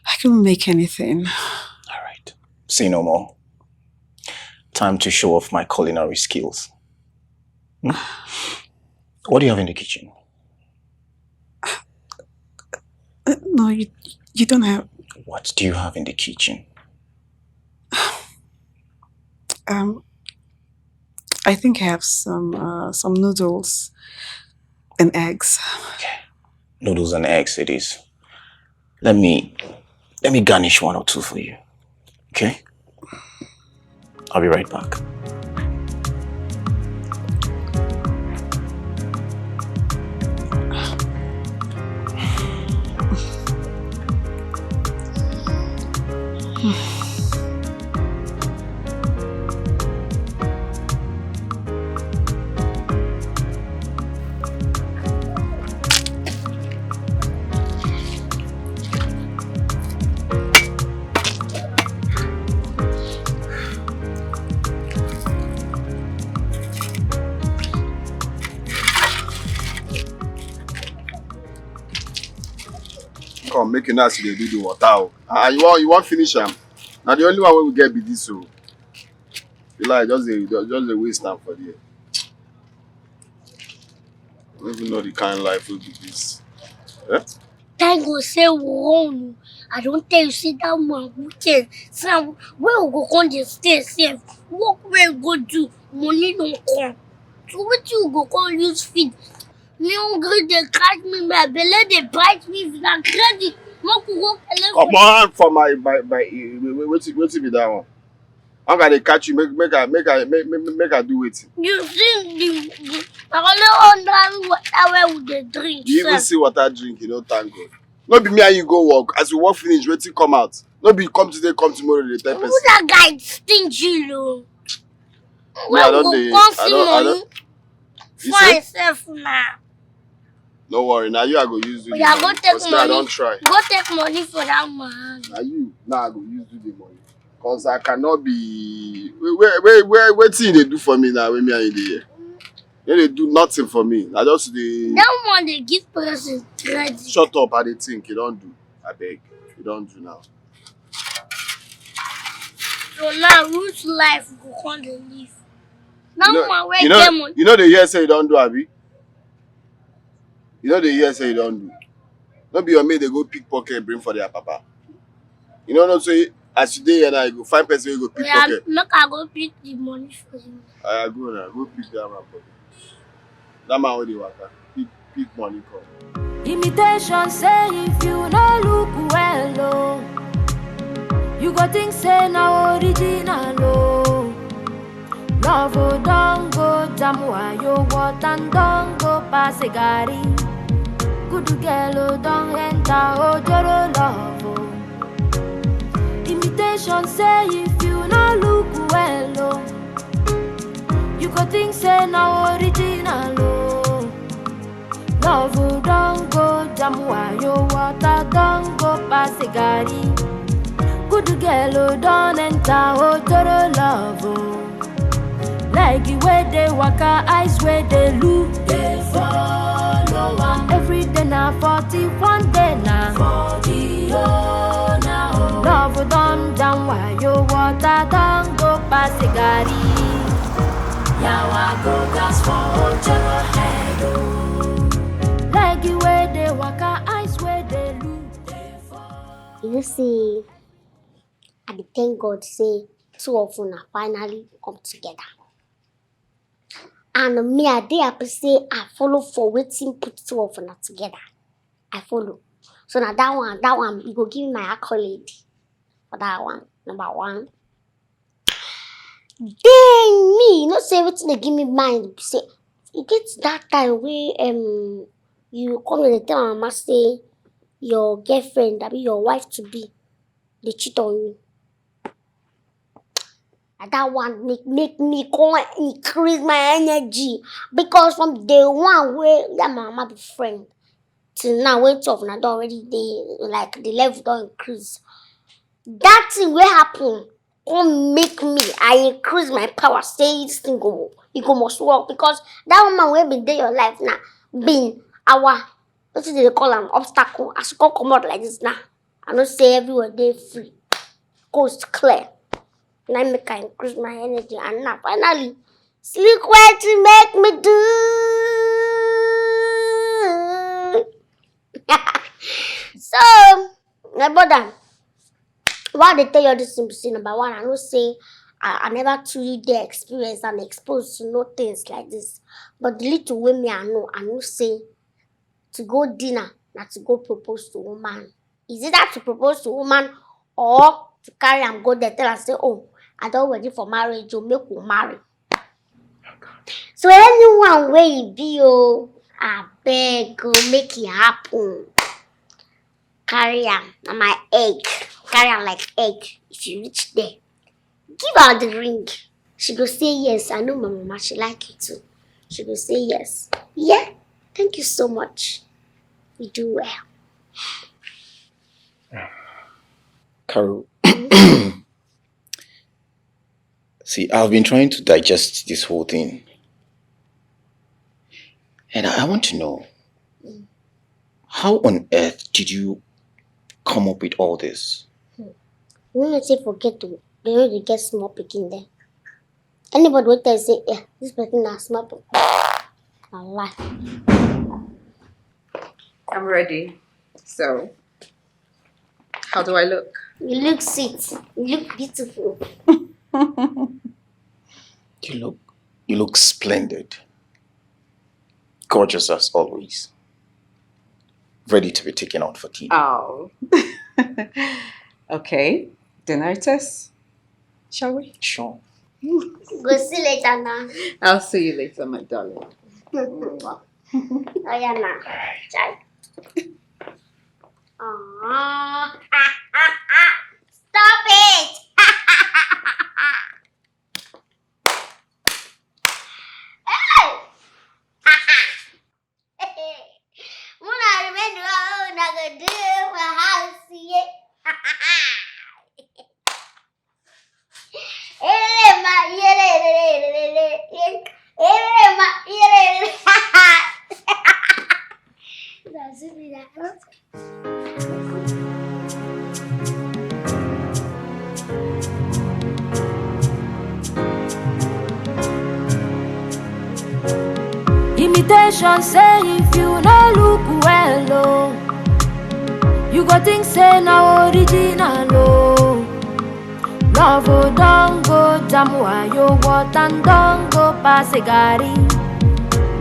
I couldn't make anything. All right. Say no more. Time to show off my culinary skills. Hmm? What do you have in the kitchen? Uh, No, you you don't have. What do you have in the kitchen? Um, I think I have some uh, some noodles and eggs. Noodles and eggs it is. Let me let me garnish one or two for you. Okay? I'll be right back. Come, make you know as you dey do the water o. Ah, you wan you wan finish am? Na the only one wey we get be this o. You like just dey just dey waste am for there. I no even know the kind life wey be this. Eh? Thank God say we run o. I don tell you say that man wicked. So where we go come dey stay sef? Work wey we go do, money no come. So wetin we go come use feed? Me hungry dey catch me, my belle dey bite me. If na credit, make we go collect. Comot for my my my. Wait, wait, wait, wait be that one. Hunger dey catch you, make make I make I make make, make I do wetin? You see the the I only wonder water wey we dey drink. You even see water drink, you no thank God. No be me and you go work. As we work finish, wetin come out? No be come today, come tomorrow, dey tell person. Who that guy stingy lo? Me, I don dey. I don. I don. Fine self na. No worry, na you I go use do the money. Oya, go take money. Me, I don try. Go take money for that man. Na you now I go use do the money. Cause I cannot be wait wait wait wait wetin you dey do for me now wey me and you dey here? You no dey do nothing for me. I just dey. That one dey give person credit. Shut up, I dey think. You don do. Abeg, you don do now. So now which life we go come dey live? That woman wey get money. You no dey hear say you don do, abi? You no dey hear say you don do. No be your mate dey go pick pocket bring for their papa. You no know say as you dey here now, you go find person wey go pick pocket. Oya, make I go pick the money for you. Oya, go now, go pick that man pocket. That man wey dey waka, pick pick money come. Imitation say if you no look well, oh, you go think say na original, oh. Love, oh, don go jam wayo, water don go pass a garri. Good girl, oh, don enter ojoro love, oh. Imitation say if you no look well, oh, you go think say na original, oh. Love, oh, don go jam wayo, water don go pass a garri. Good girl, oh, don enter ojoro love, oh. Leg wey dey waka, eyes wey dey look, dey follow am. Every day na forty, one day na forty, oh, na, oh. Love don jam wayo, water don go pass a garri. Yawa go cast for ojoro head, oh. Leg wey dey waka, eyes wey dey look, dey follow. You see, I dey thank God say two of una finally come together. And me, I dey happy say I follow for wetin put two of una together. I follow. So na that one, that one, you go give me my accolade for that one, number one. Then me, you know say wetin dey give me mind be say, e get that time wey, um, you come dey tell mama say your girlfriend, abi your wife to be, dey cheat on you. Na that one make, make me come increase my energy, because from day one wey that my mama be friend till now, wey two of una don already dey, like, the level don increase. That thing wey happen come make me, I increase my power say this thing go, e go must work, because that woman wey been dey your life now been our, wetin dem dey call am, obstacle. As you come comot like this now, I know say everywhere dey free, coast clear. Na im make I increase my energy, and now finally, see wetin make me do. So, my brother, why I dey tell you all this thing be say, number one, I know say I, I never truly dey experience and exposed to no things like this. But the little wey me I know, I know say to go dinner na to go propose to woman. Is either to propose to woman or to carry am go there, tell am say, "Oh, I don ready for marriage, oh, make we marry." So anyone wey e be, oh, abeg, oh, make e happen. Carry am, na my egg. Carry am like egg. If you reach there, give her the ring. She go say, "Yes, I know my mama, she like you too." She go say, "Yes." Yeah, thank you so much. You do well. Carol, see, I've been trying to digest this whole thing. And I want to know, how on earth did you come up with all this? Hmm. You know say for ghetto, they no dey get small pikin there. Anybody wey tell you say, "Yeah, this person na small pikin," na lie. I'm ready. So, how do I look? You look sweet. You look beautiful. You look, you look splendid. gorgeous as always. Ready to be taken out for dinner. Oh. Okay. Dinner it is. Shall we? Sure. Go see later now. I'll see you later, my darling. Oh yeah, now. Chai. Aww. Stop it. Hey! Una remain the one una go do for house, yeah. Elema, yele, yele, yele, yele, yele. Elema, yele, yele. That's it, that's Imitation say if you no look well, oh, you go think say na original, oh. Love, oh, don go jam wayo water and don go pass a gari.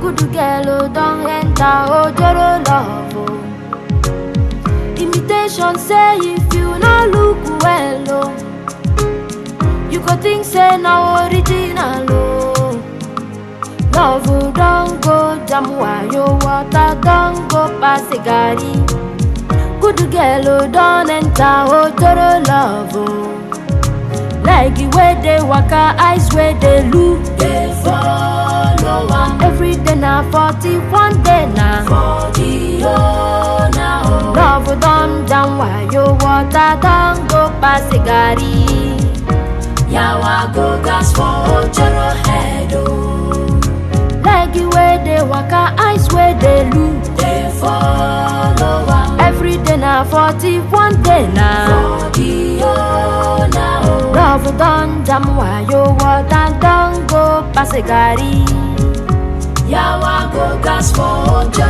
Good girl, oh, don enter ojoro love, oh. Imitation say if you no look well, oh, you go think say na original, oh. Love, oh, don go jam wayo water, don go pass a gari. Good girl, oh, don enter ojoro love, oh. Like the way they waka, eyes where they look, they follow am. Every day na forty, one day na forty, oh, na, oh. Love, oh, don jam wayo water, don go pass a gari. Yawa go gas for ojoro head, oh. Like the way they waka, eyes where they look, they follow am. Every day na forty, one day na forty, oh, na, oh. Love, oh, don jam wayo water, don go pass a gari. Yawa go gas for ojoro